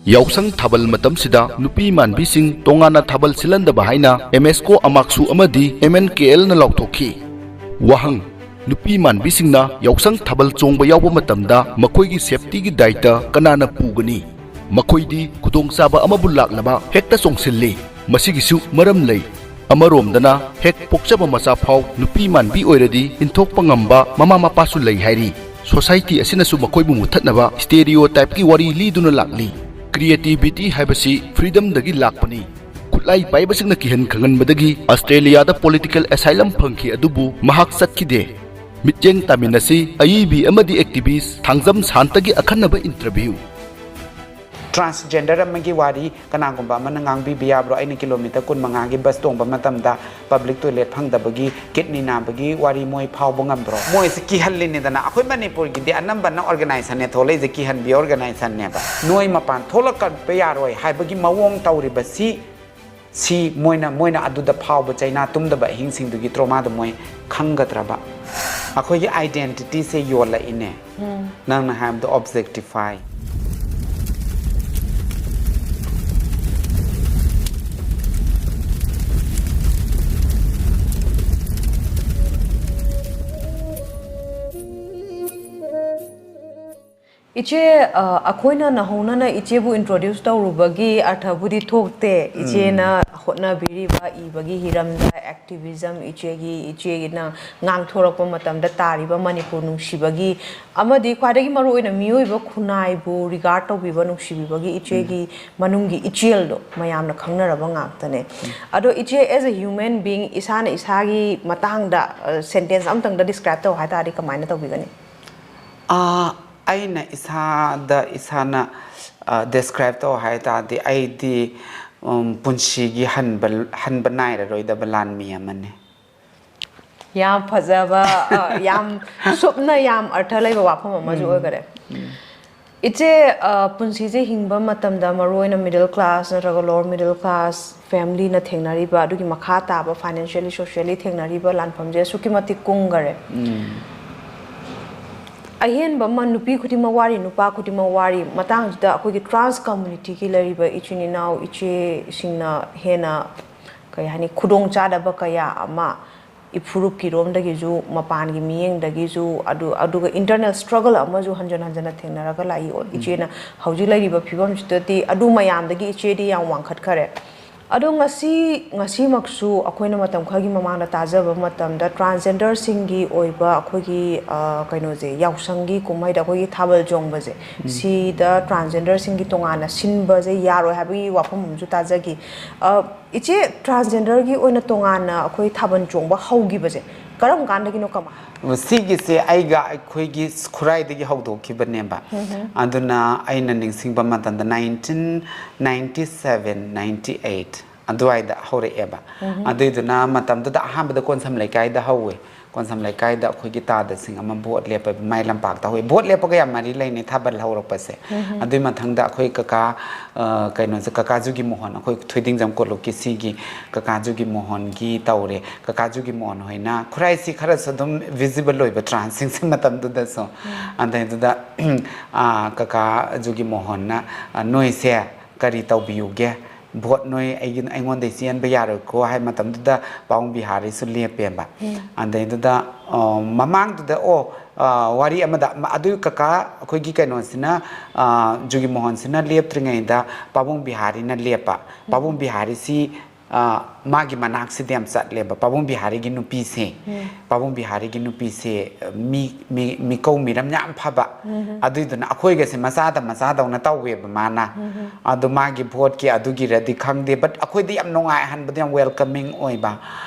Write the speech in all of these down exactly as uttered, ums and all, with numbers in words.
ꯌꯥꯎꯁꯪ ꯊꯥꯕꯜ ꯃꯇꯝꯁꯤꯗ ꯅꯨꯄꯤ ꯃꯥꯟꯕꯤꯁꯤꯡ ꯇꯣꯉꯥꯟꯅ ꯊꯥꯕꯜ ꯁꯤꯜꯍꯟꯗꯕ ꯍꯥꯏꯅ ꯑꯦꯝ ꯑꯦꯁ ꯀꯣ ꯑꯃꯥꯛꯁꯨ ꯑꯃꯗꯤ ꯑꯦꯝ ꯑꯦꯟ ꯀꯦ ꯑꯦꯜꯅ ꯂꯥꯎꯊꯣꯛꯈꯤ꯫ ꯋꯥꯍꯪ: ꯅꯨꯄꯤ ꯃꯥꯟꯕꯤꯁꯤꯡꯅ ꯌꯥꯎꯁꯪ ꯊꯥꯕꯜ ꯆꯣꯡꯕ ꯌꯥꯎꯕ ꯃꯇꯝꯗ ꯃꯈꯣꯏꯒꯤ ꯁꯦꯐꯇꯤꯒꯤ ꯗꯥꯏꯇ ꯀꯅꯥꯅ ꯄꯨꯒꯅꯤ? ꯃꯈꯣꯏꯗꯤ ꯈꯨꯗꯣꯡꯆꯥꯕ ꯑꯃꯕꯨ ꯂꯥꯛꯂꯕ ꯍꯦꯛꯇ ꯆꯣꯡꯁꯤꯜꯂꯤ꯫ ꯃꯁꯤꯒꯤꯁꯨ ꯃꯔꯝ ꯂꯩ꯫ ꯑꯃꯔꯣꯝꯗꯅ ꯍꯦꯛ ꯄꯣꯛꯆꯕ ꯃꯆꯥ ꯐꯥꯎ ꯅꯨꯄꯤ ꯃꯥꯟꯕꯤ ꯑꯣꯏꯔꯗꯤ ꯏꯟꯊꯣꯛꯄ ꯉꯝꯕ ꯃꯃꯥ ꯃꯄꯥꯁꯨ ꯂꯩ ꯍꯥꯏꯔꯤ꯫ ꯁꯣꯁꯥꯏꯇꯤ ꯑꯁꯤꯅꯁꯨ ꯃꯈꯣꯏꯕꯨ ꯃꯨꯊꯠꯅꯕ ꯁ꯭ꯇꯦꯔꯤꯑꯣꯇꯥꯏꯞꯀꯤ ꯋꯥꯔꯤ ꯂꯤꯗꯨꯅ ꯂꯥꯛꯂꯤ꯫ ꯀ꯭ꯔꯤꯌꯦꯇꯤꯕꯤꯇꯤ ꯍꯥꯏꯕꯁꯤ ꯐ꯭ꯔꯤꯗꯝꯗꯒꯤ ꯂꯥꯛꯄꯅꯤ꯫ ꯈꯨꯠꯂꯥꯏ ꯄꯥꯏꯕꯁꯤꯡꯅ ꯀꯤꯍꯟ ꯈꯪꯍꯟꯕꯗꯒꯤ ꯑꯁꯇ꯭ꯔꯦꯂꯤꯌꯥꯗ ꯄꯣꯂꯤꯇꯤꯀꯦꯜ ꯑꯦꯁꯥꯏꯂꯝ ꯐꯪꯈꯤ, ꯑꯗꯨꯕꯨ ꯃꯍꯥꯛ ꯆꯠꯈꯤꯗꯦ꯫ ꯃꯤꯠꯌꯦꯡ ꯇꯥꯃꯤꯟꯅꯁꯤ꯫ ꯑꯏꯕꯤ ꯑꯃꯗꯤ ꯑꯦꯛꯇꯤꯚꯤꯁ ꯊꯥꯡꯖꯝ ꯁꯥꯟꯇꯒꯤ ꯑꯈꯟꯅꯕ ꯏꯟꯇꯔꯚ꯭ꯌꯨ꯫ ꯇ꯭ꯔꯥꯟꯁꯖꯦꯟꯗꯔ ꯑꯃꯒꯤ ꯋꯥꯔꯤ ꯀꯅꯥꯒꯨꯝꯕ ꯑꯃꯅ ꯉꯥꯡꯕꯤꯕ ꯌꯥꯕ꯭ꯔꯣ? ꯑꯩꯅ ꯀꯤꯂꯣꯃꯤꯇꯔ ꯀꯨꯟ ꯃꯉꯥꯒꯤ ꯕꯁ ꯇꯣꯡꯕ ꯃꯇꯝꯗ ꯄꯕ꯭ꯂꯤꯛ ꯇꯣꯏꯂꯦꯠ ꯐꯪꯗꯕꯒꯤ, ꯀꯤꯗꯅꯤ ꯅꯥꯕꯒꯤ ꯋꯥꯔꯤ ꯃꯣꯏ ꯐꯥꯎꯕ ꯉꯝꯕ꯭ꯔꯣ? ꯃꯣꯏꯁꯦ ꯀꯤꯍꯜꯂꯤꯅꯤꯗꯅ꯫ ꯑꯩꯈꯣꯏ ꯃꯅꯤꯄꯨꯔꯒꯤꯗꯤ ꯑꯅꯝꯕꯅ ꯑꯣꯔꯒꯅꯥꯏꯖꯦꯁꯟꯅꯦ ꯊꯣꯛꯂꯛꯏꯁꯦ, ꯀꯤꯍꯟꯕꯤ ꯑꯣꯔꯒꯅꯥꯏꯖꯦꯁꯟꯅꯦꯕ꯫ ꯅꯣꯏ ꯃꯄꯥꯟ ꯊꯣꯛꯂꯛꯄ ꯌꯥꯔꯣꯏ ꯍꯥꯏꯕꯒꯤ ꯃꯑꯣꯡ ꯇꯧꯔꯤꯕꯁꯤ, ꯁꯤ ꯃꯣꯏꯅ, ꯃꯣꯏꯅ ꯑꯗꯨꯗ ꯐꯥꯎꯕ ꯆꯩꯅꯥ ꯇꯨꯝꯗꯕ ꯑꯍꯤꯡꯁꯤꯡꯗꯨꯒꯤ ꯇ꯭ꯔꯣꯃꯥꯗꯣ ꯃꯣꯏ ꯈꯪꯒꯗ꯭ꯔꯕ? ꯑꯩꯈꯣꯏꯒꯤ ꯑꯥꯏꯗꯦꯟꯇꯤꯇꯤꯁꯦ ꯌꯣꯜꯂꯛꯏꯅꯦ꯫ ꯅꯪꯅ ꯍꯥꯏꯕꯗꯣ ꯑꯣꯕꯖꯦꯛꯇꯤꯐꯥꯏ꯫ ꯏꯆꯦ, ꯑ, ꯑꯩꯈꯣꯏꯅ ꯅꯧꯍꯧꯅꯅ ꯏꯆꯦꯕꯨ introduce ꯇꯧꯔꯨꯕꯒꯤ ꯑꯔꯊꯕꯨꯗꯤ ꯊꯣꯛꯇꯦ꯫ ꯏꯆꯦꯅ ꯍꯣꯠꯅꯕꯤꯔꯤꯕ ꯏꯕꯒꯤ ꯍꯤꯔꯝꯗ activism, ꯏꯆꯦꯒꯤ, ꯏꯆꯦꯅ ꯉꯥꯡꯊꯣꯔꯛꯄ ꯃꯇꯝꯗ ꯇꯥꯔꯤꯕ ꯃꯅꯤꯄꯨꯔ ꯅꯨꯡꯁꯤꯕꯒꯤ ꯑꯃꯗꯤ ꯈ꯭ꯋꯥꯏꯗꯒꯤ ꯃꯔꯨꯑꯣꯏꯅ ꯃꯤꯑꯣꯏꯕ ꯈꯨꯟꯅꯥꯏꯕꯨ regard ꯇꯧꯕꯤꯕ, ꯅꯨꯡꯁꯤꯕꯤꯕꯒꯤ ꯏꯆꯦꯒꯤ ꯃꯅꯨꯡꯒꯤ ꯏꯆꯦꯜꯗꯣ ꯃꯌꯥꯝꯅ ꯈꯪꯅꯔꯕ ꯉꯥꯛꯇꯅꯦ꯫ ꯑꯗꯣ ꯏꯆꯦ, as a human being, ꯏꯁꯥꯅ ꯏꯁꯥꯒꯤ ꯃꯇꯥꯡꯗ, ꯑ, sentence ꯑꯃꯇꯪꯗ describe ꯇꯧ ꯍꯥꯏ ꯇꯥꯔꯗꯤ ꯀꯃꯥꯏꯅ ꯇꯧꯕꯤꯒꯅꯤ? ꯑꯥ, ꯑꯩꯅ ꯏꯁꯥꯗ ꯏꯁꯥꯅ, ꯑ, describe ꯇꯧ ꯍꯥꯏ ꯇꯥꯔꯗꯤ, ꯑꯩꯗꯤ, ꯎꯝ, ꯄꯨꯟꯁꯤꯒꯤ ꯍꯟꯕ, ꯍꯟꯕ ꯅꯥꯏꯔꯔꯣꯏꯗꯕ ꯂꯥꯟꯃꯤ ꯑꯃꯅꯤ꯫ ꯌꯥꯝ ꯐꯖꯕ, ꯑ, ꯌꯥꯝ ꯁꯨꯞꯅ ꯌꯥꯝ ꯑꯔꯊ ꯂꯩꯕ ꯋꯥꯐꯝ ꯑꯃꯁꯨ ꯑꯣꯏꯈꯔꯦ꯫ ꯏꯆꯦ, ꯑ, ꯄꯨꯟꯁꯤꯁꯦ ꯍꯤꯡꯕ ꯃꯇꯝꯗ ꯃꯔꯨꯑꯣꯏꯅ middle class ꯅꯠꯇ꯭ꯔꯒ lower middle class familyꯅ ꯊꯦꯡꯅꯔꯤꯕ, ꯑꯗꯨꯒꯤ ꯃꯈꯥ ꯇꯥꯕ financially, socially ꯊꯦꯡꯅꯔꯤꯕ ꯂꯥꯟꯐꯝꯁꯦ ꯑꯁꯨꯛꯀꯤ ꯃꯇꯤꯛ ꯀꯨꯡꯈꯔꯦ꯫ ꯑꯍꯦꯟꯕ ꯑꯃ ꯅꯨꯄꯤ ꯈꯨꯗꯤꯡꯃꯛ ꯋꯥꯔꯤ, ꯅꯨꯄꯥ ꯈꯨꯗꯤꯡꯃꯛ ꯋꯥꯔꯤ꯫ ꯃꯇꯥꯡꯁꯤꯗ ꯑꯩꯈꯣꯏꯒꯤ trans communityꯒꯤ ꯂꯩꯔꯤꯕ ꯏꯆꯤꯟ ꯏꯅꯥꯎ ꯏꯆꯦꯁꯤꯡꯅ ꯍꯦꯟꯅ, ꯀꯩ ꯍꯥꯏꯅꯤ, ꯈꯨꯗꯣꯡꯆꯥꯗꯕ ꯀꯌꯥ ꯑꯃ ꯏꯐꯨꯔꯨꯞꯀꯤꯔꯣꯝꯗꯒꯤꯁꯨ, ꯃꯄꯥꯟꯒꯤ ꯃꯤꯠꯌꯦꯡꯗꯒꯤꯁꯨ, ꯑꯗꯨ, ꯑꯗꯨꯒ internal struggle ꯑꯃꯁꯨ ꯍꯟꯖꯟ ꯍꯟꯖꯟꯅ ꯊꯦꯡꯅꯔꯒ ꯂꯥꯛꯏ꯫ ꯏꯆꯦꯅ ꯍꯧꯖꯤꯛ ꯂꯩꯔꯤꯕ ꯐꯤꯕꯝꯁꯤꯗꯗꯤ ꯑꯗꯨ ꯃꯌꯥꯝꯗꯒꯤ ꯏꯆꯦꯗꯤ ꯌꯥꯝ ꯋꯥꯡꯈꯠꯈꯔꯦ꯫ ꯑꯗꯣ ꯉꯁꯤ, ꯉꯁꯤꯃꯛꯁꯨ ꯑꯩꯈꯣꯏꯅ ꯃꯇꯝ ꯈꯔꯒꯤ ꯃꯃꯥꯡꯗ ꯇꯥꯖꯕ ꯃꯇꯝꯗ transgenderꯁꯤꯡꯒꯤ ꯑꯣꯏꯕ ꯑꯩꯈꯣꯏꯒꯤ, ꯑ, ꯀꯩꯅꯣꯁꯦ, ꯌꯥꯎꯁꯪꯒꯤ ꯀꯨꯝꯍꯩꯗ ꯑꯩꯈꯣꯏꯒꯤ ꯊꯥꯕꯜ ꯆꯣꯡꯕꯁꯦ, ꯁꯤꯗ transgenderꯁꯤꯡꯒꯤ ꯇꯣꯉꯥꯟꯅ ꯁꯤꯟꯕꯁꯦ ꯌꯥꯔꯣꯏ ꯍꯥꯏꯕꯒꯤ ꯋꯥꯐꯝ ꯑꯃꯁꯨ ꯇꯥꯖꯈꯤ꯫ ꯑ, ꯏꯆꯦ, transgenderꯒꯤ ꯑꯣꯏꯅ ꯇꯣꯉꯥꯟꯅ ꯑꯩꯈꯣꯏ ꯊꯥꯕꯜ ꯆꯣꯡꯕ ꯍꯧꯈꯤꯕꯁꯦ ꯀꯔꯝ ꯀꯥꯟꯗꯒꯤꯅꯣ, ꯀꯃꯥꯏ? ꯁꯤꯒꯤꯁꯦ ꯑꯩꯒ ꯑꯩꯈꯣꯏꯒꯤ ꯈꯨꯔꯥꯏꯗꯒꯤ ꯍꯧꯗꯣꯛꯈꯤꯕꯅꯦꯕ꯫ ꯑꯗꯨꯅ ꯑꯩꯅ ꯅꯤꯡꯁꯤꯡꯕ ꯃꯇꯝꯗ nineteen ninety seven, ninety eight ꯑꯗꯨꯋꯥꯏꯗ ꯍꯧꯔꯛꯑꯦꯕ꯫ ꯑꯗꯨꯏꯗꯨꯅ ꯃꯇꯝꯗꯨꯗ ꯑꯍꯥꯟꯕꯗ ꯀꯣꯟꯁꯝ ꯂꯩꯀꯥꯏꯗ ꯍꯧꯋꯦ꯫ ꯀꯣꯟꯁꯝ ꯂꯩꯀꯥꯏꯗ ꯑꯩꯈꯣꯏꯒꯤ ꯇꯥꯗꯁꯤꯡ ꯑꯃ ꯚꯣꯠ ꯂꯦꯞꯄꯦꯕ, ꯃꯥꯏ ꯂꯝꯄꯥꯛꯇ ꯍꯧꯋꯦ꯫ ꯚꯣꯠ ꯂꯦꯞꯄꯒ ꯌꯥꯝ ꯃꯔꯤ ꯂꯩꯅꯩ ꯊꯥꯕꯜ ꯍꯧꯔꯛꯄꯁꯦ꯫ ꯑꯗꯨꯏ ꯃꯊꯪꯗ ꯑꯩꯈꯣꯏ ꯀꯀꯥ, ꯑ, ꯀꯩꯅꯣꯁꯦ, ꯀꯀꯥ ꯖꯨꯒꯤ ꯃꯣꯍꯟ, ꯑꯩꯈꯣꯏ ꯊꯣꯏꯗꯤꯡꯖꯝ ꯀꯣꯂꯨꯞꯀꯤ ꯁꯤꯒꯤ ꯀꯀꯥ ꯖꯨꯒꯤ ꯃꯣꯍꯟꯒꯤ ꯇꯧꯔꯦ꯫ ꯀꯀꯥ ꯖꯨꯒꯤ ꯃꯣꯍꯟ ꯍꯣꯏꯅ, ꯈꯨꯔꯥꯏꯁꯤ ꯈꯔꯁꯨ ꯑꯗꯨꯝ visible ꯑꯣꯏꯕ transꯁꯤꯡꯁꯦ ꯃꯇꯝꯗꯨꯗꯁꯨ꯫ ꯑꯗꯩꯗꯨꯗ, ꯑ, ꯀꯀꯥ ꯖꯨꯒꯤ ꯃꯣꯍꯟꯅ, ꯑ, "ꯅꯣꯏꯁꯦ ꯀꯔꯤ ꯇꯧꯕꯤꯌꯨꯒꯦ? ꯚꯣꯠ ꯅꯣꯏ ꯑꯩꯒꯤ, ꯑꯩꯉꯣꯟꯗꯩ ꯆꯦꯟꯕ ꯌꯥꯔꯣꯏꯀꯣ" ꯍꯥꯏ ꯃꯇꯝꯗꯨꯗ ꯄꯥꯕꯨꯡ ꯕꯤꯍꯥꯔꯤꯁꯨ ꯂꯦꯞꯄꯦꯕ꯫ ꯑꯗꯩꯗꯨꯗ, ꯑ, ꯃꯃꯥꯡꯗꯨꯗ, ꯑꯣ, ꯑ, ꯋꯥꯔꯤ ꯑꯃꯗ, ꯃ-, ꯑꯗꯨ ꯀꯀꯥ ꯑꯩꯈꯣꯏꯒꯤ ꯀꯩꯅꯣꯁꯤꯅ, ꯑ, ꯖꯨꯒꯤ ꯃꯣꯍꯟꯁꯤꯅ ꯂꯦꯞꯇ꯭ꯔꯤꯉꯩꯗ ꯄꯥꯕꯨꯡ ꯕꯤꯍꯥꯔꯤꯅ ꯂꯦꯞꯄ꯫ ꯄꯥꯕꯨꯡ ꯕꯤꯍꯥꯔꯤꯁꯤ, ꯑ, ꯃꯥꯒꯤ ꯃꯅꯥꯛꯁꯤꯗ ꯌꯥꯝ ꯆꯠꯂꯦꯕ꯫ ꯄꯥꯕꯨꯡ ꯕꯤꯍꯥꯔꯤꯒꯤ ꯅꯨꯄꯤꯁꯦ, ꯄꯥꯕꯨꯡ ꯕꯤꯍꯥꯔꯤꯒꯤ ꯅꯨꯄꯤꯁꯦ, ꯃꯤ, ꯃꯤ, ꯃꯤꯀꯧ ꯃꯤꯔꯝ ꯌꯥꯝ ꯐꯕ꯫ ꯑꯗꯨꯏꯗꯨꯅ ꯑꯩꯈꯣꯏꯒꯁꯦ ꯃꯆꯥꯗ ꯃꯆꯥꯗꯧꯅ ꯇꯧꯋꯦꯕ ꯃꯥꯅ꯫ ꯑꯗꯣ ꯃꯥꯒꯤ ꯚꯣꯠꯀꯤ ꯑꯗꯨꯒꯤꯔꯗꯤ ꯈꯪꯗꯦ, but ꯑꯩꯈꯣꯏꯗꯤ ꯌꯥꯝ ꯅꯨꯡꯉꯥꯏꯍꯟꯕꯗꯣ, ꯌꯥꯝ welcoming ꯑꯣꯏꯕ꯫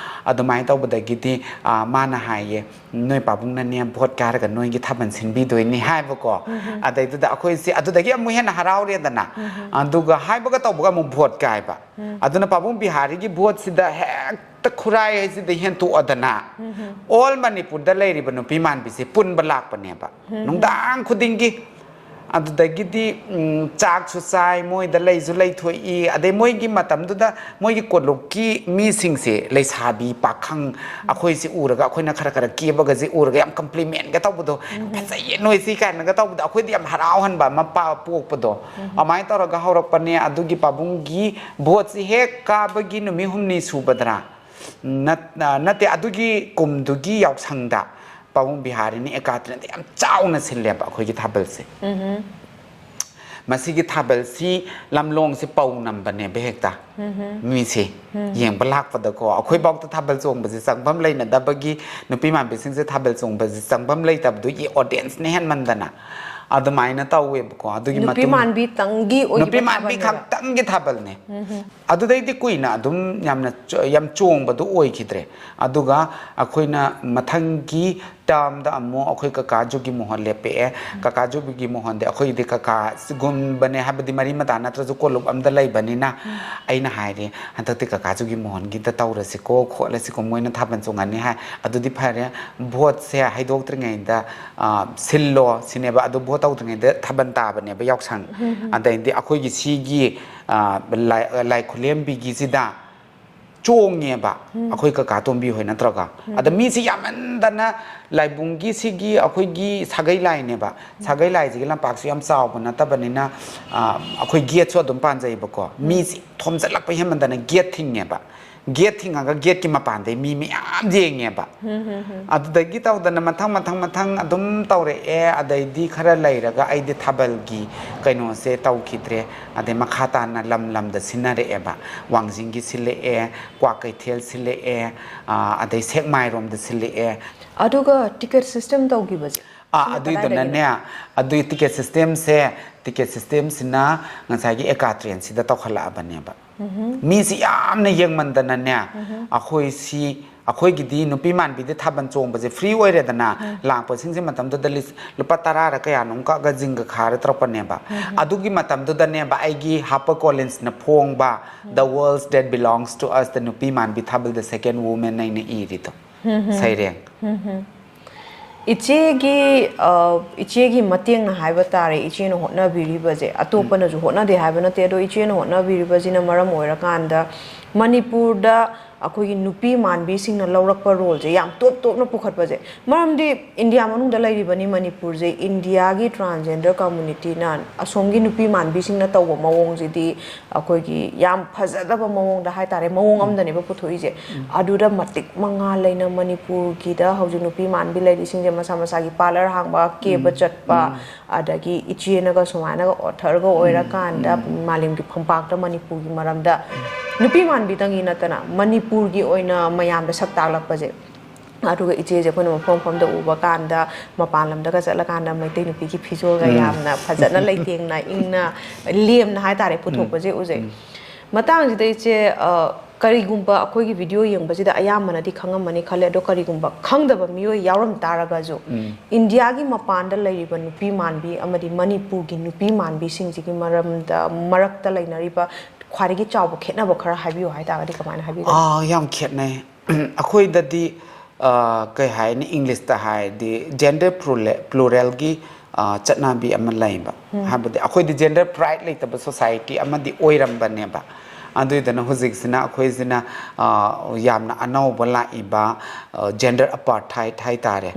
ꯑꯗꯨꯃꯥꯏꯅ ꯇꯧꯕꯗꯒꯤꯗꯤ, ꯑ, ꯃꯥꯅ ꯍꯥꯏꯌꯦ, "ꯅꯣꯏ ꯄꯥꯕꯨꯡꯅꯅꯦ ꯚꯣꯠ ꯀꯥꯔꯒ ꯅꯣꯏꯒꯤ ꯊꯥꯕꯜ ꯁꯤꯟꯕꯤꯗꯣꯏꯅꯤ" ꯍꯥꯏꯕꯀꯣ꯫ ꯑꯗꯩꯗꯨꯗ ꯑꯩꯈꯣꯏꯁꯦ ꯑꯗꯨꯗꯒꯤ ꯑꯃꯨꯛ ꯍꯦꯟꯅ ꯍꯔꯥꯎꯔꯦꯗꯅ꯫ ꯑꯗꯨꯒ ꯍꯥꯏꯕꯒ ꯇꯧꯕꯒ ꯑꯃꯨꯛ ꯚꯣꯠ ꯀꯥꯏꯕ꯫ ꯑꯗꯨꯅ ꯄꯥꯕꯨꯡ ꯕꯤꯍꯥꯔꯤꯒꯤ ꯚꯣꯠꯁꯤꯗ ꯍꯦꯛꯇ ꯈꯨꯔꯥꯏ ꯍꯥꯏꯁꯤꯗ ꯍꯦꯟꯇꯣꯛꯑꯗꯅ, all ꯃꯅꯤꯄꯨꯔꯗ ꯂꯩꯔꯤꯕ ꯅꯨꯄꯤ ꯃꯥꯟꯕꯤꯁꯦ ꯄꯨꯟꯕ ꯂꯥꯛꯄꯅꯦꯕ꯫ ꯅꯨꯡꯗꯥꯡ ꯈꯨꯗꯤꯡꯒꯤ ꯑꯗꯨꯗꯒꯤꯗꯤ ꯎꯝ, ꯆꯥꯛꯁꯨ ꯆꯥꯏ, ꯃꯣꯏꯗ ꯂꯩꯁꯨ ꯂꯩꯊꯣꯛꯏ꯫ ꯑꯗꯩ ꯃꯣꯏꯒꯤ ꯃꯇꯝꯗꯨꯗ ꯃꯣꯏꯒꯤ ꯀꯣꯂꯨꯞꯀꯤ ꯃꯤꯁꯤꯡꯁꯦ, ꯂꯩꯁꯥꯕꯤ ꯄꯥꯈꯪ, ꯑꯩꯈꯣꯏꯁꯤ ꯎꯔꯒ, ꯑꯩꯈꯣꯏꯅ ꯈꯔ ꯈꯔ ꯀꯦꯕꯒꯁꯦ ꯎꯔꯒ ꯌꯥꯝ ꯀꯝꯄ꯭ꯂꯤꯃꯦꯟꯒ ꯇꯧꯕꯗꯣ, "ꯌꯥꯝ ꯐꯖꯩꯌꯦ ꯅꯣꯏꯁꯤ" ꯀꯥꯏꯅꯒ ꯇꯧꯕꯗꯣ, ꯑꯩꯈꯣꯏꯗꯤ ꯌꯥꯝ ꯍꯔꯥꯎꯍꯟꯕ ꯑꯃ ꯄꯥ- ꯄꯣꯛꯄꯗꯣ꯫ ꯑꯗꯨꯃꯥꯏꯅ ꯇꯧꯔꯒ ꯍꯧꯔꯛꯄꯅꯦ꯫ ꯑꯗꯨꯒꯤ ꯄꯥꯕꯨꯡꯒꯤ ꯚꯣꯠꯁꯤ ꯍꯦꯛ ꯀꯥꯕꯒꯤ ꯅꯨꯃꯤꯠ ꯍꯨꯝꯅꯤ ꯁꯨꯕꯗꯔꯥ, ꯅꯠ- ꯅꯠꯇꯦ, ꯑꯗꯨꯒꯤ ꯀꯨꯝꯗꯨꯒꯤ ꯌꯥꯎꯁꯪꯗ ꯄꯥꯕꯨꯡ ꯕꯤꯍꯥꯔꯤꯅ ꯑꯦꯀꯥꯇ꯭ꯔꯤꯅꯗꯤ ꯌꯥꯝ ꯆꯥꯎꯅ ꯁꯤꯜꯂꯦꯕ ꯑꯩꯈꯣꯏꯒꯤ ꯊꯥꯕꯜꯁꯦ꯫ ꯃꯁꯤꯒꯤ ꯊꯥꯕꯜꯁꯤ ꯂꯝꯂꯣꯡꯁꯦ ꯄꯧ ꯅꯝꯕꯅꯦꯕ ꯍꯦꯛꯇ꯫ ꯃꯤꯁꯦ ꯌꯦꯡꯕ ꯂꯥꯛꯄꯗꯀꯣ, ꯑꯩꯈꯣꯏꯐꯥꯎꯗ ꯊꯥꯕꯜ ꯆꯣꯡꯕꯁꯦ ꯆꯪꯐꯝ ꯂꯩꯅꯗꯕꯒꯤ, ꯅꯨꯄꯤ ꯃꯥꯟꯕꯤꯁꯤꯡꯁꯦ ꯊꯥꯕꯜ ꯆꯣꯡꯕꯁꯦ ꯆꯪꯐꯝ ꯂꯩꯇꯕꯗꯨꯒꯤ ꯑꯣꯗꯤꯌꯟꯁꯅ ꯍꯦꯟꯃꯟꯗꯅ ꯑꯗꯨꯃꯥꯏꯅ ꯇꯧꯋꯦꯕꯀꯣ꯫ ꯑꯗꯨꯒꯤ ꯅꯨꯄꯤ ꯃꯇꯨꯡ ꯃꯥꯟꯕꯤꯇꯪꯒꯤ ꯑꯣꯏꯕ ꯅꯨꯄꯤ ꯃꯥꯟꯕꯤ ꯊꯥꯕꯜꯅꯦꯕ꯫ ꯈꯛꯇꯪꯒꯤ ꯊꯥꯕꯜꯅꯦ꯫ ꯑꯗꯨꯗꯩꯗꯤ ꯀꯨꯏꯅ ꯑꯗꯨꯝ ꯌꯥꯝꯅ ꯆ- ꯌꯥꯝ ꯆꯣꯡꯕꯗꯣ ꯑꯣꯏꯈꯤꯗ꯭ꯔꯦ꯫ ꯑꯗꯨꯒ ꯑꯩꯈꯣꯏꯅ ꯃꯊꯪꯒꯤ ꯇꯥꯔꯝꯗ ꯑꯃꯨꯛ ꯑꯩꯈꯣꯏ ꯀꯀꯥ ꯖꯨꯒꯤ ꯃꯣꯍꯣꯟ ꯂꯦꯞꯄꯛꯑꯦ꯫ ꯀꯀꯥ ꯖꯨꯒꯤ ꯃꯣꯍꯣꯟꯗꯤ ꯑꯩꯈꯣꯏꯗꯤ ꯀꯀꯥ ꯁꯤꯒꯨꯝꯕꯅꯦ, ꯍꯥꯏꯕꯗꯤ ꯃꯔꯤ ꯃꯇꯥ ꯅꯠꯇ꯭ꯔꯁꯨ ꯀꯣꯂꯨꯞ ꯑꯝꯗ ꯂꯩꯕꯅꯤꯅ꯫ ꯑꯩꯅ ꯍꯥꯏꯔꯦ, "ꯍꯟꯗꯛꯇꯤ ꯀꯀꯥ ꯖꯨꯒꯤ ꯃꯣꯍꯣꯟꯒꯤꯗ ꯇꯧꯔꯁꯤꯀꯣ, ꯈꯣꯠꯂꯁꯤꯀꯣ, ꯃꯣꯏꯅ ꯊꯥꯕꯜ ꯆꯣꯡꯍꯟꯅꯤ ꯍꯥꯏ꯫ ꯑꯗꯨꯗꯤ ꯐꯔꯦ, ꯚꯣꯠꯁꯦ ꯍꯩꯗꯣꯛꯇ꯭ꯔꯤꯉꯩꯗ, ꯑ, ꯁꯤꯜꯂꯣ" ꯁꯤꯅꯦꯕ꯫ ꯑꯗꯨ ꯚꯣꯠ ꯇꯧꯗ꯭ꯔꯤꯉꯩꯗ ꯊꯥꯕꯜ ꯇꯥꯕꯅꯦꯕ ꯌꯥꯎꯁꯪ꯫ ꯑꯗꯩꯗꯤ ꯑꯩꯈꯣꯏꯒꯤ ꯁꯤꯒꯤ, ꯑ, ꯂꯥꯏ ꯂꯥꯏ ꯈꯨꯂꯦꯝꯕꯤꯒꯤꯁꯤꯗ ꯆꯣꯡꯉꯦꯕ, ꯑꯩꯈꯣꯏ ꯀꯀꯥ ꯇꯣꯝꯕꯤ ꯍꯣꯏ ꯅꯠꯇ꯭ꯔꯒ꯫ ꯑꯗ ꯃꯤꯁꯤ ꯌꯥꯝꯃꯟꯗꯅ, ꯂꯥꯏꯕꯨꯡꯒꯤ ꯁꯤꯒꯤ ꯑꯩꯈꯣꯏꯒꯤ ꯁꯥꯒꯩ ꯂꯥꯏꯅꯦꯕ, ꯁꯥꯒꯩ ꯂꯥꯏꯁꯤꯒꯤ ꯂꯝꯄꯥꯛꯁꯨ ꯌꯥꯝ ꯆꯥꯎꯕ ꯅꯠꯇꯕꯅꯤꯅ, ꯑ, ꯑꯩꯈꯣꯏ ꯒꯦꯠꯁꯨ ꯑꯗꯨꯝ ꯄꯥꯟꯖꯩꯕꯀꯣ꯫ ꯃꯤꯁꯤ ꯊꯣꯝꯖꯜꯂꯛꯄ ꯍꯦꯟꯃꯟꯗꯅ ꯒꯦꯠ ꯊꯤꯡꯉꯦꯕ꯫ ꯒꯦꯠ ꯊꯤꯡꯉꯒ ꯒꯦꯠꯀꯤ ꯃꯄꯥꯟꯗꯩ ꯃꯤ ꯃꯌꯥꯝ ꯌꯦꯡꯉꯦꯕ꯫ ꯑꯗꯨꯗꯒꯤ ꯇꯧꯗꯅ ꯃꯊꯪ ꯃꯊꯪ ꯃꯊꯪ ꯑꯗꯨꯝ ꯇꯧꯔꯛꯑꯦ꯫ ꯑꯗꯩꯗꯤ ꯈꯔ ꯂꯩꯔꯒ ꯑꯩꯗꯤ ꯊꯥꯕꯜꯒꯤ ꯀꯩꯅꯣꯁꯦ ꯇꯧꯈꯤꯗ꯭ꯔꯦ꯫ ꯑꯗꯩ ꯃꯈꯥ ꯇꯥꯅ ꯂꯝ ꯂꯝꯗ ꯁꯤꯟꯅꯔꯛꯑꯦꯕ꯫ ꯋꯥꯡꯖꯤꯡꯒꯤ ꯁꯤꯜꯂꯛꯑꯦ, ꯀ꯭ꯋꯥꯀꯩꯊꯦꯜ ꯁꯤꯜꯂꯛꯑꯦ, ꯑ, ꯑꯗꯩ ꯁꯦꯛꯃꯥꯏꯔꯣꯝꯗ ꯁꯤꯜꯂꯛꯑꯦ꯫ ꯑꯗꯨꯒ ꯇꯤꯀꯦꯠ ꯁꯤꯁꯇꯦꯝ ꯇꯧꯈꯤꯕꯁꯦ? ꯑꯥ, ꯁꯤꯅ ꯑꯗꯨꯏꯗꯨꯅꯅꯦ, ꯀꯗꯥꯏꯗꯒꯤꯅꯣ? ꯑꯗꯨꯒꯤ ꯇꯤꯀꯦꯠ ꯁꯤꯁꯇꯦꯝꯁꯦ, ꯇꯤꯀꯦꯠ ꯁꯤꯁꯇꯦꯝꯁꯤꯅ ꯉꯁꯥꯏꯒꯤ ꯑꯦꯀꯥꯇ꯭ꯔꯦꯟꯁꯤꯗ ꯇꯧꯈꯠꯂꯛꯑꯕꯅꯦꯕ꯫ ꯃꯤꯁꯤ ꯌꯥꯝꯅ ꯌꯦꯡꯃꯟꯗꯅꯅꯦ, ꯑꯩꯈꯣꯏꯁꯤ, ꯑꯩꯈꯣꯏꯒꯤꯗꯤ ꯅꯨꯄꯤ ꯃꯥꯟꯕꯤꯗ ꯊꯥꯕꯜ ꯆꯣꯡꯕꯁꯦ ꯐ꯭ꯔꯤ ꯑꯣꯏꯔꯦꯗꯅ, ꯂꯥꯛꯄꯁꯤꯡꯁꯦ ꯃꯇꯝꯗꯨꯗ ꯂꯤꯁ-, ꯂꯨꯄꯥ ꯇꯔꯥꯔ ꯀꯌꯥꯅꯣꯝ ꯀꯛꯑꯒ ꯖꯤꯡꯒ ꯈꯥꯔ ꯇꯧꯔꯛꯄꯅꯦꯕ꯫ ꯑꯗꯨꯒꯤ ꯃꯇꯝꯗꯨꯗꯅꯦꯕ ꯑꯩꯒꯤ ꯍꯥꯔꯄꯔ ꯀꯣꯂꯤꯟꯁꯅ ꯐꯣꯡꯕ The World That Belongs to Us, The ꯅꯨꯄꯤ ꯃꯥꯟꯕꯤ ꯊꯥꯕꯜ, The Second Woman ꯑꯩꯅ ꯏꯔꯤꯗꯣ꯫ ꯁꯩꯔꯦꯡ꯫ ꯏꯆꯦꯒꯤ ꯑ, ꯏꯆꯦꯒꯤ ꯃꯇꯦꯡꯅ ꯍꯥꯏꯕ ꯇꯥꯔꯦ, ꯏꯆꯦꯅ ꯍꯣꯠꯅꯕꯤꯔꯤꯕꯁꯦ꯫ ꯑꯇꯣꯞꯄꯅꯁꯨ ꯍꯣꯠꯅꯗꯦ ꯍꯥꯏꯕ ꯅꯠꯇꯦ, ꯑꯗꯣ ꯏꯆꯦꯅ ꯍꯣꯠꯅꯕꯤꯔꯤꯕꯁꯤꯅ ꯃꯔꯝ ꯑꯣꯏꯔꯀꯥꯟꯗ ꯃꯅꯤꯄꯨꯔꯗ ꯑꯩꯈꯣꯏꯒꯤ ꯅꯨꯄꯤ ꯃꯥꯟꯕꯤꯁꯤꯡꯅ ꯂꯧꯔꯛꯄ ꯔꯣꯜꯁꯦ ꯌꯥꯝ ꯇꯣꯞ ꯇꯣꯞꯅ ꯄꯨꯈꯠꯄꯁꯦ꯫ ꯃꯔꯝꯗꯤ ꯏꯟꯗꯤꯌꯥ ꯃꯅꯨꯡꯗ ꯂꯩꯔꯤꯕꯅꯤ ꯃꯅꯤꯄꯨꯔꯁꯦ, ꯏꯟꯗꯤꯌꯥꯒꯤ ꯇ꯭ꯔꯥꯟꯁꯖꯦꯟꯗꯔ ꯀꯝꯃꯨꯅꯤꯇꯤꯅ ꯑꯁꯣꯝꯒꯤ ꯅꯨꯄꯤ ꯃꯥꯟꯕꯤꯁꯤꯡꯅ ꯇꯧꯕ ꯃꯑꯣꯡꯁꯤꯗꯤ ꯑꯩꯈꯣꯏꯒꯤ ꯌꯥꯝ ꯐꯖꯗꯕ ꯃꯑꯣꯡꯗ ꯍꯥꯏꯇꯥꯔꯦ, ꯃꯑꯣꯡ ꯑꯃꯗꯅꯦꯕ ꯄꯨꯊꯣꯛꯏꯁꯦ꯫ ꯑꯗꯨꯗ ꯃꯇꯤꯛ ꯃꯉꯥ ꯂꯩꯅ ꯃꯅꯤꯄꯨꯔꯒꯤꯗ ꯍꯧꯖꯤꯛ ꯅꯨꯄꯤ ꯃꯥꯟꯕꯤ ꯂꯩꯔꯤꯁꯤꯡꯁꯦ ꯃꯁꯥ ꯃꯁꯥꯒꯤ ꯄꯥꯔꯂꯔ ꯍꯥꯡꯕ, ꯀꯦꯕ ꯆꯠꯄ, ꯑꯗꯒꯤ ꯏꯆꯦꯅꯒ ꯁꯨꯃꯥꯏꯅꯒ ꯑꯣꯊꯔꯒ ꯑꯣꯏꯔꯀꯥꯟꯗ ꯃꯥꯂꯦꯝꯒꯤ ꯐꯝꯄꯥꯛꯇ ꯃꯅꯤꯄꯨꯔꯒꯤ ꯃꯔꯝꯗ ꯅꯨꯄꯤ ꯃꯥꯟꯕꯤꯗꯪꯒꯤ ꯅꯠꯇꯅ ꯃꯅꯤꯄꯨꯔꯒꯤ ꯑꯣꯏꯅ ꯃꯌꯥꯝꯗ ꯁꯛ ꯇꯥꯛꯂꯛꯄꯁꯦ꯫ ꯑꯗꯨꯒ ꯏꯆꯦꯁꯦ ꯑꯩꯈꯣꯏꯅ ꯃꯐꯝ ꯃꯐꯝꯗ ꯎꯕ ꯀꯥꯟꯗ, ꯃꯄꯥꯟ ꯂꯝꯗꯒ ꯆꯠꯂꯀꯥꯟꯗ ꯃꯩꯇꯩ ꯅꯨꯄꯤꯒꯤ ꯐꯤꯖꯣꯜꯒ ꯌꯥꯝꯅ ꯐꯖꯅ ꯂꯩꯇꯦꯡꯅ ꯏꯪꯅ ꯂꯦꯝꯅ ꯍꯥꯏꯇꯥꯔꯦ ꯄꯨꯊꯣꯛꯄꯁꯦ ꯎꯖꯩ꯫ ꯃꯇꯥꯡꯁꯤꯗ ꯏꯆꯦ, ꯑ, ꯀꯔꯤꯒꯨꯝꯕ ꯑꯩꯈꯣꯏꯒꯤ ꯚꯤꯗꯤꯑꯣ ꯌꯦꯡꯕꯁꯤꯗ ꯑꯌꯥꯝꯕꯅꯗꯤ ꯈꯪꯉꯝꯃꯅꯤ ꯈꯜꯂꯦ, ꯑꯗꯣ ꯀꯔꯤꯒꯨꯝꯕ ꯈꯪꯗꯕ ꯃꯤꯑꯣꯏ ꯌꯥꯎꯔꯝ ꯇꯥꯔꯒꯁꯨ, ꯏꯟꯗꯤꯌꯥꯒꯤ ꯃꯄꯥꯟꯗ ꯂꯩꯔꯤꯕ ꯅꯨꯄꯤ ꯃꯥꯟꯕꯤ ꯑꯃꯗꯤ ꯃꯅꯤꯄꯨꯔꯒꯤ ꯅꯨꯄꯤ ꯃꯥꯟꯕꯤꯁꯤꯡꯁꯤꯒꯤ ꯃꯔꯝꯗ, ꯃꯔꯛꯇ ꯂꯩꯅꯔꯤꯕ ꯈ꯭ꯋꯥꯏꯗꯒꯤ ꯆꯥꯎꯕ ꯈꯦꯠꯅꯕ ꯈꯔ ꯍꯥꯏꯕꯤꯌꯨ ꯍꯥꯏꯇꯥꯔꯒꯗꯤ ꯀꯃꯥꯏꯅ ꯍꯥꯏꯕꯤꯒꯅꯤ? ꯑꯥ, ꯌꯥꯝ ꯈꯦꯠꯅꯩ꯫ ꯑꯩꯈꯣꯏꯗꯗꯤ, ꯑꯥ, ꯀꯩ ꯍꯥꯏꯅꯤ, ꯏꯪꯂꯤꯁꯇ ꯍꯥꯏꯔꯗꯤ ꯖꯦꯟꯗꯔ ꯄ꯭ꯂꯨꯔꯦꯜꯒꯤ, ꯑꯥ, ꯆꯠꯅꯕꯤ ꯑꯃ ꯂꯩꯕ꯫ ꯍꯥꯏꯕꯗꯤ ꯑꯩꯈꯣꯏꯗꯤ ꯖꯦꯟꯗꯔ ꯄ꯭ꯔꯥꯏꯗ ꯂꯩꯇꯕ ꯁꯣꯁꯥꯏꯇꯤ ꯑꯃꯗꯤ ꯑꯣꯏꯔꯝꯕꯅꯦꯕ꯫ ꯑꯗꯨꯏꯗꯨꯅ ꯍꯧꯖꯤꯛꯁꯤꯅ ꯑꯩꯈꯣꯏꯁꯤꯅ, ꯑꯥ, ꯌꯥꯝꯅ ꯑꯅꯧꯕ ꯂꯥꯛꯏꯕ, ꯑꯥ, ꯖꯦꯟꯗꯔ ꯑꯄꯥꯔꯊꯥꯏꯗ ꯍꯥꯏꯇꯥꯔꯦ꯫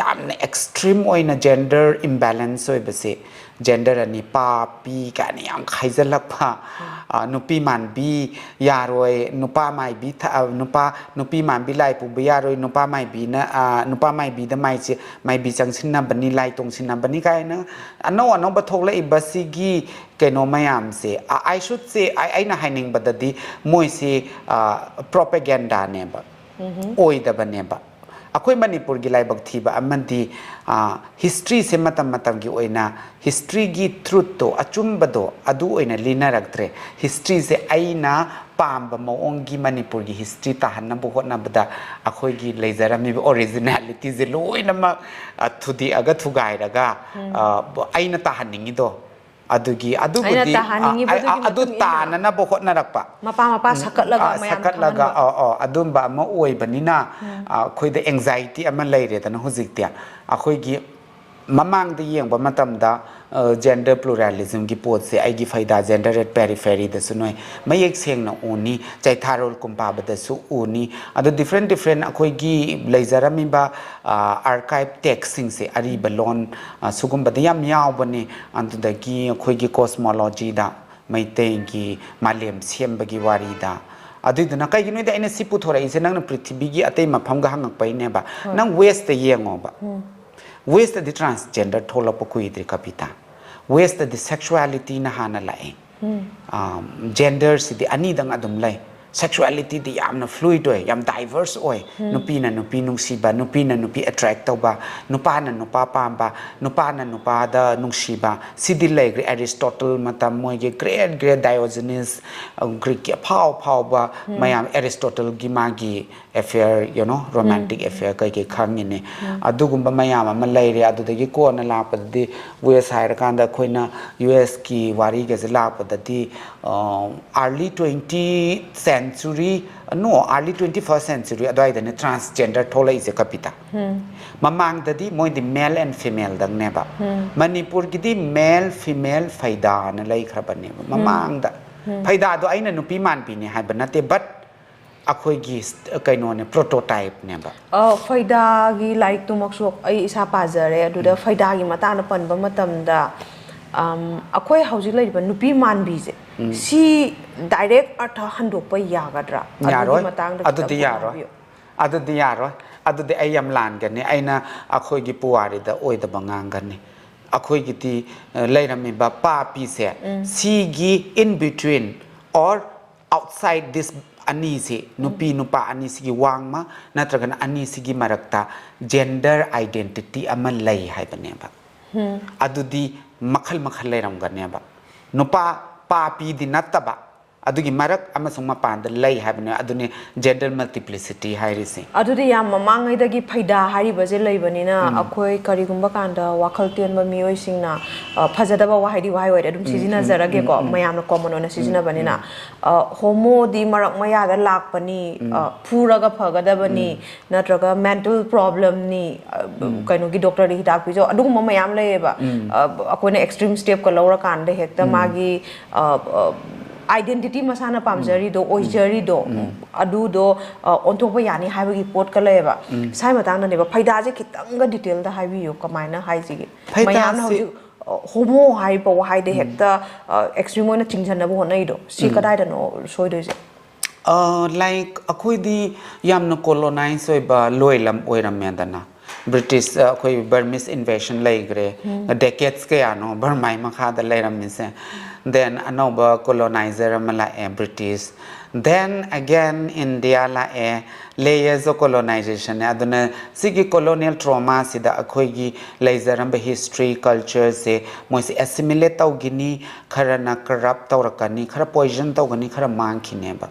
ꯌꯥꯝꯅ ꯑꯦꯛꯁꯇ꯭ꯔꯤꯝ ꯑꯣꯏꯅ ꯖꯦꯟꯗꯔ ꯏꯝꯕꯦꯂꯦꯟꯁ ꯑꯣꯏꯕꯁꯦ, ꯖꯦꯟꯗꯔ ꯑꯅꯤ, ꯄꯥ ꯄꯤ ꯀꯥꯏꯅ ꯌꯥꯝ ꯈꯥꯏꯖꯜꯂꯛꯄ, ꯑ, ꯅꯨꯄꯤ ꯃꯥꯟꯕꯤ ꯌꯥꯔꯣꯏ, ꯅꯨꯄꯥ ꯃꯥꯏꯕꯤ ꯊ-, ꯑ, ꯅꯨꯄꯥ, ꯅꯨꯄꯤ ꯃꯥꯟꯕꯤ ꯂꯥꯏ ꯄꯨꯕ ꯌꯥꯔꯣꯏ, ꯅꯨꯄꯥ ꯃꯥꯏꯕꯤꯅ, ꯑ, ꯅꯨꯄꯥ ꯃꯥꯏꯕꯤꯗ ꯃꯥꯏ ꯆꯦ-, ꯃꯥꯏꯕꯤ ꯆꯪꯁꯤꯟꯅꯕꯅꯤ, ꯂꯥꯏ ꯇꯣꯡꯁꯤꯟꯅꯕꯅꯤ ꯀꯥꯏꯅ ꯑꯅꯧ ꯑꯅꯧꯕ ꯊꯣꯛꯂꯛꯏꯕꯁꯤꯒꯤ ꯀꯩꯅꯣ ꯃꯌꯥꯝꯁꯦ, ꯑ, I should say, ꯑꯩ-, ꯑꯩꯅ ꯍꯥꯏꯅꯤꯡꯕꯗꯗꯤ ꯃꯣꯏꯁꯤ, ꯑ, ꯄ꯭ꯔꯣꯄꯦꯒꯦꯟꯗꯥꯅꯦꯕ, ꯑꯣꯏꯗꯕꯅꯦꯕ꯫ ꯑꯩꯈꯣꯏ ꯃꯅꯤꯄꯨꯔꯒꯤ ꯂꯥꯏꯕꯛ ꯊꯤꯕ ꯑꯃꯗꯤ, ꯑ, ꯍꯤꯁꯇ꯭ꯔꯤꯁꯦ ꯃꯇꯝ ꯃꯇꯝꯒꯤ ꯑꯣꯏꯅ ꯍꯤꯁꯇ꯭ꯔꯤꯒꯤ ꯇ꯭ꯔꯨꯠꯇꯣ, ꯑꯆꯨꯝꯕꯗꯣ, ꯑꯗꯨ ꯑꯣꯏꯅ ꯂꯤꯅꯔꯛꯇ꯭ꯔꯦ꯫ ꯍꯤꯁꯇ꯭ꯔꯤꯁꯦ ꯑꯩꯅ ꯄꯥꯝꯕ ꯃꯑꯣꯡꯒꯤ ꯃꯅꯤꯄꯨꯔꯒꯤ ꯍꯤꯁꯇ꯭ꯔꯤ ꯇꯥꯍꯟꯅꯕ ꯍꯣꯠꯅꯕꯗ ꯑꯩꯈꯣꯏꯒꯤ ꯂꯩꯖꯔꯝꯃꯤꯕ ꯑꯣꯔꯤꯖꯤꯅꯦꯂꯤꯇꯤꯁꯦ ꯂꯣꯏꯅꯃꯛ, ꯑ, ꯊꯨꯗꯦꯛꯑꯒ ꯊꯨꯒꯥꯏꯔꯒ, ꯑ, ꯑꯩꯅ ꯇꯥꯍꯟꯅꯤꯡꯉꯤꯗꯣ ꯑꯗꯨꯒꯤ ꯑꯗꯨꯕꯨꯗꯤ ꯇꯥꯍꯟꯅꯤꯡꯉꯤꯕ ꯑ, ꯑꯗꯨꯒꯤ ꯑ, ꯑꯗꯨ ꯃꯇꯨꯡ ꯏꯟꯅ ꯇꯥꯅꯅꯕ ꯍꯣꯠꯅꯔꯛꯄ ꯃꯄꯥ ꯃꯄꯥ ꯁꯛꯀꯠꯂꯒ ꯑ, ꯃꯌꯥꯝ ꯁꯛꯀꯠꯂꯒ ꯈꯪꯍꯟꯕ꯫ ꯑ, ꯑ, ꯑꯗꯨꯝꯕ ꯑꯃ ꯑꯣꯏꯕꯅꯤꯅ ꯑ, ꯑꯩꯈꯣꯏꯗ ꯑꯦꯡꯖꯥꯏꯇꯤ ꯑꯃ ꯂꯩꯔꯦꯗꯅ ꯍꯧꯖꯤꯛꯇꯤ꯫ ꯑꯩꯈꯣꯏꯒꯤ ꯃꯃꯥꯡꯗ ꯌꯦꯡꯕ ꯃꯇꯝꯗ ꯖꯦꯟꯗꯔ ꯄ꯭ꯂꯨꯔꯦꯂꯤꯖꯝꯒꯤ ꯄꯣꯠꯁꯦ ꯑꯩꯒꯤ ꯐꯩꯗꯥ ꯖꯦꯟꯗꯔ ꯑꯦꯠ ꯄꯦꯔꯤꯐꯦꯔꯤꯗꯁꯨ ꯅꯣꯏ ꯃꯌꯦꯛ ꯁꯦꯡꯅ ꯎꯅꯤ꯫ ꯆꯩꯊꯥꯔꯣꯜ ꯀꯨꯝꯄꯥꯕꯗꯁꯨ ꯎꯅꯤ꯫ ꯑꯗꯣ ꯗꯤꯐ꯭ꯔꯦꯟ ꯗꯤꯐ꯭ꯔꯦꯟ ꯑꯩꯈꯣꯏꯒꯤ ꯂꯩꯖꯔꯝꯃꯤꯕ ꯑꯥꯔꯀꯥꯏꯞ ꯇꯦꯛꯁꯁꯤꯡꯁꯦ, ꯑꯔꯤꯕ ꯂꯣꯟ ꯑ, ꯁꯤꯒꯨꯝꯕꯗ ꯌꯥꯝ ꯌꯥꯎꯕꯅꯤ꯫ ꯑꯗꯨꯗꯒꯤ ꯑꯩꯈꯣꯏꯒꯤ ꯀꯣꯁꯃꯣꯂꯣꯖꯤꯗ, ꯃꯩꯇꯩꯒꯤ ꯃꯥꯂꯦꯝ ꯁꯦꯝꯕꯒꯤ ꯋꯥꯔꯤꯗ꯫ ꯑꯗꯨꯏꯗꯨꯅ ꯀꯩꯒꯤꯅꯣꯗꯤ ꯑꯩꯅ ꯁꯤ ꯄꯨꯊꯣꯔꯛꯏꯁꯦ, ꯅꯪꯅ ꯄ꯭ꯔꯤꯊꯤꯕꯤꯒꯤ ꯑꯇꯩ ꯃꯐꯝꯒ ꯍꯪꯉꯛꯄꯩꯅꯦꯕ꯫ ꯅꯪ ꯋꯦꯁꯇ ꯌꯦꯡꯉꯣꯕ꯫ ꯋꯦꯁꯇꯗꯤ ꯇ꯭ꯔꯥꯟꯁꯖꯦꯟꯗꯔ ꯊꯣꯛꯂꯛꯄ ꯀꯨꯏꯗ꯭ꯔꯤ, ꯀꯕꯤꯇꯥ꯫ ꯋꯦꯁꯇꯗꯤ ꯁꯦꯛꯁꯨꯋꯦꯂꯤꯇꯤꯅ ꯍꯥꯟꯅ ꯂꯥꯛꯑꯦ꯫ ꯖꯦꯟꯗꯔꯁꯤꯗꯤ ꯑꯅꯤꯗꯪ ꯑꯗꯨꯝ ꯂꯩ꯫ ꯁꯦꯛꯁꯨꯋꯦꯂꯤꯇꯤꯗꯤ ꯌꯥꯝꯅ ꯐ꯭ꯂꯨꯏꯗ ꯑꯣꯏ, ꯌꯥꯝ ꯗꯥꯏꯚꯔꯁ ꯑꯣꯏ꯫ ꯅꯨꯄꯤꯅ ꯅꯨꯄꯤ ꯅꯨꯡꯁꯤꯕ, ꯅꯨꯄꯤꯅ ꯅꯨꯄꯤ ꯑꯦꯇ꯭ꯔꯦꯛ ꯇꯧꯕ, ꯅꯨꯄꯥꯅ ꯅꯨꯄꯥ ꯄꯥꯝꯕ, ꯅꯨꯄꯥꯅ ꯅꯨꯄꯥꯗ ꯅꯨꯡꯁꯤꯕ, ꯁꯤꯗꯤ ꯂꯩꯈ꯭ꯔꯦ꯫ ꯑꯦꯔꯤꯁꯇꯣꯇꯜ ꯃꯇꯝ, ꯃꯣꯏꯒꯤ ꯒ꯭ꯔꯦꯠ ꯒ꯭ꯔꯦꯠ ꯗꯥꯏꯑꯣꯖꯤꯅꯤꯁ, ꯒ꯭ꯔꯤꯛꯀꯤ ꯑꯐꯥꯎ ꯑꯐꯥꯎꯕ ꯃꯌꯥꯝ, ꯑꯦꯔꯤꯁꯇꯣꯇꯜꯒꯤ ꯃꯥꯒꯤ ꯑꯦꯐꯤꯌꯔ, ꯌꯨ ꯅꯣ, ꯔꯣꯃꯥꯟꯇꯤꯛ ꯑꯦꯐꯤꯌꯔ ꯀꯩꯀꯩ ꯈꯪꯉꯤꯅꯦ꯫ ꯑꯗꯨꯒꯨꯝꯕ ꯃꯌꯥꯝ ꯑꯃ ꯂꯩꯔꯦ꯫ ꯑꯗꯨꯗꯒꯤ ꯀꯣꯟꯅ ꯂꯥꯛꯄꯗꯗꯤ ꯋꯦꯁ ꯍꯥꯏꯔꯀꯥꯟꯗ ꯑꯩꯈꯣꯏꯅ ꯌꯨ ꯑꯦꯁꯀꯤ ꯋꯥꯔꯤꯒꯁꯦ ꯂꯥꯛꯄꯗꯗꯤ, early twenty century, no, early twenty first century ꯑꯗꯨꯋꯥꯏꯗꯅꯦ ꯇ꯭ꯔꯥꯟꯁꯖꯦꯟꯗꯔ ꯊꯣꯛꯂꯛꯏꯁꯦ, ꯀꯕꯤꯇꯥ꯫ ꯃꯃꯥꯡꯗꯗꯤ ꯃꯣꯏꯗꯤ ꯃꯦꯜ ꯑꯦꯟ ꯐꯤꯃꯦꯜꯗꯪꯅꯦꯕ꯫ ꯃꯅꯤꯄꯨꯔꯒꯤꯗꯤ ꯃꯦꯜ ꯐꯤꯃꯦꯜ ꯐꯩꯗꯥꯅ ꯂꯩꯈ꯭ꯔꯕꯅꯦꯕ ꯃꯃꯥꯡꯗ꯫ ꯐꯩꯗꯥꯗꯣ ꯑꯩꯅ ꯅꯨꯄꯤ ꯃꯥꯟꯕꯤꯅꯦ ꯍꯥꯏꯕ ꯅꯠꯇꯦ, ꯕꯠ ꯑꯩꯈꯣꯏꯒꯤ ꯀꯩꯅꯣꯅꯦ, ꯄ꯭ꯔꯣꯇꯣꯇꯥꯏꯞꯅꯦꯕ꯫ ꯑ, ꯐꯩꯗꯥꯒꯤ ꯂꯥꯏꯔꯤꯛꯇꯨꯃꯛꯁꯨ ꯑꯩ ꯏꯁꯥ ꯄꯥꯖꯔꯦ꯫ ꯑꯗꯨꯗ ꯐꯩꯗꯥꯒꯤ ꯃꯇꯥꯡꯗ ꯄꯟꯕ ꯃꯇꯝꯗ, ꯑꯝ, ꯑꯩꯈꯣꯏ ꯍꯧꯖꯤꯛ ꯂꯩꯔꯤꯕ ꯅꯨꯄꯤ ꯃꯥꯟꯕꯤꯁꯦ, ꯁꯤ ꯗꯥꯏꯔꯦꯛ ꯑꯔꯊ ꯍꯟꯗꯣꯛꯄ ꯌꯥꯒꯗ꯭ꯔꯥ? ꯑꯗꯨꯒꯤ ꯌꯥꯔꯣꯏ꯫ ꯃꯇꯥꯡꯗ ꯈꯤꯇꯪ ꯑꯗꯨꯗꯤ ꯌꯥꯔꯣꯏ꯫ ꯍꯥꯏꯕꯤꯌꯨ꯫ ꯑꯗꯨꯗꯤ ꯌꯥꯔꯣꯏ꯫ ꯑꯗꯨꯗꯤ ꯑꯩ ꯌꯥꯝ ꯂꯥꯟꯒꯅꯤ꯫ ꯑꯩꯅ ꯑꯩꯈꯣꯏꯒꯤ ꯄꯨꯋꯥꯔꯤꯗ ꯑꯣꯏꯗꯕ ꯉꯥꯡꯒꯅꯤ꯫ ꯑꯩꯈꯣꯏꯒꯤꯗꯤ, ꯑ, ꯂꯩꯔꯝꯃꯤꯕ ꯄꯥꯄꯤꯁꯦ, ꯁꯤꯒꯤ in between or outside this ꯑꯅꯤꯁꯤ, ꯅꯨꯄꯤ ꯅꯨꯄꯥ ꯑꯅꯤꯁꯤꯒꯤ ꯋꯥꯡꯃ ꯅꯠꯇ꯭ꯔꯒꯅ ꯑꯅꯤꯁꯤꯒꯤ ꯃꯔꯛꯇ ꯖꯦꯟꯗꯔ ꯑꯥꯏꯗꯦꯟꯇꯤꯇꯤ ꯑꯃ ꯂꯩ ꯍꯥꯏꯕꯅꯦꯕ꯫ ꯑꯗꯨꯗꯤ ꯃꯈꯜ ꯃꯈꯜ ꯂꯩꯔꯝꯒꯅꯦꯕ꯫ ꯅꯨꯄꯥ ꯄꯥꯄꯤꯗꯤ ꯅꯠꯇꯕ, ꯑꯗꯨꯒꯤ ꯃꯔꯛ ꯑꯃꯁꯨꯡ ꯃꯄꯥꯟꯗ ꯂꯩ ꯍꯥꯏꯕꯅꯦ꯫ ꯑꯗꯨꯅꯦ gender multiplicity ꯍꯥꯏꯔꯤꯁꯦ꯫ ꯑꯗꯨꯗꯤ ꯌꯥꯝ ꯃꯃꯥꯡꯉꯩꯗꯒꯤ ꯐꯩꯗꯥ ꯍꯥꯏꯔꯤꯕꯁꯦ ꯂꯩꯕꯅꯤꯅ, ꯑꯩꯈꯣꯏ ꯀꯔꯤꯒꯨꯝꯕ ꯀꯥꯟꯗ ꯋꯥꯈꯜ ꯇꯦꯟꯕ ꯃꯤꯑꯣꯏꯁꯤꯡꯅ, ꯑ, ꯐꯖꯗꯕ ꯋꯥꯍꯩꯗꯤ ꯋꯥꯍꯩ ꯑꯣꯏꯔꯦ, ꯑꯗꯨꯝ ꯁꯤꯖꯤꯟꯅꯖꯔꯒꯦꯀꯣ, ꯃꯌꯥꯝꯅ ꯀꯣꯃꯟ ꯑꯣꯏꯅ ꯁꯤꯖꯤꯟꯅꯕꯅꯤꯅ꯫ ꯑ, ꯍꯣꯃꯣꯗꯤ ꯃꯔꯛ ꯃꯌꯥꯗ ꯂꯥꯛꯄꯅꯤ, ꯑ, ꯐꯨꯔꯒ ꯐꯒꯗꯕꯅꯤ, ꯅꯠꯇ꯭ꯔꯒ ꯃꯦꯟꯇꯦꯜ ꯄ꯭ꯔꯣꯕ꯭ꯂꯦꯝꯅꯤ, ꯑ, ꯀꯩꯅꯣꯒꯤ ꯗꯣꯛꯇꯔꯗ ꯍꯤꯗꯥꯛ ꯄꯤꯖꯧ, ꯑꯗꯨꯒꯨꯝꯕ ꯃꯌꯥꯝ ꯂꯩꯌꯦꯕ꯫ ꯑ, ꯑꯩꯈꯣꯏꯅ ꯑꯦꯛꯁꯇ꯭ꯔꯤꯝ ꯁ꯭ꯇꯦꯞꯀ ꯂꯧꯔꯀꯥꯟꯗ ꯍꯦꯛꯇ ꯃꯥꯒꯤ, ꯑ, ꯑ, ꯑꯥꯏꯗꯦꯟꯇꯤꯇꯤ ꯃꯁꯥꯅ ꯄꯥꯝꯖꯔꯤꯗꯣ, ꯑꯣꯏꯖꯔꯤꯗꯣ, ꯑꯗꯨꯗꯣ, ꯑ, ꯑꯣꯟꯊꯣꯛꯄ ꯌꯥꯅꯤ ꯍꯥꯏꯕꯒꯤ ꯄꯣꯠꯀ ꯂꯩꯌꯦꯕ꯫ ꯁ꯭ꯋꯥꯏ ꯃꯇꯥꯡꯗꯅꯦꯕ꯫ ꯐꯩꯗꯥꯁꯦ ꯈꯤꯇꯪꯒ ꯗꯤꯇꯦꯜꯗ ꯍꯥꯏꯕꯤꯌꯨ, ꯀꯃꯥꯏꯅ ꯍꯥꯏꯁꯤꯒꯦ? ꯃꯌꯥꯝꯅ ꯍꯧꯖꯤꯛ, ꯑ, ꯍꯣꯃꯣ ꯍꯥꯏꯔꯤꯕ ꯋꯥꯍꯩꯗ ꯍꯦꯛꯇ, ꯑ, ꯑꯦꯛꯁꯇ꯭ꯔꯤꯝ ꯑꯣꯏꯅ ꯆꯤꯡꯁꯤꯟꯅꯕ ꯍꯣꯠꯅꯩꯗꯣ, ꯁꯤ ꯀꯗꯥꯏꯗꯅꯣ ꯁꯣꯏꯗꯣꯏꯁꯦ? ꯑ, like, ꯑꯩꯈꯣꯏꯗꯤ ꯌꯥꯝꯅ ꯀꯣꯂꯣꯅꯥꯏꯖ ꯑꯣꯏꯕ ꯂꯣꯏꯂꯝ ꯑꯣꯏꯔꯝꯃꯦꯗꯅ꯫ ꯕ꯭ꯔꯤꯇꯤꯁ, ꯑ, ꯑꯩꯈꯣꯏ ꯕꯔꯃꯤꯁ ꯏꯟꯚꯦꯁꯟ ꯂꯩꯈ꯭ꯔꯦ, ꯗꯦꯀꯦꯠꯁ ꯀꯌꯥꯅꯣ ꯕꯔꯃꯥꯏ ꯃꯈꯥꯗ ꯂꯩꯔꯝꯃꯤꯁꯦ꯫ ꯗꯦꯟ ꯑꯅꯧꯕ ꯀꯣꯂꯣꯅꯥꯏꯖꯔ ꯑꯃ ꯂꯥꯛꯑꯦ, ꯕ꯭ꯔꯤꯇꯤꯁ꯫ ꯗꯦꯟ ꯑꯒꯦꯟ ꯏꯟꯗꯤꯌꯥ ꯂꯥꯛꯑꯦ, ꯂꯦꯌꯔꯁ ꯑꯣꯐ ꯀꯣꯂꯣꯅꯥꯏꯖꯦꯁꯟꯅꯦ꯫ ꯑꯗꯨꯅ ꯁꯤꯒꯤ ꯀꯣꯂꯣꯅꯤꯌꯦꯜ ꯇ꯭ꯔꯣꯃꯥꯁꯤꯗ ꯑꯩꯈꯣꯏꯒꯤ ꯂꯩꯖꯔꯝꯕ ꯍꯤꯁꯇ꯭ꯔꯤ, ꯀꯜꯆꯔꯁꯦ ꯃꯣꯏꯁꯦ ꯑꯦꯁꯤꯃꯤꯂꯦꯠ ꯇꯧꯈꯤꯅꯤ, ꯈꯔꯅ ꯀꯔꯞ ꯇꯧꯔꯛꯀꯅꯤ, ꯈꯔ ꯄꯣꯏꯖꯟ ꯇꯧꯒꯅꯤ, ꯈꯔ ꯃꯥꯡꯈꯤꯅꯦꯕ꯫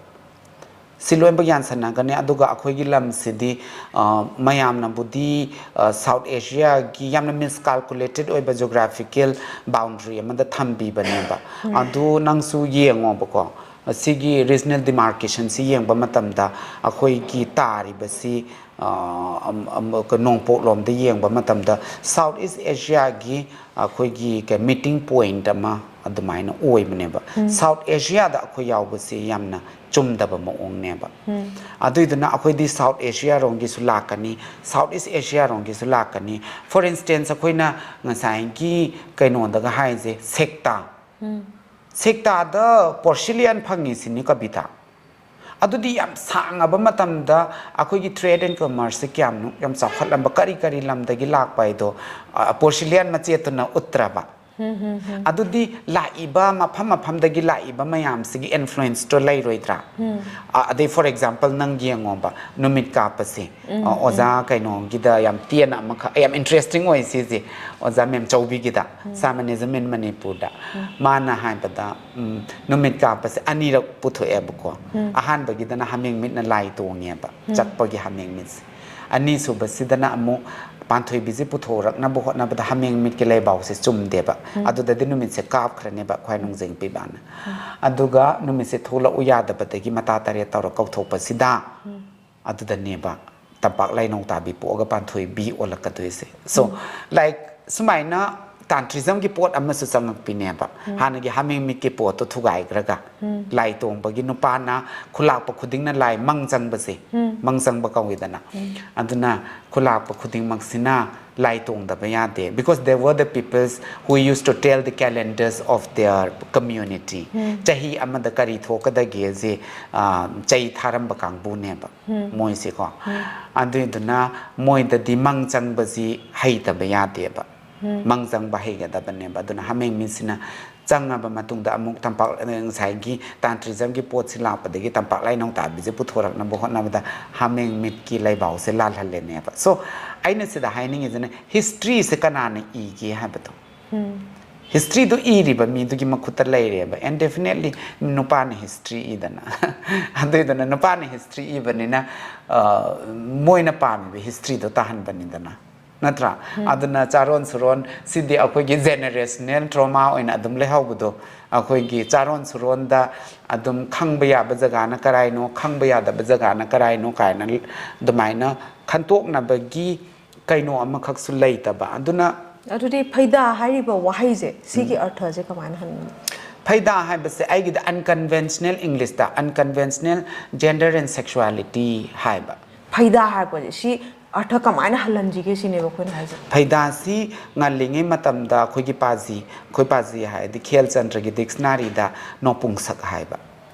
ꯁꯤ ꯂꯣꯏꯅꯃꯛ ꯌꯥꯟꯁꯟꯅꯒꯅꯤ꯫ ꯑꯗꯨꯒ ꯑꯩꯈꯣꯏꯒꯤ ꯂꯝꯁꯤꯗꯤ, ꯑ, ꯃꯌꯥꯝꯅꯕꯨꯗꯤ, ꯑ, ꯁꯥꯎꯠ ꯑꯦꯁꯤꯌꯥꯒꯤ ꯌꯥꯝꯅ ꯃꯤꯁꯀꯥꯜꯀꯨꯂꯦꯇꯦꯠ ꯑꯣꯏꯕ ꯖꯣꯒ꯭ꯔꯥꯐꯤꯀꯦꯜ ꯕꯥꯎꯟꯗ꯭ꯔꯤ ꯑꯃꯗ ꯊꯝꯕꯤꯕꯅꯦꯕ꯫ ꯑꯗꯨ ꯅꯪꯁꯨ ꯌꯦꯡꯉꯣꯕꯀꯣ, ꯁꯤꯒꯤ ꯔꯤꯖꯅꯦꯜ ꯗꯤꯃꯥꯔꯀꯦꯁꯟꯁꯤ ꯌꯦꯡꯕ ꯃꯇꯝꯗ ꯑꯩꯈꯣꯏꯒꯤ ꯇꯥꯔꯤꯕꯁꯤ, ꯑ, ꯑꯝ-, ꯑꯝ-, ꯀ-, ꯅꯣꯡꯄꯣꯛꯂꯣꯝꯗ ꯌꯦꯡꯕ ꯃꯇꯝꯗ ꯁꯥꯎꯠ ꯏꯁ ꯑꯦꯁꯤꯌꯥꯒꯤ ꯑꯩꯈꯣꯏꯒꯤ ꯀ-, ꯃꯤꯇꯤꯡ ꯄꯣꯏꯟꯠ ꯑꯃ ꯑꯗꯨꯃꯥꯏꯅ ꯑꯣꯏꯕꯅꯦꯕ꯫ ꯁꯥꯎꯠ ꯑꯦꯁꯤꯌꯥꯗ ꯑꯩꯈꯣꯏ ꯌꯥꯎꯕꯁꯤ ꯌꯥꯝꯅ ꯆꯨꯝꯗꯕ ꯃꯑꯣꯡꯅꯦꯕ꯫ ꯑꯗꯨꯏꯗꯨꯅ ꯑꯩꯈꯣꯏꯗꯤ ꯁꯥꯎꯠ ꯑꯦꯁꯤꯌꯥꯔꯣꯝꯒꯤꯁꯨ ꯂꯥꯛꯀꯅꯤ, ꯁꯥꯎꯠ ꯏꯁ ꯑꯦꯁꯤꯌꯥꯔꯣꯝꯒꯤꯁꯨ ꯂꯥꯛꯀꯅꯤ꯫ ꯐꯣꯔ ꯏꯟꯁꯇꯦꯟꯁ, ꯑꯩꯈꯣꯏꯅ ꯉꯁꯥꯏꯒꯤ ꯀꯩꯅꯣꯗꯒ ꯍꯥꯏꯁꯦ, ꯁꯦꯛꯇꯥ꯫ ꯁꯦꯛꯇꯥꯗ ꯄꯣꯔꯁꯤꯂꯤꯌꯟ ꯐꯪꯉꯤꯁꯤꯅꯤ, ꯀꯕꯤꯇꯥ꯫ ꯑꯗꯨꯗꯤ ꯌꯥꯝ ꯁꯥꯡꯉꯕ ꯃꯇꯝꯗ ꯑꯩꯈꯣꯏꯒꯤ ꯇ꯭ꯔꯦꯗ ꯑꯦꯟ ꯀꯃꯔꯁꯁꯦ ꯀꯌꯥꯝ ꯌꯥꯝ ꯆꯥꯎꯈꯠꯂꯝꯕ, ꯀꯔꯤ ꯀꯔꯤ ꯂꯝꯗꯒꯤ ꯂꯥꯛꯄ ꯍꯥꯏꯗꯣ, ꯑ, ꯄꯣꯔꯁꯤꯂꯤꯌꯟ ꯃꯆꯦꯠꯇꯨꯅ ꯎꯠꯇ꯭ꯔꯕ? ꯑꯗꯨꯗꯤ ꯂꯥꯛꯏꯕ ꯃꯐꯝ ꯃꯐꯝꯗꯒꯤ ꯂꯥꯛꯏꯕ ꯃꯌꯥꯝꯁꯤꯒꯤ ꯏꯟꯐ꯭ꯂꯨꯌꯦꯟꯁꯇꯣ ꯂꯩꯔꯣꯏꯗ꯭ꯔꯥ? ꯑ- ꯑꯗꯩ, ꯐꯣꯔ ꯑꯦꯛꯖꯥꯝꯄꯜ, ꯅꯪ ꯌꯦꯡꯉꯣꯕ, ꯅꯨꯃꯤꯠ ꯀꯥꯞꯄꯁꯦ, ꯑ, ꯑꯣꯖꯥ ꯀꯩꯅꯣꯒꯤꯗ ꯌꯥꯝ ꯇꯦꯟꯅ ꯑꯃꯈꯛ, ꯌꯥꯝ ꯏꯟꯇꯔꯦꯁꯇꯤꯡ ꯑꯣꯏ ꯁꯤꯁꯦ, ꯑꯣꯖꯥ ꯃꯦꯝꯆꯧꯕꯤꯒꯤꯗ, Shamanism in Manipurꯗ, ꯃꯥꯅ ꯍꯥꯏꯕꯗ, ꯎꯝ, ꯅꯨꯃꯤꯠ ꯀꯥꯞꯄꯁꯦ ꯑꯅꯤꯔꯛ ꯄꯨꯊꯣꯛꯑꯦꯕꯀꯣ꯫ ꯑꯍꯥꯟꯕꯒꯤꯗꯅ ꯍꯥꯃꯦꯡ ꯃꯤꯠꯅ ꯂꯥꯏ ꯇꯣꯡꯉꯦꯕ, ꯆꯠꯄꯒꯤ ꯍꯥꯃꯦꯡ ꯃꯤꯠꯁꯦ꯫ ꯑꯅꯤꯁꯨꯕꯁꯤꯗꯅ ꯑꯃꯨꯛ ꯄꯥꯟꯊꯣꯏꯕꯤꯁꯦ ꯄꯨꯊꯣꯔꯛꯅꯕ ꯍꯣꯠꯅꯕꯗ ꯍꯥꯃꯦꯡ ꯃꯤꯠꯀꯤ ꯂꯩꯕꯥꯎꯁꯦ ꯆꯨꯝꯗꯦꯕ꯫ ꯑꯗꯨꯗꯗꯤ ꯅꯨꯃꯤꯠꯁꯦ ꯀꯥꯞꯈ꯭ꯔꯅꯦꯕ ꯈ꯭ꯋꯥꯏ ꯅꯣꯡꯖꯩ ꯄꯤꯕꯥꯅ꯫ ꯑꯗꯨꯒ ꯅꯨꯃꯤꯠꯁꯦ ꯊꯣꯛꯂꯛꯎ ꯌꯥꯗꯕꯗꯒꯤ ꯃꯇꯥ ꯇꯔꯦꯠ ꯇꯧꯔ ꯀꯧꯊꯣꯛꯄꯁꯤꯗ, ꯑꯗꯨꯗꯅꯦꯕ ꯇꯝꯄꯥꯛ ꯂꯥꯏꯅꯧ ꯇꯥꯕꯤ ꯄꯣꯛꯑꯒ ꯄꯥꯟꯊꯣꯏꯕꯤ ꯑꯣꯜꯂꯛꯀꯗꯣꯏꯁꯦ꯫ So, like, ꯁꯨꯃꯥꯏꯅ ꯇꯥꯟꯇ꯭ꯔꯤꯖꯝꯒꯤ ꯄꯣꯠ ꯑꯃꯁꯨ ꯆꯪꯉꯛꯄꯤꯅꯦꯕ꯫ ꯍꯥꯟꯅꯒꯤ ꯍꯥꯃꯦꯡ ꯃꯤꯠꯀꯤ ꯄꯣꯠꯇꯣ ꯊꯨꯒꯥꯏꯈ꯭ꯔꯒ, ꯂꯥꯏ ꯇꯣꯡꯕꯒꯤ ꯅꯨꯄꯥꯅ ꯈꯨꯂꯥꯛꯄ ꯈꯨꯗꯤꯡꯅ ꯂꯥꯏ ꯃꯪ ꯆꯪꯕꯁꯦ, ꯃꯪ ꯆꯪꯕ ꯀꯧꯏꯗꯅ꯫ ꯑꯗꯨꯅ ꯈꯨꯂꯥꯛꯄ ꯈꯨꯗꯤꯡꯃꯛꯁꯤꯅ ꯂꯥꯏ ꯇꯣꯡꯗꯕ ꯌꯥꯗꯦ, because they were the peoples who used to tell the calendars of their community꯫ ꯆꯍꯤ ꯑꯃꯗ ꯀꯔꯤ ꯊꯣꯛꯀꯗꯒꯦꯁꯦ, ꯑ, ꯆꯩ ꯊꯥꯔꯝꯕ ꯀꯥꯡꯕꯨꯅꯦꯕ ꯃꯣꯏꯁꯦꯀꯣ꯫ ꯑꯗꯨꯏꯗꯨꯅ ꯃꯣꯏꯗꯗꯤ ꯃꯪ ꯆꯪꯕꯁꯤ ꯍꯩꯇꯕ ꯌꯥꯗꯦꯕ꯫ ꯃꯪ ꯆꯪꯕ ꯍꯩꯒꯗꯕꯅꯦꯕ꯫ ꯑꯗꯨꯅ ꯍꯥꯃꯦꯡ ꯃꯤꯠꯁꯤꯅ ꯆꯪꯉꯕ ꯃꯇꯨꯡꯗ ꯑꯃꯨꯛ ꯇꯝꯄꯥꯛ, ꯉꯁꯥꯏꯒꯤ ꯇꯥꯟꯇ꯭ꯔꯤꯖꯝꯒꯤ ꯄꯣꯠꯁꯤ ꯂꯥꯛꯄꯗꯒꯤ ꯇꯝꯄꯥꯛ ꯂꯥꯏꯅꯧ ꯇꯥꯕꯤꯁꯦ ꯄꯨꯊꯣꯔꯛꯅꯕ ꯍꯣꯠꯅꯕꯗ ꯍꯥꯃꯦꯡ ꯃꯤꯠꯀꯤ ꯂꯩꯕꯥꯎꯁꯦ ꯂꯥꯜꯍꯜꯂꯦꯅꯦꯕ꯫ So, ꯑꯩꯅ ꯁꯤꯗ ꯍꯥꯏꯅꯤꯡꯉꯤꯁꯤꯅ, ꯍꯤꯁꯇ꯭ꯔꯤꯁꯦ ꯀꯅꯥꯅ ꯏꯒꯦ ꯍꯥꯏꯕꯗꯣ꯫ ꯍꯤꯁꯇ꯭ꯔꯤꯗꯨ ꯏꯔꯤꯕ ꯃꯤꯗꯨꯒꯤ ꯃꯈꯨꯠꯇ ꯂꯩꯔꯦꯕ꯫ And definitely ꯅꯨꯄꯥꯅ ꯍꯤꯁꯇ꯭ꯔꯤ ꯏꯗꯅ꯫ ꯑꯗꯨꯏꯗꯨꯅ ꯅꯨꯄꯥꯅ ꯍꯤꯁꯇ꯭ꯔꯤ ꯏꯕꯅꯤꯅ, ꯑ, ꯃꯣꯏꯅ ꯄꯥꯝꯃꯤꯕ ꯍꯤꯁꯇ꯭ꯔꯤꯗꯣ ꯇꯥꯍꯟꯕꯅꯤꯗꯅ, ꯅꯠꯇ꯭ꯔꯥ? ꯑꯗꯨꯅ ꯆꯥꯔꯣꯟ ꯁꯨꯔꯣꯟ ꯁꯤꯗꯤ ꯑꯩꯈꯣꯏꯒꯤ ꯖꯦꯅꯦꯔꯦꯁꯅꯦꯜ ꯇ꯭ꯔꯣꯃꯥ ꯑꯣꯏꯅ ꯑꯗꯨꯝ ꯂꯩꯍꯧꯕꯗꯣ, ꯑꯩꯈꯣꯏꯒꯤ ꯆꯥꯔꯣꯟ ꯁꯨꯔꯣꯟꯗ ꯑꯗꯨꯝ ꯈꯪꯕ ꯌꯥꯕ ꯖꯒꯥꯅ ꯀꯔꯥꯏꯅꯣ, ꯈꯪꯕ ꯌꯥꯗꯕ ꯖꯒꯥꯅ ꯀꯔꯥꯏꯅꯣ ꯀꯥꯏꯅ ꯑꯗꯨꯃꯥꯏꯅ ꯈꯟꯇꯣꯛꯅꯕꯒꯤ ꯀꯩꯅꯣ ꯑꯃꯈꯛꯁꯨ ꯂꯩꯇꯕ꯫ ꯑꯗꯨꯅ ꯑꯗꯨꯗꯤ ꯐꯩꯗꯥ ꯍꯥꯏꯔꯤꯕ ꯋꯥꯍꯩꯁꯦ, ꯁꯤꯒꯤ ꯑꯔꯊꯁꯦ ꯀꯃꯥꯏꯅ ꯍꯟꯕꯅꯣ? ꯐꯩꯗꯥ ꯍꯥꯏꯕꯁꯦ ꯑꯩꯒꯤꯗ unconventional, Englishꯇ unconventional gender and sexuality ꯍꯥꯏꯕ꯫ ꯐꯩꯗꯥ ꯍꯥꯏꯔꯛꯄꯁꯦ ꯁꯤ ꯑꯔꯊ ꯀꯃꯥꯏꯅ ꯍꯜꯍꯟꯁꯤꯒꯦ ꯁꯤꯅꯦꯕ ꯑꯩꯈꯣꯏꯅ ꯍꯥꯏꯁꯦ꯫ ꯐꯩꯗꯥꯁꯤ ꯉꯜꯂꯤꯉꯩ ꯃꯇꯝꯗ ꯑꯩꯈꯣꯏꯒꯤ ꯄꯥꯖꯤ, ꯑꯩꯈꯣꯏ ꯄꯥꯖꯤ ꯍꯥꯏꯔꯗꯤ ꯈꯦꯜꯆꯟꯗ꯭ꯔꯒꯤ dictionaryꯗ ꯅꯣꯄꯨꯡꯁꯛ ꯍꯥꯏꯕ꯫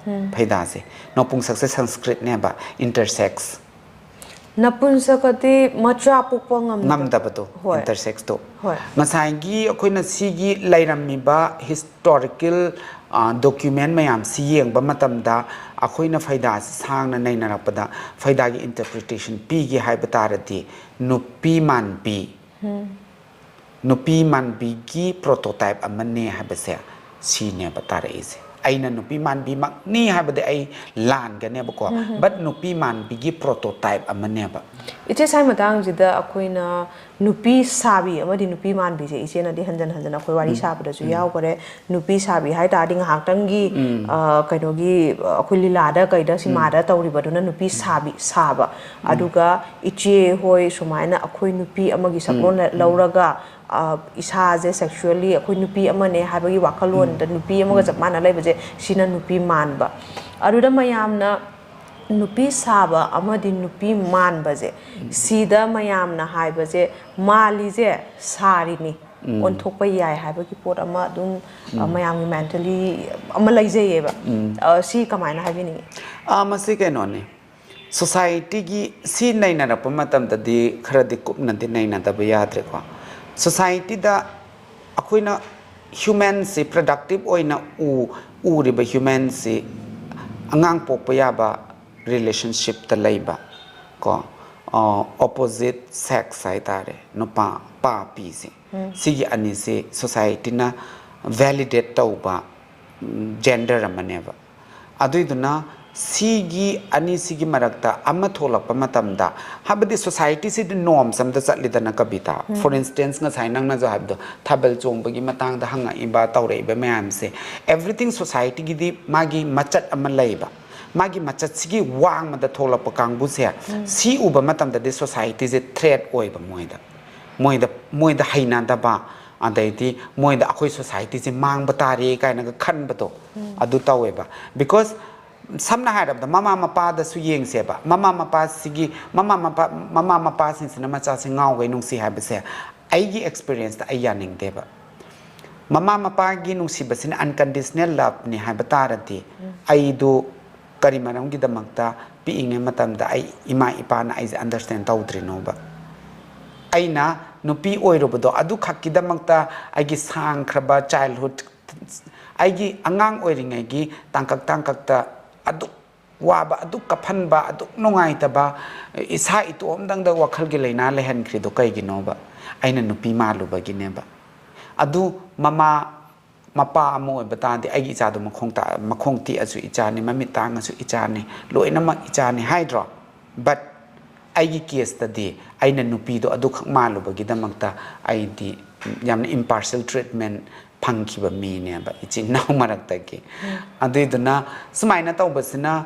ꯐꯩꯗꯥꯁꯦ, ꯅꯣꯄꯨꯡꯁꯛꯁꯦ ꯁꯪꯁꯀ꯭ꯔꯤꯠꯅꯦꯕ, intersex꯫ ꯅꯄꯨꯟꯁꯛ ꯑꯗꯤ ꯃꯆꯥ ꯄꯣꯛꯄ ꯉꯝꯗꯕ꯫ ꯉꯝꯗꯕꯗꯣ, ꯍꯣꯏ꯫ Intersexꯇꯣ꯫ ꯍꯣꯏ꯫ ꯉꯁꯥꯏꯒꯤ ꯑꯩꯈꯣꯏꯅ ꯁꯤꯒꯤ ꯂꯩꯔꯝꯃꯤꯕ historical document ꯃꯌꯥꯝꯁꯤ ꯌꯦꯡꯕ ꯃꯇꯝꯗ, ꯑꯩꯈꯣꯏꯅ ꯐꯩꯗꯥꯁꯤ ꯁꯥꯡꯅ ꯅꯩꯅꯔꯛꯄꯗ, ꯐꯩꯗꯥꯒꯤ interpretation ꯄꯤꯒꯦ ꯍꯥꯏꯕ ꯇꯥꯔꯗꯤ, ꯅꯨꯄꯤ ꯃꯥꯟꯕꯤ, ꯅꯨꯄꯤ ꯃꯥꯟꯕꯤꯒꯤ prototype ꯑꯃꯅꯦ ꯍꯥꯏꯕꯁꯦ ꯁꯤꯅꯦꯕ ꯇꯥꯔꯛꯏꯁꯦ꯫ ꯑꯩꯅ ꯅꯨꯄꯤ ꯃꯥꯟꯕꯤꯃꯛꯅꯤ ꯍꯥꯏꯕꯗꯤ ꯑꯩ ꯂꯥꯟꯒꯅꯦꯕꯀꯣ, but ꯅꯨꯄꯤ ꯃꯥꯟꯕꯤꯒꯤ prototype ꯑꯃꯅꯦꯕ꯫ ꯏꯆꯦ, ꯁ꯭ꯋꯥꯏ ꯃꯇꯥꯡꯁꯤꯗ ꯑꯩꯈꯣꯏꯅ ꯅꯨꯄꯤ ꯁꯥꯕꯤ ꯑꯃꯗꯤ ꯅꯨꯄꯤ ꯃꯥꯟꯕꯤꯁꯦ ꯏꯆꯦꯅꯗꯤ ꯍꯟꯖꯟ ꯍꯟꯖꯟ ꯑꯩꯈꯣꯏ ꯋꯥꯔꯤ ꯁꯥꯕꯗꯁꯨ ꯌꯥꯎꯈꯔꯦ꯫ ꯅꯨꯄꯤ ꯁꯥꯕꯤ ꯍꯥꯏ ꯇꯥꯔꯗꯤ ꯉꯥꯏꯍꯥꯛꯇꯪꯒꯤ, ꯑ, ꯀꯩꯅꯣꯒꯤ, ꯑ, ꯑꯩꯈꯣꯏ ꯂꯤꯂꯥꯗ ꯀꯩꯗ ꯁꯤꯃꯥꯗ ꯇꯧꯔꯤꯕꯗꯨꯅ ꯅꯨꯄꯤ ꯁꯥꯕꯤ ꯁꯥꯕ꯫ ꯑꯗꯨꯒ ꯏꯆꯦ ꯍꯣꯏ ꯁꯨꯃꯥꯏꯅ ꯑꯩꯈꯣꯏ ꯅꯨꯄꯤ ꯑꯃꯒꯤ ꯁꯛꯂꯣꯟ ꯂꯧꯔꯒ, ꯑ, ꯏꯁꯥꯁꯦ sexually ꯑꯩꯈꯣꯏ ꯅꯨꯄꯤ ꯑꯃꯅꯦ ꯍꯥꯏꯕꯒꯤ ꯋꯥꯈꯜꯂꯣꯟꯗ ꯅꯨꯄꯤ ꯑꯃꯒ ꯆꯞ ꯃꯥꯟꯅ ꯂꯩꯕꯁꯦ, ꯁꯤꯅ ꯅꯨꯄꯤ ꯃꯥꯟꯕ꯫ ꯑꯗꯨꯗ ꯃꯌꯥꯝꯅ ꯅꯨꯄꯤ ꯁꯥꯕ ꯑꯃꯗꯤ ꯅꯨꯄꯤ ꯃꯥꯟꯕꯁꯦ, ꯁꯤꯗ ꯃꯌꯥꯝꯅ ꯍꯥꯏꯕꯁꯦ, ꯃꯥꯜꯂꯤꯁꯦ ꯁꯥꯔꯤꯅꯤ, ꯑꯣꯟꯊꯣꯛꯄ ꯌꯥꯏ ꯍꯥꯏꯕꯒꯤ ꯄꯣꯠ ꯑꯃ ꯑꯗꯨꯝ, ꯑ, ꯃꯌꯥꯝꯒꯤ mentally ꯑꯃ ꯂꯩꯖꯩꯌꯦꯕ꯫ ꯑ, ꯁꯤ ꯀꯃꯥꯏꯅ ꯍꯥꯏꯕꯤꯅꯤꯡꯉꯤ? ꯑꯥ, ꯃꯁꯤ ꯀꯩꯅꯣꯅꯤ, societyꯒꯤ ꯁꯤ ꯅꯩꯅꯔꯛꯄ ꯃꯇꯝꯗꯗꯤ ꯈꯔꯗꯤ ꯀꯨꯞꯅꯗꯤ ꯅꯩꯅꯗꯕ ꯌꯥꯗ꯭ꯔꯦꯀꯣ꯫ Societyꯗ ꯑꯩꯈꯣꯏꯅ humanꯁꯤ productive ꯑꯣꯏꯅ ꯎ-, ꯎꯔꯤꯕ humanꯁꯤ ꯑꯉꯥꯡ ꯄꯣꯛꯄ ꯌꯥꯕ relationshipꯇ ꯂꯩꯕ ꯀꯣ, ꯑ, opposite sex ꯍꯥꯏꯇꯥꯔꯦ, ꯅꯨꯄꯥ, ꯄꯥ, ꯄꯤꯁꯦ, ꯁꯤꯒꯤ ꯑꯅꯤꯁꯦ societyꯅ validate ꯇꯧꯕ gender ꯑꯃꯅꯦꯕ꯫ ꯑꯗꯨꯏꯗꯨꯅ ꯁꯤꯒꯤ ꯑꯅꯤꯁꯤꯒꯤ ꯃꯔꯛꯇ ꯑꯃ ꯊꯣꯛꯂꯛꯄ ꯃꯇꯝꯗ, ꯍꯥꯏꯕꯗꯤ societyꯁꯤꯗꯤ norms ꯑꯝꯗ ꯆꯠꯂꯤꯗꯅ ꯀꯕꯤꯇꯥ꯫ For instance, ꯉꯁꯥꯏ ꯅꯪꯅꯁꯨ ꯍꯥꯏꯕꯗꯣ, ꯊꯥꯕꯜ ꯆꯣꯡꯕꯒꯤ ꯃꯇꯥꯡꯗ ꯍꯪꯉꯛꯏꯕ, ꯇꯧꯔꯛꯏꯕ ꯃꯌꯥꯝꯁꯦ, everything societyꯒꯤꯗꯤ ꯃꯥꯒꯤ ꯃꯆꯠ ꯑꯃ ꯂꯩꯕ꯫ ꯃꯥꯒꯤ ꯃꯆꯠꯁꯤꯒꯤ ꯋꯥꯡꯃꯗ ꯊꯣꯛꯂꯛꯄ ꯀꯥꯡꯕꯨꯁꯦ, ꯁꯤ ꯎꯕ ꯃꯇꯝꯗꯗꯤ societyꯁꯦ threat ꯑꯣꯏꯕ ꯃꯣꯏꯗ꯫ ꯃꯣꯏꯗ, ꯃꯣꯏꯗ ꯍꯩꯅꯗꯕ, ꯑꯗꯩꯗꯤ ꯃꯣꯏꯗ ꯑꯩꯈꯣꯏ societyꯁꯦ ꯃꯥꯡꯕ ꯇꯥꯔꯦ ꯀꯥꯏꯅꯒ ꯈꯟꯕꯗꯣ, ꯑꯗꯨ ꯇꯧꯋꯦꯕ꯫ Because ꯁꯝꯅ ꯍꯥꯏꯔꯕꯗ ꯃꯃꯥ ꯃꯄꯥꯗꯁꯨ ꯌꯦꯡꯁꯦꯕ, ꯃꯃꯥ ꯃꯄꯥꯁꯤꯒꯤ, ꯃꯃꯥ ꯃꯄꯥ, ꯃꯃꯥ ꯃꯄꯥꯁꯤꯡꯁꯤꯅ ꯃꯆꯥꯁꯤ ꯉꯥꯎꯒꯩ ꯅꯨꯡꯁꯤ ꯍꯥꯏꯕꯁꯦ ꯑꯩꯒꯤ experienceꯇ ꯑꯩ ꯌꯥꯅꯤꯡꯗꯦꯕ꯫ ꯃꯃꯥ ꯃꯄꯥꯒꯤ ꯅꯨꯡꯁꯤꯕꯁꯤꯅ unconditional loveꯅꯤ ꯍꯥꯏꯕ ꯇꯥꯔꯗꯤ, ꯑꯩꯗꯨ ꯀꯔꯤ ꯃꯔꯝꯒꯤꯗꯃꯛꯇ ꯄꯤꯛꯏꯉꯩ ꯃꯇꯝꯗ ꯑꯩ ꯏꯃꯥ ꯏꯄꯥꯅ ꯑꯩꯁꯦ ꯑꯟꯗꯔꯁꯇꯦꯟ ꯇꯧꯗ꯭ꯔꯤꯅꯣꯕ? ꯑꯩꯅ ꯅꯨꯄꯤ ꯑꯣꯏꯔꯨꯕꯗꯣ ꯑꯗꯨꯈꯛꯀꯤꯗꯃꯛꯇ ꯑꯩꯒꯤ ꯁꯥꯡꯈ꯭ꯔꯕ ꯆꯥꯏꯜꯍꯨꯗ, ꯑꯩꯒꯤ ꯑꯉꯥꯡ ꯑꯣꯏꯔꯤꯉꯩꯒꯤ ꯇꯥꯡꯀꯛ ꯇꯥꯡꯀꯛꯇ ꯑꯗꯨꯛ ꯋꯥꯕ, ꯑꯗꯨꯛ ꯀꯞꯍꯟꯕ, ꯑꯗꯨꯛ ꯅꯨꯡꯉꯥꯏꯇꯕ, ꯏꯁꯥ ꯏꯇꯣꯝꯗꯪꯗ ꯋꯥꯈꯜꯒꯤ ꯂꯥꯏꯅꯥ ꯂꯩꯍꯟꯈ꯭ꯔꯤꯗꯣ ꯀꯩꯒꯤꯅꯣꯕ? ꯑꯩꯅ ꯅꯨꯄꯤ ꯃꯥꯜꯂꯨꯕꯒꯤꯅꯦꯕ꯫ ꯑꯗꯨ ꯃꯃꯥ ꯃꯄꯥ ꯑꯃ ꯑꯣꯏꯕ ꯇꯥꯔꯗꯤ ꯑꯩꯒꯤ ꯏꯆꯥꯗꯣ ꯃꯈꯣꯡ ꯇꯥ-, ꯃꯈꯣꯡ ꯇꯦꯛꯑꯁꯨ ꯏꯆꯥꯅꯤ, ꯃꯃꯤꯠ ꯇꯥꯡꯉꯁꯨ ꯏꯆꯥꯅꯤ, ꯂꯣꯏꯅꯃꯛ ꯏꯆꯥꯅꯤ ꯍꯥꯏꯗ꯭ꯔꯣ? But ꯑꯩꯒꯤ ꯀꯦꯁꯇꯗꯤ ꯑꯩꯅ ꯅꯨꯄꯤꯗꯣ ꯑꯗꯨꯈꯛ ꯃꯥꯜꯂꯨꯕꯒꯤꯗꯃꯛꯇ ꯑꯩꯗꯤ ꯌꯥꯝꯅ ꯏꯝꯄꯥꯔꯁꯤꯌꯦꯜ ꯇ꯭ꯔꯤꯠꯃꯦꯟ ꯐꯪꯈꯤꯕ ꯃꯤꯅꯦꯕ ꯏꯆꯤꯟ ꯏꯅꯥꯎ ꯃꯔꯛꯇꯒꯤ꯫ ꯑꯗꯨꯏꯗꯨꯅ ꯁꯨꯃꯥꯏꯅ ꯇꯧꯕꯁꯤꯅ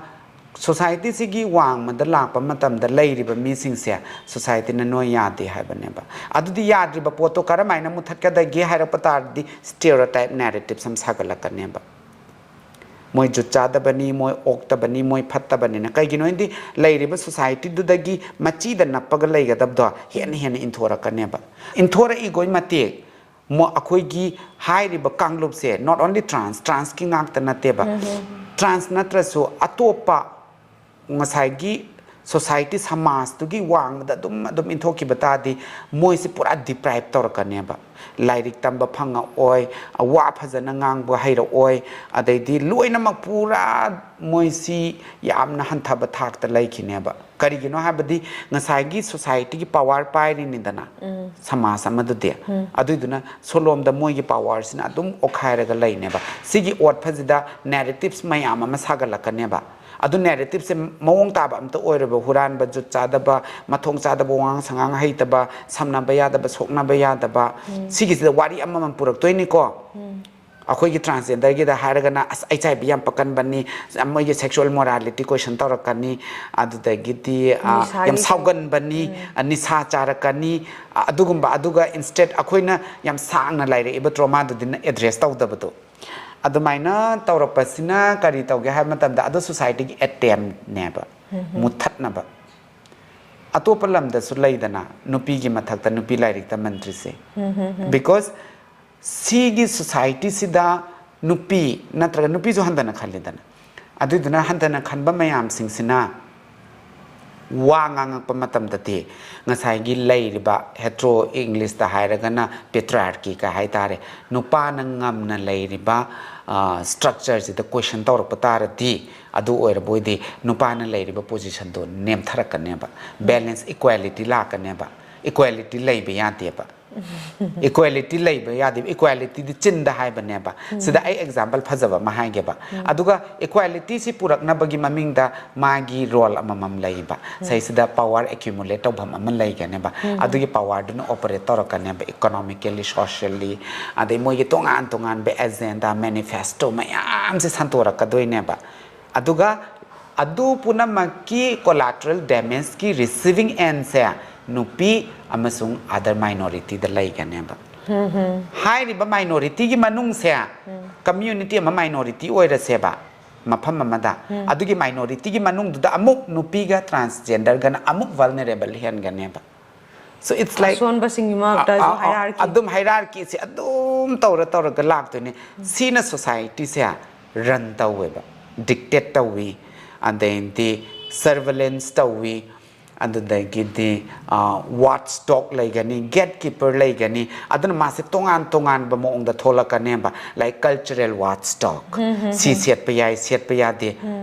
ꯁꯣꯁꯥꯏꯇꯤꯁꯤꯒꯤ ꯋꯥꯡꯃꯗ ꯂꯥꯛꯄ ꯃꯇꯝꯗ ꯂꯩꯔꯤꯕ ꯃꯤꯁꯤꯡꯁꯦ ꯁꯣꯁꯥꯏꯇꯤꯅ ꯅꯣꯏ ꯌꯥꯗꯦ ꯍꯥꯏꯕꯅꯦꯕ꯫ ꯑꯗꯨꯗꯤ ꯌꯥꯗ꯭ꯔꯤꯕ ꯄꯣꯠꯇꯣ ꯀꯔꯝꯍꯥꯏꯅ ꯃꯨꯊꯠꯀꯗꯒꯦ ꯍꯥꯏꯔꯛꯄ ꯇꯥꯔꯗꯤ ꯁ꯭ꯇꯦꯔꯤꯑꯣꯇꯥꯏꯞ ꯅꯦꯔꯦꯇꯤꯞꯁ ꯑꯃ ꯁꯥꯒꯠꯂꯛꯀꯅꯦꯕ꯫ ꯃꯣꯏ ꯖꯨꯠ ꯆꯥꯗꯕꯅꯤ, ꯃꯣꯏ ꯑꯣꯛꯇꯕꯅꯤ, ꯃꯣꯏ ꯐꯠꯇꯕꯅꯤꯅ꯫ ꯀꯩꯒꯤꯅꯣ ꯍꯥꯏꯗꯤ ꯂꯩꯔꯤꯕ ꯁꯣꯁꯥꯏꯇꯤꯗꯨꯗꯒꯤ ꯃꯆꯤꯗ ꯅꯞꯄꯒ ꯂꯩꯒꯗꯕꯗꯣ ꯍꯦꯟꯅ ꯍꯦꯟꯅ ꯏꯟꯊꯣꯔꯛꯀꯅꯦꯕ꯫ ꯏꯟꯊꯣꯔꯛꯏꯈꯣꯏ ꯃꯇꯤꯛ ꯃꯣ-, ꯑꯩꯈꯣꯏꯒꯤ ꯍꯥꯏꯔꯤꯕ ꯀꯥꯡꯂꯨꯞꯁꯦ, not only trans, transꯀꯤ ꯉꯥꯛꯇ ꯅꯠꯇꯦꯕ, trans ꯅꯠꯇ꯭ꯔꯁꯨ ꯑꯇꯣꯞꯄ ꯉꯁꯥꯏꯒꯤ ꯁꯣꯁꯥꯏꯇꯤ, ꯁꯃꯥꯖꯇꯨꯒꯤ ꯋꯥꯡꯃꯗ ꯑꯗꯨꯝ ꯑꯗꯨꯝ ꯏꯟꯊꯣꯛꯈꯤꯕ ꯇꯥꯔꯗꯤ ꯃꯣꯏꯁꯦ ꯄꯨꯔꯥ ꯗꯤꯄ꯭ꯔꯥꯏꯞ ꯇꯧꯔꯛꯀꯅꯦꯕ꯫ ꯂꯥꯏꯔꯤꯛ ꯇꯝꯕ ꯐꯪꯉꯛꯑꯣꯏ, ꯋꯥ ꯐꯖꯅ ꯉꯥꯡꯕ ꯍꯩꯔꯛꯑꯣꯏ, ꯑꯗꯩꯗꯤ ꯂꯣꯏꯅꯃꯛ ꯄꯨꯔꯥ ꯃꯣꯏꯁꯤ ꯌꯥꯝꯅ ꯍꯟꯊꯕ ꯊꯥꯛꯇ ꯂꯩꯈꯤꯅꯦꯕ꯫ ꯀꯔꯤꯒꯤꯅꯣ ꯍꯥꯏꯕꯗꯤ ꯉꯁꯥꯏꯒꯤ ꯁꯣꯁꯥꯏꯇꯤꯒꯤ ꯄꯋꯥꯔ ꯄꯥꯏꯔꯤꯅꯤꯗꯅ ꯁꯃꯥꯖ ꯑꯃꯗꯨꯗꯤ꯫ ꯑꯗꯨꯏꯗꯨꯅ ꯁꯣꯂꯣꯝꯗ ꯃꯣꯏꯒꯤ ꯄꯋꯥꯔꯁꯤꯅ ꯑꯗꯨꯝ ꯑꯣꯠꯈꯥꯏꯔꯒ ꯂꯩꯅꯦꯕ꯫ ꯁꯤꯒꯤ ꯑꯣꯠꯄꯁꯤꯗ ꯅꯦꯔꯦꯇꯤꯞꯁ ꯃꯌꯥꯝ ꯑꯃ ꯁꯥꯒꯠꯂꯛꯀꯅꯦꯕ꯫ ꯑꯗꯨ ꯅꯦꯔꯦꯇꯤꯞꯁꯦ ꯃꯑꯣꯡ ꯇꯥꯕ ꯑꯝꯇ ꯑꯣꯏꯔꯣꯏꯕ꯫ ꯍꯨꯔꯥꯟꯕ, ꯖꯨꯠ ꯆꯥꯗꯕ, ꯃꯊꯣꯡ ꯆꯥꯗꯕ ꯋꯥꯉꯥꯡ ꯁꯉꯥꯡ ꯍꯩꯇꯕ, ꯁꯝꯅꯕ ꯌꯥꯗꯕ, ꯁꯣꯛꯅꯕ ꯌꯥꯗꯕ, ꯁꯤꯒꯤꯁꯤꯗ ꯋꯥꯔꯤ ꯑꯃꯃꯝ ꯄꯨꯔꯛꯇꯣꯏꯅꯤꯀꯣ꯫ ꯑꯩꯈꯣꯏꯒꯤ ꯇ꯭ꯔꯥꯟꯁꯖꯦꯟꯗꯔꯒꯤꯗ ꯍꯥꯏꯔꯒꯅ ꯑꯁ ꯑꯩꯆ ꯑꯥꯏ ꯚꯤ ꯌꯥꯝ ꯄꯛꯀꯟꯕꯅꯤ, ꯃꯣꯏꯒꯤ ꯁꯦꯛꯁꯨꯋꯦꯜ ꯃꯣꯔꯥꯂꯤꯇꯤ ꯀꯣꯏꯁꯟ ꯇꯧꯔꯛꯀꯅꯤ, ꯑꯗꯨꯗꯒꯤꯗꯤ ꯑ, ꯌꯥꯝ ꯅꯤꯁꯥꯒꯤ ꯁꯥꯎꯒꯟꯕꯅꯤ, ꯑ, ꯅꯤꯁꯥ ꯆꯥꯔꯛꯀꯅꯤ, ꯑ, ꯑꯗꯨꯒꯨꯝꯕ꯫ ꯑꯗꯨꯒ ꯏꯟꯁꯇꯦꯠ ꯑꯩꯈꯣꯏꯅ ꯌꯥꯝ ꯁꯥꯡꯅ ꯂꯩꯔꯛꯏꯕ ꯇ꯭ꯔꯣꯃꯥꯗꯨꯗꯤ ꯑꯦꯗ꯭ꯔꯦꯁ ꯇꯧꯗꯕꯗꯣ꯫ ꯑꯗꯨꯃꯥꯏꯅ ꯇꯧꯔꯛꯄꯁꯤꯅ ꯀꯔꯤ ꯇꯧꯒꯦ ꯍꯥꯏꯕ ꯃꯇꯝꯗ ꯑꯗꯨ ꯁꯣꯁꯥꯏꯇꯤꯒꯤ ꯑꯦꯇꯦꯝꯅꯦꯕ ꯃꯨꯠꯊꯠꯅꯕ꯫ ꯑꯇꯣꯞꯄ ꯂꯝꯗꯁꯨ ꯂꯩꯗꯅ ꯅꯨꯄꯤꯒꯤ ꯃꯊꯛꯇ ꯅꯨꯄꯤ ꯂꯥꯏꯔꯤꯛ ꯇꯝꯍꯟꯗ꯭ꯔꯤꯁꯦ꯫ ꯕꯤꯀꯣꯁ ꯁꯤꯒꯤ ꯁꯣꯁꯥꯏꯇꯤꯁꯤꯗ ꯅꯨꯄꯤ ꯅꯠꯇ꯭ꯔꯒ ꯅꯨꯄꯤꯁꯨ ꯍꯟꯊꯅ ꯈꯜꯂꯤꯗꯅ, ꯑꯗꯨꯗꯨꯅ ꯍꯟꯊꯅ ꯈꯟꯕ ꯃꯌꯥꯝꯁꯤꯡꯁꯤꯅ ꯋꯥ ꯉꯥꯡꯉꯛꯄ ꯃꯇꯝꯗꯗꯤ ꯉꯁꯥꯏꯒꯤ ꯂꯩꯔꯤꯕ hetero, Englishꯇ ꯍꯥꯏꯔꯒꯅ patriarchyꯒ ꯍꯥꯏ ꯇꯥꯔꯦ, ꯅꯨꯄꯥꯅ ꯉꯝꯅ ꯂꯩꯔꯤꯕ structureꯁꯤꯗ question ꯇꯧꯔꯛꯄ ꯇꯥꯔꯗꯤ, ꯑꯗꯨ ꯑꯣꯏꯔꯕ ꯑꯣꯏꯗꯤ ꯅꯨꯄꯥꯅ ꯂꯩꯔꯤꯕ positionꯗꯣ ꯅꯦꯝꯊꯔꯛꯀꯅꯦꯕ, balance, equality ꯂꯥꯛꯀꯅꯦꯕ꯫ Equality ꯂꯩꯕ ꯌꯥꯗꯦꯕ꯫ Equality ꯂꯩꯕ ꯌꯥꯗꯦꯕ꯫ Equalityꯗꯤ ꯆꯤꯟꯗ ꯍꯥꯏꯕꯅꯦꯕ꯫ ꯁꯤꯗ ꯑꯩ example ꯐꯖꯕ ꯑꯃ ꯍꯥꯏꯒꯦꯕ꯫ ꯑꯗꯨꯒ equalityꯁꯤ ꯄꯨꯔꯛꯅꯕꯒꯤ ꯃꯃꯤꯡꯗ ꯃꯥꯒꯤ role ꯑꯃꯃꯝ ꯂꯩꯕ꯫ ꯁꯤꯁꯤꯗ power accumulate ꯇꯧꯐꯝ ꯑꯃ ꯂꯩꯒꯅꯦꯕ꯫ ꯑꯗꯨꯒꯤ powerꯗꯨꯅ operate ꯇꯧꯔꯛꯀꯅꯦꯕ, economically, socially, ꯑꯗꯩ ꯃꯣꯏꯒꯤ ꯇꯣꯉꯥꯟ ꯇꯣꯉꯥꯟꯕ agenda, manifesto ꯃꯌꯥꯝꯁꯦ ꯁꯟꯇꯣꯔꯛꯀꯗꯣꯏꯅꯦꯕ꯫ ꯑꯗꯨꯒ ꯑꯗꯨ ꯄꯨꯝꯅꯃꯛꯀꯤ collateral damageꯀꯤ receiving endꯁꯦ ꯅꯨꯄꯤ ꯑꯃꯁꯨꯡ other minorityꯗ ꯂꯩꯒꯅꯦꯕ꯫ ꯍꯥꯏꯔꯤꯕ minorityꯒꯤ ꯃꯅꯨꯡꯁꯦ, community ꯑꯃ minority ꯑꯣꯏꯔꯁꯦꯕ, ꯃꯐꯝ ꯑꯃꯗ, ꯑꯗꯨꯒꯤ minorityꯒꯤ ꯃꯅꯨꯡꯗꯨꯗ ꯑꯃꯨꯛ ꯅꯨꯄꯤꯒ transgenderꯒꯅ ꯑꯃꯨꯛ vulnerable ꯍꯦꯟꯒꯅꯦꯕ꯫ So it's like ꯑꯁꯣꯟꯕꯁꯤꯡꯒꯤ ꯃꯔꯛꯇꯁꯨ ꯑ, ꯑ, ꯑ, hierarchy꯫ ꯑꯗꯨꯝ hierarchyꯁꯦ ꯑꯗꯨꯝ ꯇꯧꯔ ꯇꯧꯔꯒ ꯂꯥꯛꯇꯣꯏꯅꯦ꯫ ꯁꯤꯅ societyꯁꯦ run ꯇꯧꯋꯦꯕ, dictate ꯇꯧꯋꯤ, ꯑꯗꯩꯗꯤ surveillance ꯇꯧꯋꯤ, ꯑꯗꯨꯗꯒꯤꯗꯤ watchdog ꯂꯩꯒꯅꯤ, gatekeeper ꯂꯩꯒꯅꯤ꯫ ꯑꯗꯨꯅ ꯃꯥꯁꯦ ꯇꯣꯉꯥꯟ ꯇꯣꯉꯥꯟꯕ ꯃꯑꯣꯡꯗ ꯊꯣꯛꯂꯛꯀꯅꯦꯕ, like cultural watchdog꯫ ꯁꯤ ꯁꯦꯠꯄ ꯌꯥꯏ, ꯁꯦꯠꯄ ꯌꯥꯗꯦ,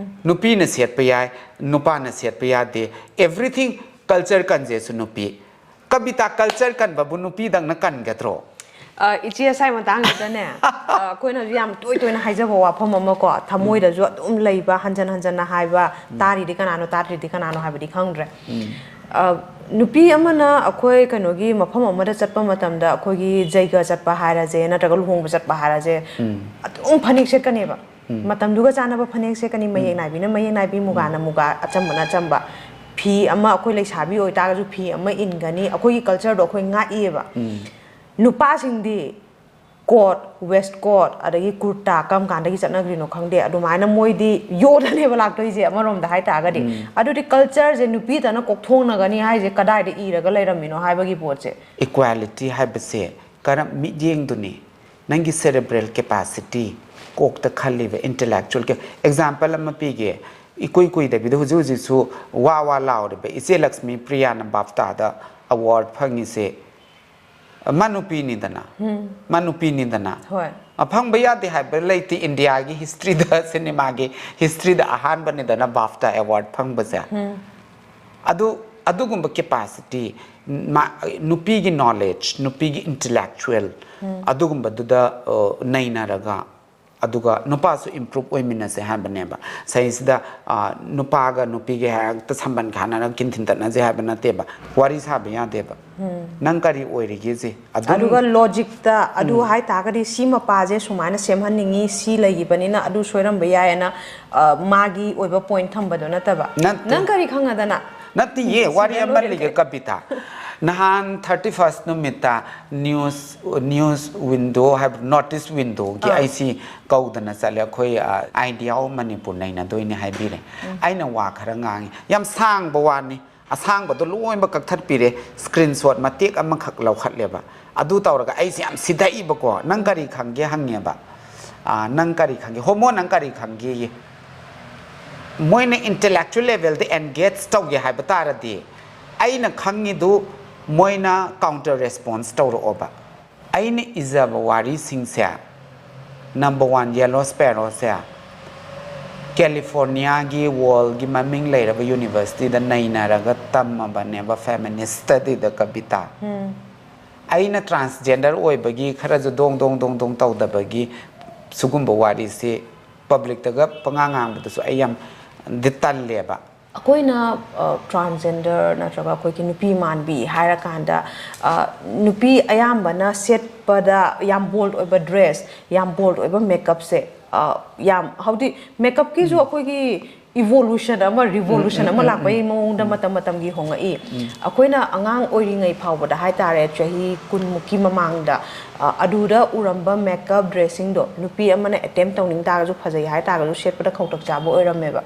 ꯅꯨꯄꯤꯅ ꯁꯦꯠꯄ ꯌꯥꯏ, ꯅꯨꯄꯥꯅ ꯁꯦꯠꯄ ꯌꯥꯗꯦ, everything꯫ Culture ꯀꯟꯖꯦꯁꯨ ꯅꯨꯄꯤ꯫ ꯀꯕꯤꯇꯥ, culture ꯀꯟꯕꯕꯨ ꯅꯨꯄꯤꯗꯪꯅ ꯀꯟꯒꯗ꯭ꯔꯣ? ꯏꯆꯦ, ꯉꯁꯥꯏ ꯃꯇꯥꯡꯁꯤꯗꯅꯦ, ꯑꯩꯈꯣꯏꯅꯁꯨ ꯌꯥꯝ ꯇꯣꯏ ꯇꯣꯏꯅ ꯍꯥꯏꯖꯕ ꯋꯥꯐꯝ ꯑꯃ ꯀꯣ, ꯊꯃꯣꯏꯗꯁꯨ ꯑꯗꯨꯝ ꯂꯩꯕ, ꯍꯟꯖꯟ ꯍꯟꯖꯟꯅ ꯍꯥꯏꯕ, ꯇꯥꯔꯤꯗꯤ ꯀꯅꯥꯅꯣ, ꯇꯥꯗ꯭ꯔꯤꯗꯤ ꯀꯅꯥꯅꯣ ꯍꯥꯏꯕꯗꯤ ꯈꯪꯗ꯭ꯔꯦ꯫ ꯅꯨꯄꯤ ꯑꯃꯅ ꯑꯩꯈꯣꯏ ꯀꯩꯅꯣꯒꯤ ꯃꯐꯝ ꯑꯃꯗ ꯆꯠꯄ ꯃꯇꯝꯗ, ꯑꯩꯈꯣꯏꯒꯤ ꯖꯩꯒ ꯆꯠꯄ ꯍꯥꯏꯔꯁꯦ, ꯅꯠꯇ꯭ꯔꯒ ꯂꯨꯍꯣꯡꯕ ꯆꯠꯄ ꯍꯥꯏꯔꯁꯦ, ꯑꯗꯨꯝ ꯐꯅꯦꯛ ꯁꯦꯠꯀꯅꯦꯕ꯫ ꯃꯇꯝꯗꯨꯒ ꯆꯥꯟꯅꯕ ꯐꯅꯦꯛ ꯁꯦꯠꯀꯅꯤ, ꯃꯌꯦꯛ ꯅꯥꯏꯕꯤꯅ ꯃꯌꯦꯛ ꯅꯥꯏꯕꯤ, ꯃꯨꯒꯥꯅ ꯃꯨꯒꯥ, ꯑꯆꯝꯕꯅ ꯑꯆꯝꯕ꯫ ꯐꯤ ꯑꯃ, ꯑꯩꯈꯣꯏ ꯂꯩꯁꯥꯕꯤ ꯑꯣꯏꯇꯥꯔꯒꯁꯨ ꯐꯤ ꯑꯃ ꯏꯟꯒꯅꯤ꯫ ꯑꯩꯈꯣꯏꯒꯤ cultureꯗꯣ ꯑꯩꯈꯣꯏ ꯉꯥꯛꯏꯑꯕ꯫ ꯅꯨꯄꯥꯁꯤꯡꯗꯤ coat, waistcoat, ꯑꯗꯒꯤ ꯀꯨꯔꯇꯥ ꯀꯔꯝ ꯀꯥꯟꯗꯒꯤ ꯆꯠꯅꯈ꯭ꯔꯤꯅꯣ ꯈꯪꯗꯦ, ꯑꯗꯨꯃꯥꯏꯅ ꯃꯣꯏꯗꯤ ꯌꯣꯜꯂꯅꯦꯕ ꯂꯥꯛꯇꯣꯏꯁꯦ, ꯑꯃꯔꯣꯝꯗ ꯍꯥꯏꯇꯥꯔꯒꯗꯤ꯫ ꯑꯗꯨꯗꯤ cultureꯁꯦ ꯅꯨꯄꯤꯗꯅ ꯀꯣꯛꯊꯣꯡꯅꯒꯅꯤ ꯍꯥꯏꯁꯦ ꯀꯗꯥꯏꯗ ꯏꯔꯒ ꯂꯩꯔꯝꯃꯤꯅꯣ ꯍꯥꯏꯕꯒꯤ ꯄꯣꯠꯁꯦ꯫ Equality ꯍꯥꯏꯕꯁꯦ ꯀꯔꯝ, ꯃꯤꯠꯌꯦꯡꯗꯨꯅꯤ꯫ ꯅꯪꯒꯤ cerebral capacity, ꯀꯣꯛꯇ ꯈꯜꯂꯤꯕ intellectual ꯀꯤ example ꯑꯃ ꯄꯤꯒꯦ꯫ ꯏꯀꯨꯏ ꯀꯨꯏꯗꯕꯤꯗ ꯍꯧꯖꯤꯛ ꯍꯧꯖꯤꯛꯁꯨ ꯋꯥ ꯋꯥ ꯂꯥꯎꯔꯤꯕ ꯏꯆꯦ ꯂꯛꯁꯃꯤ ꯄ꯭ꯔꯤꯌꯥꯅ BAFTA ꯗ award ꯐꯪꯉꯤꯁꯦ ꯃꯥ ꯅꯨꯄꯤꯅꯤꯗꯅ꯫ ꯃꯥ ꯅꯨꯄꯤꯅꯤꯗꯅ꯫ ꯍꯣꯏ꯫ ꯑ, ꯐꯪꯕ ꯌꯥꯗꯦ ꯍꯥꯏꯕ ꯂꯩꯇꯦ꯫ India ꯒꯤ history ꯗ, cinema ꯒꯤ history ꯗ ꯑꯍꯥꯟꯕꯅꯤꯗꯅ BAFTA award ꯐꯪꯕꯁꯦ꯫ ꯑꯗꯨ, ꯑꯗꯨꯒꯨꯝꯕ capacity, ꯃꯥ, ꯅꯨꯄꯤꯒꯤ knowledge, ꯅꯨꯄꯤꯒꯤ intellectual, ꯑꯗꯨꯒꯨꯝꯕꯗꯨꯗ, ꯑ, ꯅꯩꯅꯔꯒ ꯑꯗꯨꯒ ꯅꯨꯄꯥꯁꯨ improve ꯑꯣꯏꯃꯤꯟꯅꯁꯦ ꯍꯥꯏꯕꯅꯦꯕ꯫ ꯁꯤꯗꯩꯁꯤꯗ, ꯑ, ꯅꯨꯄꯥꯒ ꯅꯨꯄꯤꯒ ꯍꯦꯛꯇ ꯁꯝꯕꯟ ꯈꯥꯅꯔꯒ ꯀꯤꯟꯊꯤꯟ ꯇꯠꯅꯁꯦ ꯍꯥꯏꯕ ꯅꯠꯇꯦꯕ꯫ ꯋꯥꯔꯤ ꯁꯥꯕ ꯌꯥꯗꯦꯕ꯫ ꯅꯪ ꯀꯔꯤ ꯑꯣꯏꯔꯤꯒꯦꯁꯦ ꯑꯗꯨꯝ꯫ ꯑꯗꯨꯒ logic ꯇ ꯑꯗꯨ ꯍꯥꯏꯇꯥꯔꯒꯗꯤ ꯁꯤ ꯃꯄꯥꯁꯦ ꯁꯨꯃꯥꯏꯅ ꯁꯦꯝꯍꯟꯅꯤꯡꯉꯤ, ꯁꯤ ꯂꯩꯈꯤꯕꯅꯤꯅ ꯑꯗꯨ ꯁꯣꯏꯔꯝꯕ ꯌꯥꯏꯌꯦꯅ, ꯑ, ꯃꯥꯒꯤ ꯑꯣꯏꯕ point ꯊꯝꯕꯗꯣ ꯅꯠꯇꯕ꯫ ꯅꯠꯇꯦ꯫ ꯅꯪ ꯀꯔꯤ ꯈꯪꯉꯗꯅ? ꯅꯠꯇꯤꯌꯦ, ꯁꯤ ꯋꯥꯔꯤ ꯑꯃ ꯂꯣꯏꯔꯦ ꯂꯩꯒꯦ ꯀꯩ? ꯀꯕꯤꯇꯥ꯫ ꯅꯍꯥꯟ thirty first ꯅꯨꯃꯤꯠꯇ news, news window ꯍꯥꯏꯕ, notice window ꯒꯤ ꯑꯥ꯫ ꯑꯩꯁꯤ ꯀꯧꯗꯅ ꯆꯠꯂꯦ꯫ ꯑꯩꯈꯣꯏ, ꯑ, IDEAO ꯃꯅꯤꯄꯨꯔ ꯅꯩꯅꯗꯣꯏꯅꯦ ꯍꯥꯏꯕꯤꯔꯦ꯫ ꯑꯩꯅ ꯋꯥ ꯈꯔ ꯉꯥꯡꯉꯤ꯫ ꯌꯥꯝ ꯁꯥꯡꯕ ꯋꯥꯅꯤ꯫ ꯑꯁꯥꯡꯕꯗꯣ ꯂꯣꯏꯅꯃꯛ ꯀꯛꯊꯠꯄꯤꯔꯦ꯫ Screenshot ꯃꯇꯦꯛ ꯑꯃꯈꯛ ꯂꯧꯈꯠꯂꯦꯕ꯫ ꯑꯗꯨ ꯇꯧꯔꯒ ꯑꯩꯁꯦ ꯌꯥꯝ ꯁꯤꯗꯩꯕꯀꯣ꯫ "ꯅꯪ ꯀꯔꯤ ꯈꯪꯒꯦ?" ꯍꯪꯉꯦꯕ꯫ ꯑ, "ꯅꯪ ꯀꯔꯤ ꯈꯪꯒꯦ? ꯍꯣꯃꯣ ꯅꯪ ꯀꯔꯤ ꯈꯪꯒꯦꯌꯦ?" ꯃꯣꯏꯅ intellectual level ꯗ engage ꯇꯧꯒꯦ ꯍꯥꯏꯕ ꯇꯥꯔꯗꯤ, ꯑꯩꯅ ꯈꯪꯉꯤꯗꯨ ꯃꯣꯏꯅ counter response ꯇꯧꯔꯛꯑꯣꯕ꯫ ꯑꯩꯅ ꯏꯖꯕ ꯋꯥꯔꯤꯁꯤꯡꯁꯦ, number one, Yellow Sparrow ꯁꯦ California ꯒꯤ world ꯒꯤ ꯃꯃꯤꯡ ꯂꯩꯔꯕ university ꯗ ꯅꯩꯅꯔꯒ ꯇꯝꯃꯕꯅꯦꯕ, feminist study ꯗ, ꯀꯕꯤꯇꯥ꯫ ꯑꯩꯅ transgender ꯑꯣꯏꯕꯒꯤ ꯈꯔꯁꯨ ꯗꯣꯡ ꯗꯣꯡ ꯗꯣꯡ ꯗꯣꯡ ꯇꯧꯗꯕꯒꯤ ꯁꯤꯒꯨꯝꯕ ꯋꯥꯔꯤꯁꯤ public ꯇꯒ ꯄꯉꯥꯡ ꯉꯥꯡꯕꯗꯁꯨ ꯑꯩ ꯌꯥꯝ ꯗꯤ ꯇꯜꯂꯦꯕ꯫ ꯑꯩꯈꯣꯏꯅ, ꯑ, transgender ꯅꯠꯇ꯭ꯔꯒ ꯑꯩꯈꯣꯏꯒꯤ ꯅꯨꯄꯤ ꯃꯥꯟꯕꯤ ꯍꯥꯏꯔꯀꯥꯟꯗ, ꯑ, ꯅꯨꯄꯤ ꯑꯌꯥꯝꯕꯅ ꯁꯦꯠꯄꯗ ꯌꯥꯝ bold ꯑꯣꯏꯕ dress, ꯌꯥꯝ bold ꯑꯣꯏꯕ makeup ꯁꯦ, ꯑ, ꯌꯥꯝ, ꯍꯧꯖꯤꯛ makeup ꯀꯤꯁꯨ ꯑꯩꯈꯣꯏꯒꯤ evolution ꯑꯃ, revolution ꯑꯃ ꯂꯥꯛꯄꯒꯤ ꯃꯑꯣꯡꯗ ꯃꯇꯝ ꯃꯇꯝꯒꯤ ꯍꯣꯡꯉꯛꯏ꯫ ꯑꯩꯈꯣꯏꯅ ꯑꯉꯥꯡ ꯑꯣꯏꯔꯤꯉꯩ ꯐꯥꯎꯕꯗ ꯍꯥꯏꯇꯥꯔꯦ, ꯆꯍꯤ ꯀꯨꯟꯃꯨꯛꯀꯤ ꯃꯃꯥꯡꯗ, ꯑ, ꯑꯗꯨꯗ ꯎꯔꯝꯕ makeup dressing ꯗꯣ ꯅꯨꯄꯤ ꯑꯃꯅ attempt ꯇꯧꯅꯤꯡ ꯇꯥꯔꯒꯁꯨ, ꯐꯖꯩ ꯍꯥꯏ ꯇꯥꯔꯒꯁꯨ ꯁꯦꯠꯄꯗ ꯈꯧꯇꯛ ꯆꯥꯕ ꯑꯣꯏꯔꯝꯃꯦꯕ꯫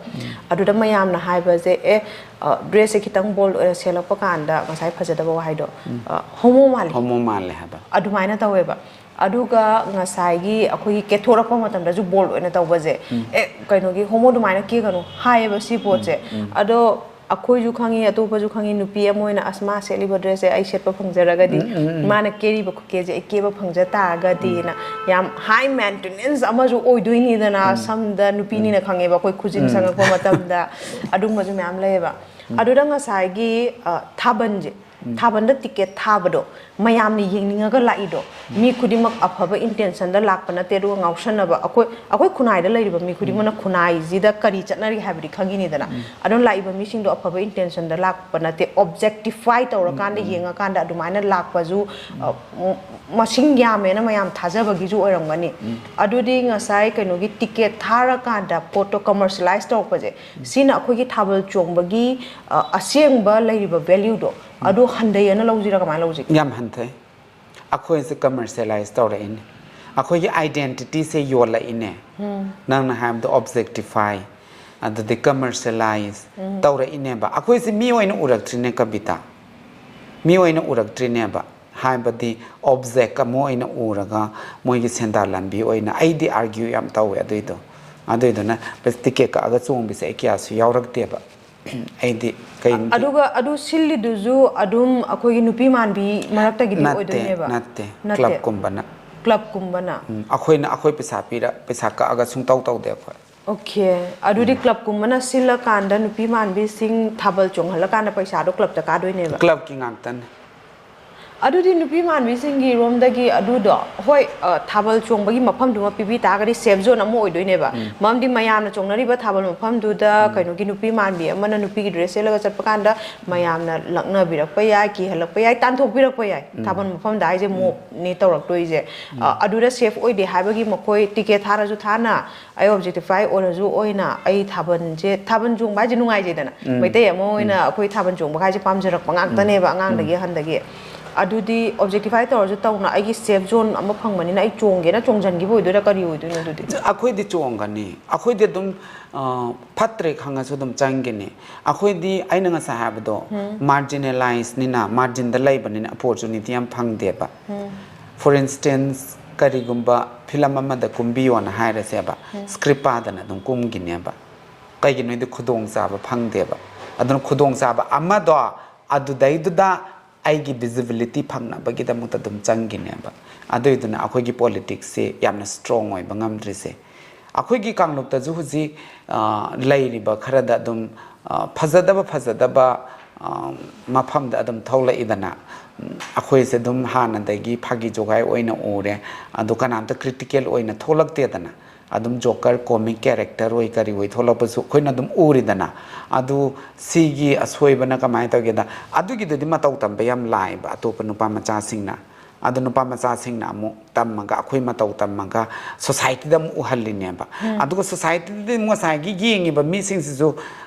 ꯑꯗꯨꯗ ꯃꯌꯥꯝꯅ ꯍꯥꯏꯕꯁꯦ, "ꯑꯦ, ꯑ, dress ꯁꯦ ꯈꯤꯇꯪ bold ꯑꯣꯏꯅ ꯁꯦꯠꯂꯛꯄ ꯀꯥꯟꯗ ꯉꯁꯥꯏ ꯐꯖꯗꯕ ꯋꯥꯍꯩꯗꯣ, ꯑ, homo ꯃꯥꯜꯂꯤ"꯫ Homo ꯃꯥꯜꯂꯦ ꯍꯥꯏꯕ꯫ ꯑꯗꯨꯃꯥꯏꯅ ꯇꯧꯋꯦꯕ꯫ ꯑꯗꯨꯒ ꯉꯁꯥꯏꯒꯤ ꯑꯩꯈꯣꯏꯒꯤ ꯀꯦꯊꯣꯔꯛꯄ ꯃꯇꯝꯗꯁꯨ ꯕꯣꯜ ꯑꯣꯏꯅ ꯇꯧꯕꯁꯦ, ꯑꯦ, ꯀꯩꯅꯣꯒꯤ ꯍꯣꯃꯣ ꯑꯗꯨꯃꯥꯏꯅ ꯀꯦꯒꯅꯨ ꯍꯥꯏꯌꯦꯕ ꯁꯤ ꯄꯣꯠꯁꯦ꯫ ꯑꯗꯣ ꯑꯩꯈꯣꯏꯁꯨ ꯈꯪꯉꯤ, ꯑꯇꯣꯞꯄꯁꯨ ꯈꯪꯉꯤ, ꯅꯨꯄꯤ ꯑꯃ ꯑꯣꯏꯅ, "ꯑꯁ, ꯃꯥ ꯁꯦꯠꯂꯤꯕ ꯗ꯭ꯔꯦꯁꯁꯦ ꯑꯩ ꯁꯦꯠꯄ ꯐꯪꯖꯔꯒꯗꯤ, ꯃꯥꯅ ꯀꯦꯔꯤꯕ ꯈꯨꯀꯦꯁꯦ ꯑꯩ ꯀꯦꯕ ꯐꯪꯖ ꯇꯥꯔꯒꯗꯤꯅ", ꯌꯥꯝ ꯍꯥꯏ ꯃꯦꯟꯇꯦꯅꯦꯟꯁ ꯑꯃꯁꯨ ꯑꯣꯏꯗꯣꯏꯅꯤꯗꯅ꯫ ꯁꯝꯗ ꯅꯨꯄꯤꯅꯤꯅ ꯈꯪꯉꯦꯕ, ꯑꯩꯈꯣꯏ ꯈꯨꯖꯤꯟ ꯁꯪꯉꯛꯄ ꯃꯇꯝꯗ ꯑꯗꯨꯝꯕꯁꯨ ꯃꯌꯥꯝ ꯂꯩꯌꯦꯕ꯫ ꯑꯗꯨꯗ ꯉꯁꯥꯏꯒꯤ, ꯑ, ꯊꯥꯕꯜꯁꯦ, ꯊꯥꯕꯜꯗ ꯇꯤꯀꯦꯠ ꯊꯥꯕꯗꯣ, ꯃꯌꯥꯝꯅ ꯌꯦꯡꯅꯤꯡꯉꯒ ꯂꯥꯛꯏꯗꯣ, ꯃꯤ ꯈꯨꯗꯤꯡꯃꯛ ꯑꯐꯕ ꯏꯟꯇꯦꯟꯁꯟꯗ ꯂꯥꯛꯄ ꯅꯠꯇꯦ꯫ ꯑꯗꯨꯒ ꯉꯥꯎꯁꯟꯅꯕ, ꯑꯩꯈꯣꯏ, ꯑꯩꯈꯣꯏ ꯈꯨꯟꯅꯥꯏꯗ ꯂꯩꯔꯤꯕ ꯃꯤ ꯈꯨꯗꯤꯡꯃꯛꯅ ꯈꯨꯟꯅꯥꯏꯁꯤꯗ ꯀꯔꯤ ꯆꯠꯅꯔꯤ ꯍꯥꯏꯕꯗꯤ ꯈꯪꯉꯤꯅꯤꯗꯅ꯫ ꯑꯗꯨꯅ ꯂꯥꯛꯏꯕ ꯃꯤꯁꯤꯡꯗꯣ ꯑꯐꯕ ꯏꯟꯇꯦꯟꯁꯟꯗ ꯂꯥꯛꯄ ꯅꯠꯇꯦ, ꯑꯣꯕꯖꯦꯛꯇꯤꯐꯥꯏ ꯇꯧꯔꯀꯥꯟꯗ, ꯌꯦꯡꯉꯀꯥꯟꯗ ꯑꯗꯨꯃꯥꯏꯅ ꯂꯥꯛꯄꯁꯨ, ꯑ, ꯃ-, ꯃꯁꯤꯡ ꯌꯥꯝꯃꯦꯅ ꯃꯌꯥꯝ ꯊꯥꯖꯕꯒꯤꯁꯨ ꯑꯣꯏꯔꯝꯒꯅꯤ꯫ ꯑꯗꯨꯗꯤ ꯉꯁꯥꯏ ꯀꯩꯅꯣꯒꯤ ꯇꯤꯀꯦꯠ ꯊꯥꯔꯀꯥꯟꯗ ꯄꯣꯠꯇꯣ ꯀꯃꯔꯁꯤꯌꯦꯂꯥꯏꯁ ꯇꯧꯔꯛꯄꯁꯦ, ꯁꯤꯅ ꯑꯩꯈꯣꯏꯒꯤ ꯊꯥꯕꯜ ꯆꯣꯡꯕꯒꯤ, ꯑ, ꯑꯁꯦꯡꯕ ꯂꯩꯔꯤꯕ ꯚꯦꯂ꯭ꯌꯨꯗꯣ ꯑꯗꯨ ꯍꯟꯊꯩꯌꯦꯅ ꯂꯧꯁꯤꯔꯥ, ꯀꯃꯥꯏꯅ ꯂꯧꯁꯤꯒꯦ? ꯌꯥꯝ ꯍꯟꯊꯩ꯫ ꯑꯩꯈꯣꯏꯁꯦ ꯀꯃꯔꯁꯤꯌꯦꯂꯥꯏꯁ ꯇꯧꯔꯛꯏꯅꯦ, ꯑꯩꯈꯣꯏꯒꯤ ꯑꯥꯏꯗꯦꯟꯇꯤꯇꯤꯁꯦ ꯌꯣꯜꯂꯛꯏꯅꯦ꯫ ꯅꯪꯅ ꯍꯥꯏꯕꯗꯣ ꯑꯣꯕꯖꯦꯛꯇꯤꯐꯥꯏ, ꯑꯗꯨꯗꯤ ꯀꯃꯔꯁꯤꯌꯦꯂꯥꯏꯁ ꯇꯧꯔꯛꯏꯅꯦꯕ꯫ ꯑꯩꯈꯣꯏꯁꯦ ꯃꯤ ꯑꯣꯏꯅ ꯎꯔꯛꯇ꯭ꯔꯤꯅꯦ ꯀꯕꯤꯇꯥ, ꯃꯤ ꯑꯣꯏꯅ ꯎꯔꯛꯇ꯭ꯔꯤꯅꯦꯕ꯫ ꯍꯥꯏꯕꯗꯤ ꯑꯣꯕꯖꯦꯛ ꯑꯃ ꯑꯣꯏꯅ ꯎꯔꯒ ꯃꯣꯏꯒꯤ ꯁꯦꯟꯗꯥꯟ ꯂꯝꯕꯤ ꯑꯣꯏꯅ, ꯑꯩꯗꯤ ꯑꯥꯔꯒ꯭ꯌꯨ ꯌꯥꯝ ꯇꯧꯋꯦ ꯑꯗꯨꯏꯗꯣ꯫ ꯑꯗꯨꯏꯗꯨꯅ ꯇꯤꯀꯦꯠ ꯀꯛꯑꯒ ꯆꯣꯡꯕꯁꯦ ꯑꯩ ꯀꯌꯥꯁꯨ ꯌꯥꯎꯔꯛꯇꯦꯕ꯫ ꯑꯩꯗꯤ ꯀꯩ ꯑꯗꯨꯒ ꯑꯗꯨ ꯁꯤꯜꯂꯤꯗꯨꯁꯨ ꯑꯗꯨꯝ ꯑꯩꯈꯣꯏꯒꯤ ꯅꯨꯄꯤ ꯃꯥꯟꯕꯤ ꯃꯔꯛꯇꯒꯤꯗꯤ ꯅꯠꯇꯦ, ꯑꯣꯏꯗꯣꯏꯅꯦꯕ? ꯅꯠꯇꯦ, ꯅꯠꯇꯦ꯫ ꯀ꯭ꯂꯕꯀꯨꯝꯕꯅ꯫ ꯀ꯭ꯂꯕꯀꯨꯝꯕꯅ? ꯎꯝ, ꯑꯩꯈꯣꯏꯅ, ꯑꯩꯈꯣꯏ ꯄꯩꯁꯥ ꯄꯤꯔ-, ꯄꯩꯁꯥ ꯀꯛꯑꯒ ꯁꯨꯡꯇꯧ ꯇꯧꯗꯦ ꯑꯩꯈꯣꯏ꯫ ꯑꯣꯀꯦ꯫ ꯑꯗꯨꯗꯤ ꯀ꯭ꯂꯕꯀꯨꯝꯕꯅ ꯁꯤꯜꯂꯀꯥꯟꯗ ꯅꯨꯄꯤ ꯃꯥꯟꯕꯤꯁꯤꯡ ꯊꯥꯕꯜ ꯆꯣꯡꯍꯜꯂꯀꯥꯟꯗ ꯄꯩꯁꯥꯗꯣ ꯀ꯭ꯂꯕꯇ ꯀꯥꯗꯣꯏꯅꯦꯕ? ꯀ꯭ꯂꯕꯀꯤ ꯉꯥꯛꯇꯅꯦ꯫ ꯑꯗꯨꯗꯤ ꯅꯨꯄꯤ ꯃꯥꯟꯕꯤꯁꯤꯡꯒꯤ ꯔꯣꯝꯗꯒꯤ ꯑꯗꯨꯗꯣ, ꯍꯣꯏ, ꯑ, ꯊꯥꯕꯜ ꯆꯣꯡꯕꯒꯤ ꯃꯐꯝꯗꯨꯃ ꯄꯤꯕꯤ ꯇꯥꯔꯒꯗꯤ ꯁꯦꯐ ꯖꯣꯟ ꯑꯃ ꯑꯣꯏꯗꯣꯏꯅꯦꯕ꯫ ꯃꯔꯝꯗꯤ ꯃꯌꯥꯝꯅ ꯆꯣꯡꯅꯔꯤꯕ ꯊꯥꯕꯜ ꯃꯐꯝꯗꯨꯗ ꯀꯩꯅꯣꯒꯤ ꯅꯨꯄꯤ ꯃꯥꯟꯕꯤ ꯑꯃꯅ ꯅꯨꯄꯤꯒꯤ ꯗ꯭ꯔꯦꯁ ꯁꯦꯠꯂꯒ ꯆꯠꯄ ꯀꯥꯟꯗ ꯃꯌꯥꯝꯅ ꯂꯛꯅꯕꯤꯔꯛꯄ ꯌꯥꯏ, ꯀꯤꯍꯜꯂꯛꯄ ꯌꯥꯏ, ꯇꯥꯟꯊꯣꯛꯄꯤꯔꯛꯄ ꯌꯥꯏ꯫ ꯊꯥꯕꯜ ꯃꯐꯝꯗ ꯍꯥꯏꯁꯦ ꯃꯣꯞꯅꯤ ꯇꯧꯔꯛꯇꯣꯏꯁꯦ꯫ ꯑ, ꯑꯗꯨꯗ ꯁꯦꯐ ꯑꯣꯏꯗꯦ ꯍꯥꯏꯕꯒꯤ ꯃꯈꯣꯏ ꯇꯤꯀꯦꯠ ꯊꯥꯔꯁꯨ ꯊꯥꯅ, ꯑꯩ ꯑꯣꯕꯖꯦꯛꯇꯤꯐꯥꯏ ꯑꯣꯏꯔꯁꯨ ꯑꯣꯏꯅ, ꯑꯩ ꯊꯥꯕꯜꯁꯦ, ꯊꯥꯕꯜ ꯆꯣꯡꯕ ꯍꯥꯏꯁꯦ ꯅꯨꯡꯉꯥꯏꯖꯩꯗꯅ꯫ ꯃꯩꯇꯩ ꯑꯃ ꯑꯣꯏꯅ ꯑꯩꯈꯣꯏ ꯊꯥꯕꯜ ꯆꯣꯡꯕ ꯍꯥꯏꯁꯦ ꯄꯥꯝꯖꯔꯛꯄ ꯉꯥꯛꯇꯅꯦꯕ ꯑꯉꯥꯡꯗꯒꯤ ꯑꯍꯟꯗꯒꯤ꯫ ꯑꯗꯨꯗꯤ ꯑꯣꯕꯖꯦꯛꯇꯤꯐꯥꯏ ꯇꯧꯔꯁꯨ ꯇꯧꯅ ꯑꯩꯒꯤ ꯁꯦꯐ ꯖꯣꯟ ꯑꯃ ꯐꯪꯕꯅꯤꯅ ꯑꯩ ꯆꯣꯡꯒꯦꯅ ꯆꯣꯡꯁꯤꯟꯈꯤꯕ ꯑꯣꯏꯗꯣꯏꯔꯥ, ꯀꯔꯤ ꯑꯣꯏꯗꯣꯏꯅꯣ ꯑꯗꯨꯗꯤ? ꯑꯩꯈꯣꯏꯗꯤ ꯆꯣꯡꯒꯅꯤ꯫ ꯑꯩꯈꯣꯏꯗꯤ ꯑꯗꯨꯝ, ꯑ, ꯐꯠꯇ꯭ꯔꯦ ꯈꯪꯉꯁꯨ ꯑꯗꯨꯝ ꯆꯪꯒꯅꯤ꯫ ꯑꯩꯈꯣꯏꯗꯤ, ꯑꯩꯅ ꯉꯁꯥꯏ ꯍꯥꯏꯕꯗꯣ, ꯃꯥꯔꯖꯤꯅꯦꯂꯥꯏꯁꯅꯤꯅ, ꯃꯥꯔꯖꯤꯟꯗ ꯂꯩꯕꯅꯤꯅ ꯑꯣꯄꯣꯔꯆꯨꯅꯤꯇꯤ ꯌꯥꯝ ꯐꯪꯗꯦꯕ꯫ For instance, ꯀꯔꯤꯒꯨꯝꯕ ꯐꯤꯂꯝ ꯑꯃꯗ ꯀꯨꯝꯕꯤꯌꯣꯅ ꯍꯥꯏꯔꯁꯦꯕ, ꯁ꯭ꯀ꯭ꯔꯤꯞ ꯄꯥꯗꯅ ꯑꯗꯨꯝ ꯀꯨꯝꯈꯤꯅꯦꯕ꯫ ꯀꯩꯒꯤꯅꯣꯗꯤ ꯈꯨꯗꯣꯡꯆꯥꯕ ꯐꯪꯗꯦꯕ꯫ ꯑꯗꯨꯅ ꯈꯨꯗꯣꯡꯆꯥꯕ ꯑꯃꯗꯣ ꯑꯗꯨꯗꯩꯗꯨꯗ ꯑꯩꯒꯤ ꯚꯤꯖꯤꯕꯤꯂꯤꯇꯤ ꯐꯪꯅꯕꯒꯤꯗꯃꯛꯇ ꯑꯗꯨꯝ ꯆꯪꯈꯤꯅꯦꯕ꯫ ꯑꯗꯨꯏꯗꯨꯅ ꯑꯩꯈꯣꯏꯒꯤ ꯄꯣꯂꯤꯇꯤꯛꯁꯁꯤ ꯌꯥꯝꯅ ꯁ꯭ꯇꯔꯣꯡ ꯑꯣꯏꯕ ꯉꯝꯗ꯭ꯔꯤꯁꯦ꯫ ꯑꯩꯈꯣꯏꯒꯤ ꯀꯥꯡꯂꯨꯞꯇꯁꯨ ꯍꯧꯖꯤꯛ ꯂꯩꯔꯤꯕ ꯈꯔꯗ ꯑꯗꯨꯝ ꯐꯖꯗꯕ ꯐꯖꯗꯕ ꯃꯐꯝꯗ ꯑꯗꯨꯝ ꯊꯣꯛꯂꯛꯏꯗꯅ꯫ ꯑꯩꯈꯣꯏꯁꯦ ꯑꯗꯨꯝ ꯍꯥꯟꯅꯗꯒꯤ ꯐꯥꯒꯤ ꯖꯣꯒꯥꯏ ꯑꯣꯏꯅ ꯎꯔꯦ꯫ ꯑꯗꯨ ꯀꯅꯥꯝꯇ ꯀ꯭ꯔꯤꯇꯤꯀꯦꯜ ꯑꯣꯏꯅ ꯊꯣꯛꯂꯛꯇꯦꯗꯅ꯫ ꯑꯗꯨꯝ ꯖꯣꯀꯔ, ꯀꯣꯃꯤꯛ ꯀꯦꯔꯦꯛꯇꯔ ꯑꯣꯏ ꯀꯔꯤ ꯑꯣꯏ ꯊꯣꯛꯂꯛꯄꯁꯨ ꯑꯩꯈꯣꯏꯅ ꯑꯗꯨꯝ ꯎꯔꯤꯗꯅ꯫ ꯑꯗꯨ ꯁꯤꯒꯤ ꯑꯁꯣꯏꯕꯅ ꯀꯃꯥꯏꯅ ꯇꯧꯒꯦꯗ, ꯑꯗꯨꯒꯤꯗꯨꯗꯤ ꯃꯇꯧ ꯇꯝꯕ ꯌꯥꯝ ꯂꯥꯏꯕ ꯑꯇꯣꯞꯄ ꯅꯨꯄꯥ ꯃꯆꯥꯁꯤꯡꯅ꯫ ꯑꯗꯣ ꯅꯨꯄꯥ ꯃꯆꯥꯁꯤꯡꯅ ꯑꯃꯨꯛ ꯇꯝꯃꯒ, ꯑꯩꯈꯣꯏ ꯃꯇꯧ ꯇꯝꯃꯒ ꯁꯣꯁꯥꯏꯇꯤꯗ ꯑꯃꯨꯛ ꯎꯍꯜꯂꯤꯅꯦꯕ꯫ ꯑꯗꯨꯒ ꯁꯣꯁꯥꯏꯇꯤꯗꯗꯤ ꯉꯁꯥꯏꯒꯤ ꯌꯦꯡꯉꯤꯕ ꯃꯤꯁꯤꯡꯁꯤꯁꯨ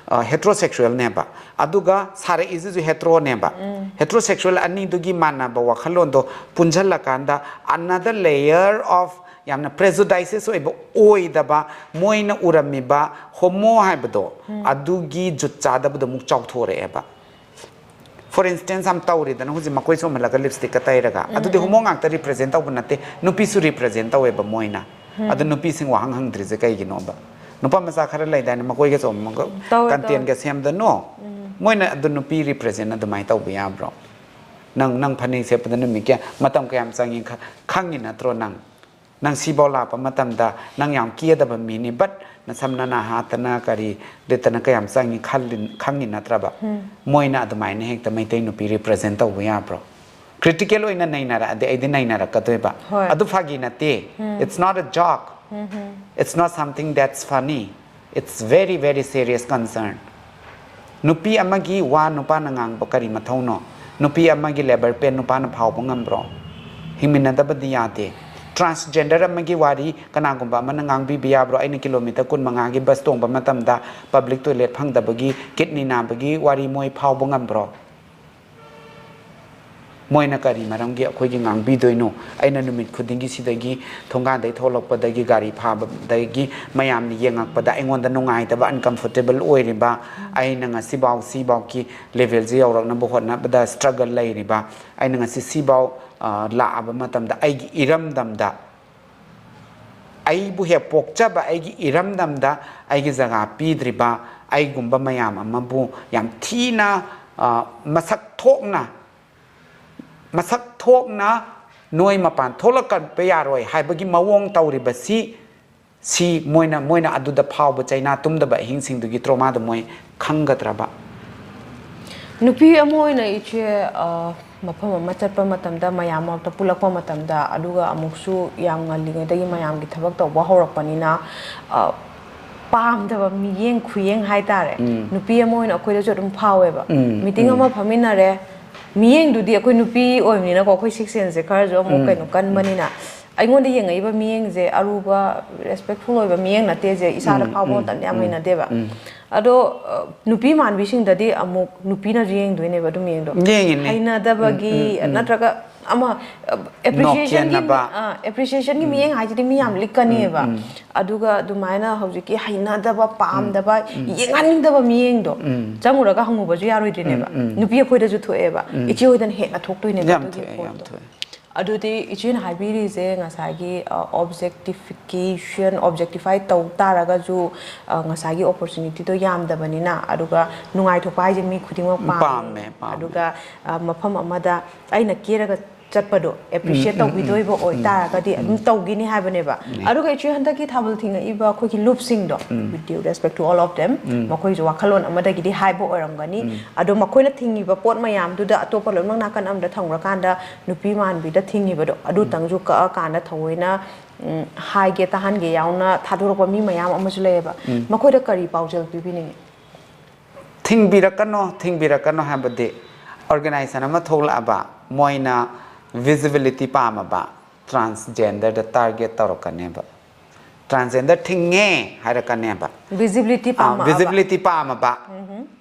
ꯍꯦꯇ꯭ꯔꯣꯁꯦꯛꯁꯨꯋꯦꯜꯅꯦꯕ, ꯑꯗꯨꯒ ꯁꯥꯔꯛꯏꯁꯤꯁꯨ ꯍꯦꯇ꯭ꯔꯣꯅꯦꯕ꯫ ꯍꯦꯇ꯭ꯔꯣꯁꯦꯛꯁꯨꯋꯦꯜ ꯑꯅꯤꯗꯨꯒꯤ ꯃꯥꯟꯅꯕ ꯋꯥꯈꯜꯂꯣꯟꯗꯣ ꯄꯨꯟꯁꯤꯜꯂꯀꯥꯟꯗ another layer of ꯌꯥꯝꯅ ꯄ꯭ꯔꯦꯖꯨꯗꯥꯏꯁꯦꯁ ꯑꯣꯏꯕ, ꯑꯣꯏꯗꯕ, ꯃꯣꯏꯅ ꯎꯔꯝꯃꯤꯕ ꯍꯣꯃꯣ ꯍꯥꯏꯕꯗꯣ, ꯑꯗꯨꯒꯤ ꯖꯨꯠ ꯆꯥꯗꯕꯗꯣ ꯑꯃꯨꯛ ꯆꯥꯎꯊꯣꯔꯛꯑꯦꯕ꯫ For instance, ꯌꯥꯝ ꯇꯧꯔꯤꯗꯅ ꯍꯧꯖꯤꯛ ꯃꯈꯣꯏ ꯆꯣꯝꯍꯜꯂꯒ ꯂꯤꯞꯁꯇꯤꯛꯀ ꯇꯩꯔꯒ, ꯑꯗꯨꯗꯤ ꯍꯣꯃꯣ ꯉꯥꯛꯇ ꯔꯤꯄ꯭ꯔꯖꯦꯟ ꯇꯧꯕ ꯅꯠꯇꯦ, ꯅꯨꯄꯤꯁꯨ ꯔꯤꯄ꯭ꯔꯖꯦꯟ ꯇꯧꯋꯦꯕ ꯃꯣꯏꯅ꯫ ꯑꯗꯨ ꯅꯨꯄꯤꯁꯤꯡ ꯋꯥꯍꯪ ꯍꯪꯗ꯭ꯔꯤꯁꯦ ꯀꯩꯒꯤꯅꯣꯕ? ꯅꯨꯄꯥ ꯃꯆꯥ ꯈꯔ ꯂꯩꯗꯥꯏꯅꯦ, ꯃꯈꯣꯏꯒ ꯆꯣꯝꯃꯒ ꯇꯧꯋꯦ, ꯀꯟꯇꯦꯟꯒ ꯇꯧꯋꯦ꯫ ꯁꯦꯝꯗꯅꯣ꯫ ꯃꯣꯏꯅ ꯑꯗꯨ ꯅꯨꯄꯤ ꯔꯤꯄ꯭ꯔꯖꯦꯟ ꯑꯗꯨꯃꯥꯏꯅ ꯇꯧꯕ ꯌꯥꯕ꯭ꯔꯣ? ꯅꯪ, ꯅꯪ ꯐꯅꯦꯛ ꯁꯦꯠꯄꯗ ꯅꯨꯃꯤꯠ ꯀꯌꯥ, ꯃꯇꯝ ꯀꯌꯥꯝ ꯆꯪꯉꯤ ꯈ-, ꯈꯪꯉꯤ ꯅꯠꯇ꯭ꯔꯣ ꯅꯪ? ꯅꯪ ꯁꯤꯐꯥꯎ ꯂꯥꯛꯄ ꯃꯇꯝꯗ ꯅꯪ ꯌꯥꯝ ꯀꯦꯗꯕ ꯃꯤꯅꯤ, but ꯅꯁꯝ ꯅꯅꯥ ꯍꯥꯠꯇꯅ ꯀꯔꯤ ꯂꯤꯠꯇꯅ ꯀꯌꯥꯝ ꯆꯪꯉꯤ ꯈꯜꯂꯤ-, ꯈꯪꯉꯤ ꯅꯠꯇ꯭ꯔꯕ? ꯃꯣꯏꯅ ꯑꯗꯨꯃꯥꯏꯅ ꯍꯦꯛꯇ ꯃꯩꯇꯩ ꯅꯨꯄꯤ ꯔꯤꯄ꯭ꯔꯖꯦꯟ ꯇꯧꯕ ꯌꯥꯕ꯭ꯔꯣ? ꯀ꯭ꯔꯤꯇꯤꯀꯦꯜ ꯑꯣꯏꯅ ꯅꯩꯅꯔꯛꯑꯗꯤ ꯑꯩꯗꯤ ꯅꯩꯅꯔꯛꯀꯗꯣꯏꯕ꯫ ꯍꯣꯏ꯫ ꯑꯗꯨ ꯐꯥꯒꯤ ꯅꯠꯇꯦ꯫ It's not a joke. It's not something that's funny. It's very, very serious concern. ꯅꯨꯄꯤ ꯑꯃꯒꯤ ꯋꯥ ꯅꯨꯄꯥꯅ ꯉꯥꯡꯕ ꯀꯔꯤ ꯃꯊꯧꯅꯣ? ꯅꯨꯄꯤ ꯑꯃꯒꯤ ꯂꯦꯕꯔ ꯄꯦꯟ ꯅꯨꯄꯥꯅ ꯐꯥꯎꯕ ꯉꯝꯕ꯭ꯔꯣ? ꯍꯤꯡꯃꯤꯟꯅꯗꯕꯗꯤ ꯌꯥꯗꯦ꯫ ꯇ꯭ꯔꯥꯟꯁꯖꯦꯟꯗꯔ ꯑꯃꯒꯤ ꯋꯥꯔꯤ ꯀꯅꯥꯒꯨꯝꯕ ꯑꯃꯅ ꯉꯥꯡꯕꯤꯕ ꯌꯥꯕ꯭ꯔꯣ? ꯑꯩꯅ ꯀꯤꯂꯣꯃꯤꯇꯔ ꯀꯨꯟ ꯃꯉꯥꯒꯤ ꯕꯁ ꯇꯣꯡꯕ ꯃꯇꯝꯗ ꯄꯕ꯭ꯂꯤꯛ ꯇꯣꯏꯂꯦꯠ ꯐꯪꯗꯕꯒꯤ, ꯀꯤꯠꯅꯤ ꯅꯥꯕꯒꯤ ꯋꯥꯔꯤ ꯃꯣꯏ ꯐꯥꯎꯕ ꯉꯝꯕ꯭ꯔꯣ? ꯃꯣꯏꯅ ꯀꯔꯤ ꯃꯔꯝꯒꯤ ꯑꯩꯈꯣꯏꯒꯤ ꯉꯥꯡꯕꯤꯗꯣꯏꯅꯣ? ꯑꯩꯅ ꯅꯨꯃꯤꯠ ꯈꯨꯗꯤꯡꯒꯤ ꯁꯤꯗꯒꯤ ꯊꯣꯡꯒꯥꯟꯗꯩ ꯊꯣꯛꯂꯛꯄꯗꯒꯤ, ꯒꯥꯔꯤ ꯐꯥꯕꯗꯒꯤ ꯃꯌꯥꯝꯅ ꯌꯦꯡꯉꯛꯄꯗ ꯑꯩꯉꯣꯟꯗ ꯅꯨꯡꯉꯥꯏꯇꯕ, uncomfortable ꯑꯣꯏꯔꯤꯕ, ꯑꯩꯅ ꯉꯁꯤꯐꯥꯎ ꯁꯤꯐꯥꯎꯒꯤ levelꯁꯦ ꯌꯧꯔꯛꯅꯕ ꯍꯣꯠꯅꯕꯗ struggle ꯂꯩꯔꯤꯕ, ꯑꯩꯅ ꯉꯁꯤ ꯁꯤꯐꯥꯎ, ꯑ, ꯂꯥꯛꯑꯕ ꯃꯇꯝꯗ ꯑꯩꯒꯤ ꯏꯔꯝꯗꯝꯗ, ꯑꯩꯕꯨ ꯍꯦꯛ ꯄꯣꯛꯆꯕ ꯑꯩꯒꯤ ꯏꯔꯝꯗꯝꯗ ꯑꯩꯒꯤ ꯖꯒꯥ ꯄꯤꯗ꯭ꯔꯤꯕ ꯑꯩꯒꯨꯝꯕ ꯃꯌꯥꯝ ꯑꯃꯕꯨ ꯌꯥꯝ ꯊꯤꯅ, ꯑ, ꯃꯁꯛ ꯊꯣꯛꯅ, ꯃꯁꯛ ꯊꯣꯛꯅ ꯅꯣꯏ ꯃꯄꯥꯟ ꯊꯣꯛꯂꯛꯄ ꯌꯥꯔꯣꯏ ꯍꯥꯏꯕꯒꯤ ꯃꯑꯣꯡ ꯇꯧꯔꯤꯕꯁꯤ, ꯁꯤ ꯃꯣꯏꯅ, ꯃꯣꯏꯅ ꯑꯗꯨꯗ ꯐꯥꯎꯕ ꯆꯩꯅꯥ ꯇꯨꯝꯗꯕ ꯑꯍꯤꯡꯁꯤꯡꯗꯨꯒꯤ traumaꯗꯣ ꯃꯣꯏ ꯈꯪꯒꯗ꯭ꯔꯕ? ꯅꯨꯄꯤ ꯑꯃ ꯑꯣꯏꯅ ꯏꯆꯦ, ꯑ, ꯃꯐꯝ ꯑꯃ ꯆꯠꯄ ꯃꯇꯝꯗ, ꯃꯌꯥꯝ ꯃꯔꯛꯇ ꯄꯨꯜꯂꯛꯄ ꯃꯇꯝꯗ, ꯑꯗꯨꯒ ꯑꯃꯨꯛꯁꯨ ꯌꯥꯝ ꯉꯜꯂꯤꯉꯩꯗꯒꯤ ꯃꯌꯥꯝꯒꯤ ꯊꯕꯛ ꯇꯧꯕ ꯍꯧꯔꯛꯄꯅꯤꯅ, ꯑ, ꯄꯥꯝꯗꯕ ꯃꯤꯠꯌꯦꯡ ꯈꯨꯌꯦꯡ ꯍꯥꯏꯇꯥꯔꯦ, ꯅꯨꯄꯤ ꯑꯃ ꯑꯣꯏꯅ ꯑꯩꯈꯣꯏꯗꯁꯨ ꯑꯗꯨꯝ ꯐꯥꯎꯋꯦꯕ꯫ Meeting ꯑꯃ ꯐꯝꯃꯤꯟꯅꯔꯦ, ꯃꯤꯠꯌꯦꯡꯗꯨꯗꯤ ꯑꯩꯈꯣꯏ ꯅꯨꯄꯤ ꯑꯣꯏꯕꯅꯤꯅꯀꯣ, ꯑꯩꯈꯣꯏ sixth senseꯁꯦ ꯈꯔꯁꯨ ꯑꯃꯨꯛ ꯀꯩꯅꯣ ꯀꯟꯕꯅꯤꯅ, ꯑꯩꯉꯣꯟꯗ ꯌꯦꯡꯉꯛꯏꯕ ꯃꯤꯠꯌꯦꯡꯁꯦ ꯑꯔꯨꯕ, respectful ꯑꯣꯏꯕ ꯃꯤꯠꯌꯦꯡ ꯅꯠꯇꯦꯁꯦ ꯏꯁꯥꯗ ꯐꯥꯎꯕ ꯃꯇꯝꯗ ꯌꯥꯝ ꯍꯩꯅꯗꯦꯕ꯫ ꯑꯗꯣ, ꯑ, ꯅꯨꯄꯤ ꯃꯥꯟꯕꯤꯁꯤꯡꯗꯗꯤ ꯑꯃꯨꯛ ꯅꯨꯄꯤꯅꯁꯨ ꯌꯦꯡꯗꯣꯏꯅꯦꯕ ꯑꯗꯨꯝ ꯌꯦꯡꯗꯣ꯫ ꯌꯦꯡꯉꯤꯅꯦ꯫ ꯍꯩꯅꯗꯕꯒꯤ ꯅꯠꯇ꯭ꯔꯒ ꯑꯃ, ꯑ, appreciationꯒꯤ, ꯅꯣꯛꯀꯦꯅꯕ꯫ ꯑ, appreciationꯒꯤ ꯃꯤꯠꯌꯦꯡ ꯍꯥꯏꯁꯤꯗꯤ ꯃꯤ ꯌꯥꯝ ꯂꯤꯛꯀꯅꯤꯕ꯫ ꯑꯗꯨꯒ ꯑꯗꯨꯃꯥꯏꯅ ꯍꯧꯖꯤꯛꯀꯤ ꯍꯩꯅꯗꯕ, ꯄꯥꯝꯗꯕ, ꯌꯦꯡꯍꯟꯅꯤꯡꯗꯕ ꯃꯤꯠꯌꯦꯡꯗꯣ ꯆꯪꯉꯨꯔꯒ ꯍꯪꯉꯨꯕꯁꯨ ꯌꯥꯔꯣꯏꯗ꯭ꯔꯤꯅꯦꯕ꯫ ꯅꯨꯄꯤ ꯑꯩꯈꯣꯏꯗꯁꯨ ꯊꯣꯛꯑꯦꯕ꯫ ꯏꯆꯦ ꯍꯣꯏꯗꯅ ꯍꯦꯟꯅ ꯊꯣꯛꯇꯣꯏꯅꯦꯕ ꯌꯥꯝ ꯑꯗꯨꯒꯤ ꯊꯣꯛꯑꯦ, ꯌꯥꯝ ꯄꯣꯠꯇꯣ꯫ ꯊꯣꯛꯑꯦ꯫ ꯑꯗꯨꯗꯤ ꯏꯆꯦꯅ ꯍꯥꯏꯕꯤꯔꯤꯁꯦ ꯉꯁꯥꯏꯒꯤ, ꯑ, objectification, objectify ꯇꯧ ꯇꯥꯔꯒꯁꯨ, ꯑ, ꯉꯁꯥꯏꯒꯤ opportunityꯗꯣ ꯌꯥꯝꯗꯕꯅꯤꯅ, ꯑꯗꯨꯒ ꯅꯨꯡꯉꯥꯏꯊꯣꯛꯄ ꯍꯥꯏꯁꯦ ꯃꯤ ꯈꯨꯗꯤꯡꯃꯛ ꯄꯥꯝꯃꯦ꯫ ꯄꯥꯝꯃꯦ, ꯄꯥꯝꯃꯦ꯫ ꯑꯗꯨꯒ, ꯑ, ꯃꯐꯝ ꯑꯃꯗ ꯑꯩꯅ ꯀꯦꯔꯒ ꯆꯠꯄꯗꯣ appreciate ꯇꯧꯕꯤꯗꯣꯏꯕ ꯑꯣꯏꯇꯥꯔꯒꯗꯤ ꯑꯗꯨꯝ ꯇꯧꯈꯤꯅꯤ ꯍꯥꯏꯕꯅꯦꯕ꯫ ꯑꯗꯨꯒ ꯏꯆꯦ, ꯍꯟꯗꯛꯀꯤ ꯊꯥꯕꯜ ꯊꯤꯡꯉꯛꯏꯕ ꯑꯩꯈꯣꯏꯒꯤ ꯂꯨꯞꯁꯤꯡꯗꯣ, with due respect to all of them, ꯃꯈꯣꯏꯁꯨ ꯋꯥꯈꯜꯂꯣꯟ ꯑꯃꯗꯒꯤꯗꯤ ꯍꯥꯏꯕ ꯑꯣꯏꯔꯝꯒꯅꯤ꯫ ꯑꯗꯣ ꯃꯈꯣꯏꯅ ꯊꯤꯡꯉꯤꯕ ꯄꯣꯠ ꯃꯌꯥꯝꯗꯨꯗ ꯑꯇꯣꯞꯄ ꯂꯣꯏꯅꯃꯛ ꯅꯥꯀꯟ ꯑꯃꯗ ꯊꯝꯈ꯭ꯔꯀꯥꯟꯗ ꯅꯨꯄꯤ ꯃꯥꯟꯕꯤꯗ ꯊꯤꯡꯉꯤꯕꯗꯣ ꯑꯗꯨꯇꯪꯁꯨ ꯀꯛꯑꯀꯥꯟꯗ ꯊꯑꯣꯏꯅ, ꯎꯝ, ꯍꯥꯏꯒꯦ ꯇꯥꯍꯟꯒꯦ ꯌꯥꯎꯅ ꯊꯥꯗꯣꯔꯛꯄ ꯃꯤ ꯃꯌꯥꯝ ꯑꯃꯁꯨ ꯂꯩꯌꯦꯕ꯫ ꯃꯈꯣꯏꯗ ꯀꯔꯤ ꯄꯥꯎꯖꯦꯜ ꯄꯤꯕꯤꯅꯤꯡꯉꯤ? ꯊꯤꯡꯕꯤꯔꯛꯀꯅꯣ, ꯊꯤꯡꯕꯤꯔꯛꯀꯅꯣ ꯍꯥꯏꯕꯗꯤ organization ꯑꯃ ꯊꯣꯛꯂꯛꯑꯕ, ꯃꯣꯏꯅ visibility ꯄꯥꯝꯃꯕ, transgenderꯗ target ꯇꯧꯔꯛꯀꯅꯦꯕ꯫ Transgender ꯊꯤꯡꯉꯦ ꯍꯥꯏꯔꯛꯀꯅꯦꯕ꯫ Visibility ꯑꯥ, ꯄꯥꯝꯃꯛꯑꯕ꯫ Visibility ꯄꯥꯝꯃꯕ꯫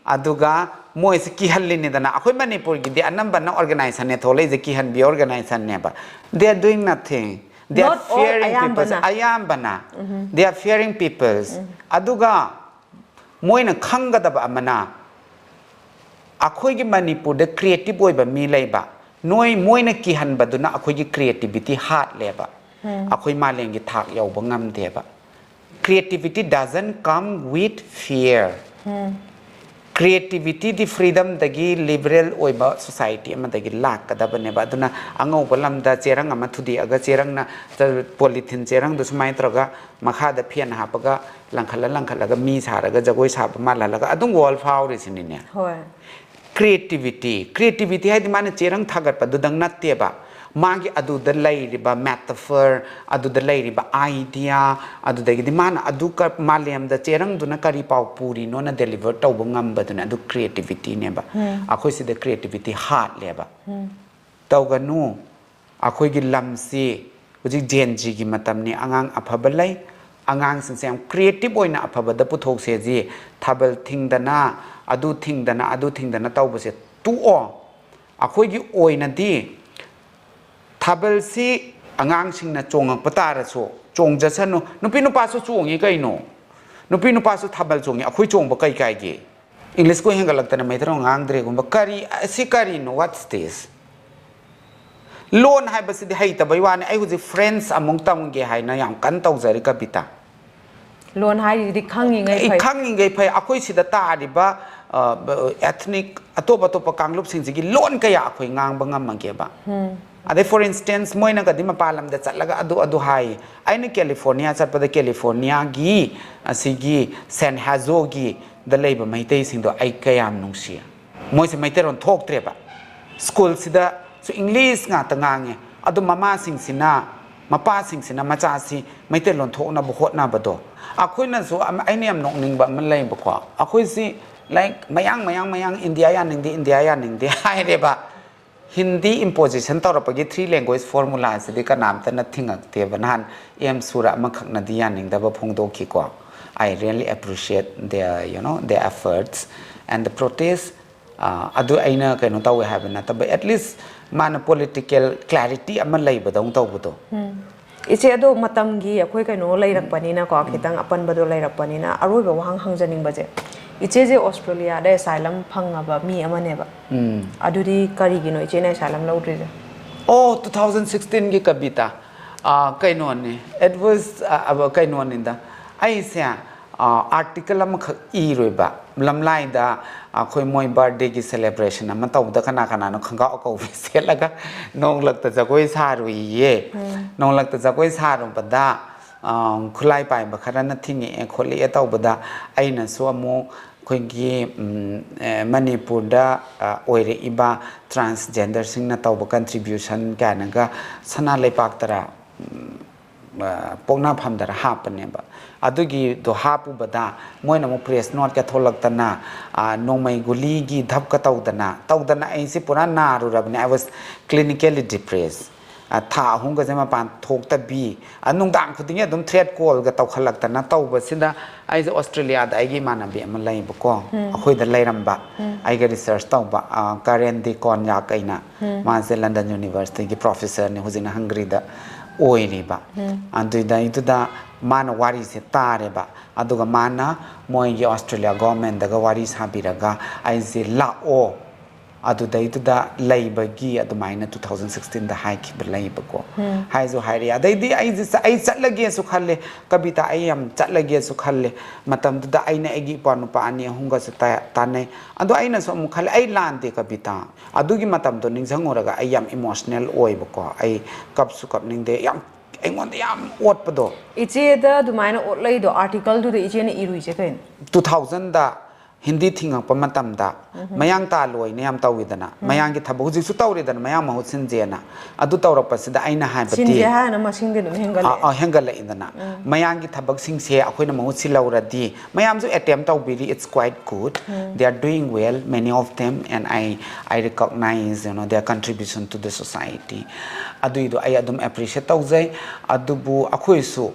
ꯑꯗꯨꯒ ꯃꯣꯏꯁꯦ ꯀꯤꯍꯜꯂꯤꯅꯤꯗꯅ꯫ ꯑꯩꯈꯣꯏ ꯃꯅꯤꯄꯨꯔꯒꯤꯗꯤ ꯑꯅꯝꯕꯅ organizationꯅꯦ ꯊꯣꯛꯂꯛꯏꯁꯦ, ꯀꯤꯍꯟꯕꯤ organizationꯅꯦꯕ꯫ They are doing nothing. They are Not all, fearing people. ꯑꯌꯥꯝꯕꯅ꯫ ꯑꯌꯥꯝꯕꯅ꯫ They are fearing peoples. ꯑꯗꯨꯒ ꯃꯣꯏꯅ ꯈꯪꯒꯗꯕ ꯑꯃꯅ, ꯑꯩꯈꯣꯏꯒꯤ ꯃꯅꯤꯄꯨꯔꯗ creative ꯑꯣꯏꯕ ꯃꯤ ꯂꯩꯕ, ꯅꯣꯏ, ꯃꯣꯏꯅ ꯀꯤꯍꯟꯕꯗꯨꯅ ꯑꯩꯈꯣꯏꯒꯤ creativity ꯍꯥꯠꯂꯦꯕ꯫ ꯑꯩꯈꯣꯏ ꯃꯥꯂꯦꯝꯒꯤ ꯊꯥꯛ ꯌꯧꯕ ꯉꯝꯗꯦꯕ꯫ Creativity doesn't come with fear. Creativityꯗꯤ freedomꯗꯒꯤ, liberal ꯑꯣꯏꯕ society ꯑꯃꯗꯒꯤ ꯂꯥꯛꯀꯗꯕꯅꯦꯕ꯫ ꯑꯗꯨꯅ ꯑꯉꯧꯕ ꯂꯝꯗ ꯆꯦꯔꯪ ꯑꯃ ꯊꯨꯗꯦꯛꯑꯒ, ꯆꯦꯔꯪꯅ, polythene ꯆꯦꯔꯪꯗꯨ ꯁꯨꯃꯥꯏꯅ ꯇꯧꯔꯒ ꯃꯈꯥꯗ fan ꯍꯥꯞꯄꯒ ꯂꯪꯈꯠꯂ ꯂꯪꯈꯠꯂꯒ ꯃꯤ ꯁꯥꯔꯒ ꯖꯒꯣꯏ ꯁꯥꯕ ꯃꯥꯜꯍꯜꯂꯒ ꯑꯗꯨꯝ world ꯐꯥꯎꯔꯤꯁꯤꯅꯤꯅꯦ꯫ ꯍꯣꯏ꯫ Creativity, creativity ꯍꯥꯏꯗꯤ ꯃꯥꯅ ꯆꯦꯔꯪ ꯊꯥꯒꯠꯄꯗꯨꯗꯪ ꯅꯠꯇꯦꯕ, ꯃꯥꯒꯤ ꯑꯗꯨꯗ ꯂꯩꯔꯤꯕ metaphor, ꯑꯗꯨꯗ ꯂꯩꯔꯤꯕ idea, ꯑꯗꯨꯗꯒꯤꯗꯤ ꯃꯥꯅ ꯑꯗꯨ ꯀ-, ꯃꯥꯂꯦꯝꯗ ꯆꯦꯔꯪꯗꯨꯅ ꯀꯔꯤ ꯄꯥꯎ ꯄꯨꯔꯤꯅꯣꯅ deliver ꯇꯧꯕ ꯉꯝꯕꯗꯨꯅꯦ, ꯑꯗꯨ creativityꯅꯦꯕ꯫ ꯑꯩꯈꯣꯏ ꯁꯤꯗ creativity ꯍꯥꯠꯂꯦꯕ꯫ ꯇꯧꯒꯅꯨ꯫ ꯑꯩꯈꯣꯏꯒꯤ ꯂꯝꯁꯤ ꯍꯧꯖꯤꯛ Gen Zꯒꯤ ꯃꯇꯝꯅꯤ, ꯑꯉꯥꯡ ꯑꯐꯕ ꯂꯩ꯫ ꯑꯉꯥꯡꯁꯤꯡꯁꯦ ꯌꯥꯝ creative ꯑꯣꯏꯅ ꯑꯐꯕꯗ ꯄꯨꯊꯣꯛꯁꯦ꯫ ꯍꯧꯖꯤꯛ ꯊꯥꯕꯜ ꯊꯤꯡꯗꯅ, ꯑꯗꯨ ꯊꯤꯡꯗꯅ, ꯑꯗꯨ ꯊꯤꯡꯗꯅ ꯇꯧꯕꯁꯦ ꯇꯣꯛꯑꯣ꯫ ꯑꯩꯈꯣꯏꯒꯤ ꯑꯣꯏꯅꯗꯤ ꯊꯥꯕꯜꯁꯤ ꯑꯉꯥꯡꯁꯤꯡꯅ ꯆꯣꯡꯉꯛꯄ ꯇꯥꯔꯁꯨ ꯆꯣꯡꯖꯁꯅꯨ꯫ ꯅꯨꯄꯤ ꯅꯨꯄꯥꯁꯨ ꯆꯣꯡꯉꯤ ꯀꯩꯅꯣ꯫ ꯅꯨꯄꯤ ꯅꯨꯄꯥꯁꯨ ꯊꯥꯕꯜ ꯆꯣꯡꯉꯤ, ꯑꯩꯈꯣꯏ ꯆꯣꯡꯕ ꯀꯩ ꯀꯥꯏꯒꯦ? Englishꯀ ꯍꯦꯟꯒꯠꯂꯛꯇꯅ ꯃꯩꯇꯩꯂꯣꯟ ꯉꯥꯡꯗ꯭ꯔꯦꯒꯨꯝꯕ꯫ ꯀꯔꯤ, ꯁꯤ ꯀꯔꯤꯅꯣ? What's this? ꯂꯣꯟ ꯍꯥꯏꯕꯁꯤꯗꯤ ꯍꯩꯇꯕꯩ ꯋꯥꯅꯤ꯫ ꯑꯩ ꯍꯧꯖꯤꯛ French ꯑꯃꯨꯛ ꯇꯝꯒꯦ ꯍꯥꯏꯅ ꯌꯥꯝ ꯀꯟꯅ ꯇꯧꯖꯔꯤ, ꯀꯕꯤꯇꯥ꯫ ꯂꯣꯟ ꯍꯥꯏꯔꯤꯗꯤ ꯈꯪꯉꯤꯉꯩ ꯑꯩ ꯐꯩ꯫ ꯈꯪꯉꯤꯉꯩ ꯐꯩ꯫ ꯑꯩꯈꯣꯏ ꯁꯤꯗ ꯇꯥꯔꯤꯕ, ꯑ, ethnic ꯑꯇꯣꯞ ꯑꯇꯣꯞꯄ ꯀꯥꯡꯂꯨꯞꯁꯤꯡꯁꯤꯒꯤ ꯂꯣꯟ ꯀꯌꯥ ꯑꯩꯈꯣꯏ ꯉꯥꯡꯕ ꯉꯝꯃꯒꯦꯕ? ꯑꯗꯩ, for instance, ꯃꯣꯏꯅꯒꯗꯤ ꯃꯄꯥꯟ ꯂꯝꯗ ꯆꯠꯂꯒ ꯑꯗꯨ ꯑꯗꯨ ꯍꯥꯏ꯫ ꯑꯩꯅ California ꯆꯠꯄꯗ Californiaꯒꯤ ꯑꯁꯤꯒꯤ San Joseꯒꯤꯗ ꯂꯩꯕ ꯃꯩꯇꯩꯁꯤꯡꯗꯣ ꯑꯩ ꯀꯌꯥꯝ ꯅꯨꯡꯁꯤ꯫ ꯃꯣꯏꯁꯦ ꯃꯩꯇꯩꯂꯣꯟ ꯊꯣꯛꯇ꯭ꯔꯦꯕ꯫ ꯁ꯭ꯀꯨꯜꯁꯤꯗꯁꯨ English ꯉꯥꯛꯇ ꯉꯥꯡꯉꯦ꯫ ꯑꯗꯣ ꯃꯃꯥꯁꯤꯡꯁꯤꯅ, ꯃꯄꯥꯁꯤꯡꯁꯤꯅ ꯃꯆꯥꯁꯤ ꯃꯩꯇꯩꯂꯣꯟ ꯊꯣꯛꯅꯕ ꯍꯣꯠꯅꯕꯗꯣ꯫ ꯑꯩꯈꯣꯏꯅꯁꯨ ꯑꯃ, ꯑꯩꯅ ꯌꯥꯝ ꯅꯣꯛꯅꯤꯡꯕ ꯑꯃ ꯂꯩꯕꯀꯣ꯫ ꯑꯩꯈꯣꯏꯁꯤ, like, ꯃꯌꯥꯡ, ꯃꯌꯥꯡ, ꯃꯌꯥꯡ, India ꯌꯥꯅꯤꯡꯗꯦ, India ꯌꯥꯅꯤꯡꯗꯦ ꯍꯥꯏꯔꯦꯕ꯫ ꯍꯤꯟꯗꯤ imposition ꯇꯧꯔꯛꯄꯒꯤ three language formula ꯁꯤꯗꯤ ꯀꯅꯥꯝꯇꯅ ꯊꯤꯡꯉꯛꯇꯦꯕ꯫ ꯅꯍꯥꯟ M Sura ꯑꯃꯈꯛꯅꯗꯤ ꯌꯥꯅꯤꯡꯗꯕ ꯐꯣꯡꯗꯣꯛꯈꯤꯀꯣ꯫ I really appreciate their, you know, their efforts and the protest, ꯑꯗꯨ ꯑꯩꯅ ꯀꯩꯅꯣ ꯇꯧꯋꯦ ꯍꯥꯏꯕ ꯅꯠꯇꯕ, at least ꯃꯥꯅ political clarity ꯑꯃ ꯂꯩꯕꯗꯧꯅ ꯇꯧꯕꯗꯣ꯫ ꯏꯆꯦ, ꯑꯗꯣ ꯃꯇꯝꯒꯤ ꯑꯩꯈꯣꯏ ꯀꯩꯅꯣ ꯂꯩꯔꯛꯄꯅꯤꯅꯀꯣ, ꯈꯤꯇꯪ ꯑꯄꯟꯕꯗꯣ ꯂꯩꯔꯛꯄꯅꯤꯅ, ꯑꯔꯣꯏꯕ ꯋꯥꯍꯪ ꯍꯪꯖꯅꯤꯡꯕꯁꯦ, ꯏꯆꯦꯁꯦ ꯑꯣꯁꯇ꯭ꯔꯦꯂꯤꯌꯥꯗ asylum ꯐꯪꯉꯕ ꯃꯤ ꯑꯃꯅꯦꯕ꯫ ꯑꯗꯨꯗꯤ ꯀꯔꯤꯒꯤꯅꯣ ꯏꯆꯦꯅ asylum ꯂꯧꯗ꯭ꯔꯤꯁꯦ? ꯑꯣ, two thousand sixteen ꯒꯤ ꯀꯕꯤꯇꯥ꯫ ꯑꯥ, ꯀꯩꯅꯣꯅꯦ, it was, ꯑꯥ, ꯑꯕ-, ꯀꯩꯅꯣꯅꯤꯗ, ꯑꯩꯁꯦ, ꯑꯥ, article ꯑꯃꯈꯛ ꯏꯔꯣꯏꯕ, ꯂꯝꯂꯥꯏꯗ ꯑꯩꯈꯣꯏ ꯃꯣꯏ birthday ꯒꯤ celebration ꯑꯃ ꯇꯧꯕꯗ ꯀꯅꯥ ꯀꯅꯥꯅꯣ ꯈꯣꯡꯒ꯭ꯔꯥꯎ ꯑꯀꯧꯕꯤ ꯁꯦꯠꯂꯒ ꯅꯣꯡꯂꯛꯇ ꯖꯒꯣꯏ ꯁꯥꯔꯨꯏꯌꯦ꯫ ꯅꯣꯡꯂꯛꯇ ꯖꯒꯣꯏ ꯁꯥꯔꯨꯕꯗ, ꯑꯥ, ꯈꯨꯠꯂꯥꯏ ꯄꯥꯏꯕ ꯈꯔꯅ ꯊꯤꯡꯉꯛꯑꯦ ꯈꯣꯠꯂꯛꯑꯦ ꯇꯧꯕꯗ, ꯑꯩꯅꯁꯨ ꯑꯃꯨꯛ ꯑꯩꯈꯣꯏꯒꯤ, ꯎꯝ, ꯑꯦ, ꯃꯅꯤꯄꯨꯔꯗ, ꯑ, ꯑꯣꯏꯔꯛꯏꯕ transgender ꯁꯤꯡꯅ ꯇꯧꯕ contribution ꯀꯥꯏꯅꯒ ꯁꯅꯥ ꯂꯩꯄꯥꯛꯇꯔ, ꯎꯝ, ꯑ, ꯄꯣꯛꯅꯐꯝꯗꯔ ꯍꯥꯞꯄꯅꯦꯕ꯫ ꯑꯗꯨꯒꯤꯗꯣ ꯍꯥꯞꯄꯨꯕꯗ ꯃꯣꯏꯅ ꯑꯃꯨꯛ press note ꯀ ꯊꯣꯛꯂꯛꯇꯅ, ꯑ, ꯅꯣꯡꯃꯩ ꯒꯨꯂꯤꯒꯤ ꯙꯞꯀ ꯇꯧꯗꯅ, ꯇꯧꯗꯅ ꯑꯩꯁꯦ ꯄꯨꯔꯥ ꯅꯥꯔꯨꯔꯕꯅꯦ꯫ I was clinically depressed꯫ ꯑ, ꯊꯥ ꯑꯍꯨꯝꯒꯁꯦ ꯃꯄꯥꯟ ꯊꯣꯛꯇꯕꯤ, ꯑ, ꯅꯨꯡꯗꯥꯡ ꯈꯨꯗꯤꯡꯒꯤ ꯑꯗꯨꯝ threat call ꯒ ꯇꯧꯈꯠꯂꯛꯇꯅ ꯇꯧꯕꯁꯤꯗ, ꯑꯩꯁꯦ ꯑꯣꯁꯇ꯭ꯔꯦꯂꯤꯌꯥꯗ ꯑꯩꯒꯤ ꯏꯃꯥꯟꯅꯕꯤ ꯑꯃ ꯂꯩꯕꯀꯣ, ꯑꯩꯈꯣꯏꯗ ꯂꯩꯔꯝꯕ, ꯑꯩꯒ research ꯇꯧꯕ, ꯑ, ꯀꯥꯔꯦꯟ ꯗꯤ ꯀꯣꯟꯌꯥꯛ ꯑꯩꯅ, ꯃꯥꯁꯦ London University ꯒꯤ professor ꯅꯤ, ꯍꯧꯖꯤꯛꯅ ꯍꯪꯒꯔꯤꯗ ꯑꯣꯏꯔꯤꯕ꯫ ꯑꯗꯨꯗꯩꯗꯨꯗ ꯃꯥꯅ ꯋꯥꯔꯤꯁꯦ ꯇꯥꯔꯦꯕ, ꯑꯗꯨꯒ ꯃꯥꯅ ꯃꯣꯏꯒꯤ ꯑꯣꯁꯇ꯭ꯔꯦꯂꯤꯌꯥ government ꯒ ꯋꯥꯔꯤ ꯁꯥꯕꯤꯔꯒ ꯑꯩꯁꯦ ꯂꯥꯛꯑꯣ, ꯑꯗꯨꯗꯩꯗꯨꯗ ꯂꯩꯕꯒꯤ ꯑꯗꯨꯃꯥꯏꯅ two thousand sixteen ꯗ ꯍꯥꯏꯈꯤꯕ ꯂꯩꯌꯦꯕꯀꯣ꯫ ꯍꯥꯏꯁꯨ ꯍꯥꯏꯔꯛꯑꯦ꯫ ꯑꯗꯩꯗꯤ ꯑꯩꯁꯦ ꯆ-, ꯑꯩ ꯆꯠꯂꯒꯦꯁꯨ ꯈꯜꯂꯦ, ꯀꯕꯤꯇꯥ, ꯑꯩ ꯌꯥꯝ ꯆꯠꯂꯒꯦꯁꯨ ꯈꯜꯂꯦ꯫ ꯃꯇꯝꯗꯨꯗ ꯑꯩꯅ ꯑꯩꯒꯤ ꯏꯄ꯭ꯋꯥ ꯅꯨꯄꯥ ꯑꯅꯤ ꯑꯍꯨꯝꯒꯁꯨ ꯇ-, ꯇꯥꯟꯅꯩ꯫ ꯑꯗꯣ ꯑꯩꯅꯁꯨ ꯑꯃꯨꯛ ꯈꯜꯂꯦ, ꯑꯩ ꯂꯥꯟꯗꯦ ꯀꯕꯤꯇꯥ꯫ ꯑꯗꯨꯒꯤ ꯃꯇꯝꯗꯣ ꯅꯤꯡꯁꯤꯡꯉꯨꯔꯒ ꯑꯩ ꯌꯥꯝ emotional ꯑꯣꯏꯕꯀꯣ꯫ ꯑꯩ ꯀꯞꯁꯨ ꯀꯞꯅꯤꯡꯗꯦ, ꯌꯥꯝ, ꯑꯩꯉꯣꯟꯗ ꯌꯥꯝ ꯑꯣꯠꯄꯗꯣ꯫ ꯏꯆꯦꯗ ꯑꯗꯨꯃꯥꯏꯅ ꯑꯣꯠꯂꯛꯏꯗꯣ article ꯗꯨꯗ ꯏꯆꯦꯅ ꯏꯔꯨꯏꯁꯦ ꯀꯩꯅꯣ? Two thousand ꯗ ꯍꯤꯟꯗꯤ ꯊꯤꯡꯉꯛꯄ ꯃꯇꯝꯗ ꯃꯌꯥꯡ ꯇꯥꯂꯣꯏꯅ ꯌꯥꯝ ꯇꯧꯋꯤꯗꯅ, ꯃꯌꯥꯡꯒꯤ ꯊꯕꯛ ꯍꯧꯖꯤꯛꯁꯨ ꯇꯧꯔꯤꯗꯅ, ꯃꯌꯥꯡ ꯃꯍꯨꯠ ꯁꯤꯟꯁꯦꯅ꯫ ꯑꯗꯨ ꯇꯧꯔꯛꯄꯁꯤꯗ ꯑꯩꯅ ꯍꯥꯏꯕꯗꯤ, ꯁꯤꯟꯁꯦ ꯍꯥꯏꯅ ꯃꯁꯤꯡꯗꯤ ꯑꯗꯨꯝ ꯑ, ꯍꯦꯟꯒꯠꯂꯛꯑꯦ꯫ ꯑ, ꯍꯦꯟꯒꯠꯂꯛꯏꯗꯅ꯫ ꯃꯌꯥꯡꯒꯤ ꯊꯕꯛꯁꯤꯡꯁꯦ ꯑꯩꯈꯣꯏꯅ ꯃꯍꯨꯠ ꯁꯤꯜꯍꯧꯔꯗꯤ, ꯃꯌꯥꯝꯁꯨ attempt ꯇꯧꯕꯤꯔꯤ, it's quite good, they are doing well, many of them, and I, I recognize, you know, their contribution to the society꯫ ꯑꯗꯨꯏꯗꯣ ꯑꯩ ꯑꯗꯨꯝ appreciate ꯇꯧꯖꯩ꯫ ꯑꯗꯨꯕꯨ ꯑꯩꯈꯣꯏꯁꯨ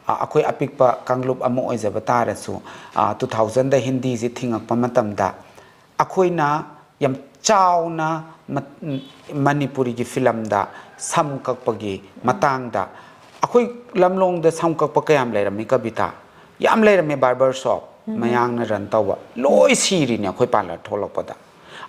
ꯑ, ꯑꯩꯈꯣꯏ ꯑꯄꯤꯛꯄ ꯀꯥꯡꯂꯨꯞ ꯑꯃ ꯑꯣꯏꯖꯕ ꯇꯥꯔꯁꯨ, ꯑ, two thousand ꯗ ꯍꯤꯟꯗꯤꯁꯤ ꯊꯤꯡꯉꯛꯄ ꯃꯇꯝꯗ ꯑꯩꯈꯣꯏꯅ ꯌꯥꯝ ꯆꯥꯎꯅ ꯃ-, ꯃꯅꯤꯄꯨꯔꯤꯒꯤ ꯐꯤꯂꯝꯗ ꯁꯝ ꯀꯛꯄꯒꯤ ꯃꯇꯥꯡꯗ, ꯑꯩꯈꯣꯏ ꯂꯝꯂꯣꯡꯗ ꯁꯝ ꯀꯛꯄ ꯀꯌꯥꯝ ꯂꯩꯔꯝꯃꯤ ꯀꯕꯤꯇꯥ? ꯌꯥꯝ ꯂꯩꯔꯝꯃꯦ, ꯕꯥꯔꯕꯔ ꯁꯣꯞ ꯃꯌꯥꯡꯅ ꯔꯟ ꯇꯧꯕ, ꯂꯣꯏ ꯁꯤꯔꯤꯅꯦ ꯑꯩꯈꯣꯏ ꯄꯥꯔꯂꯔ ꯊꯣꯛꯂꯛꯄꯗ꯫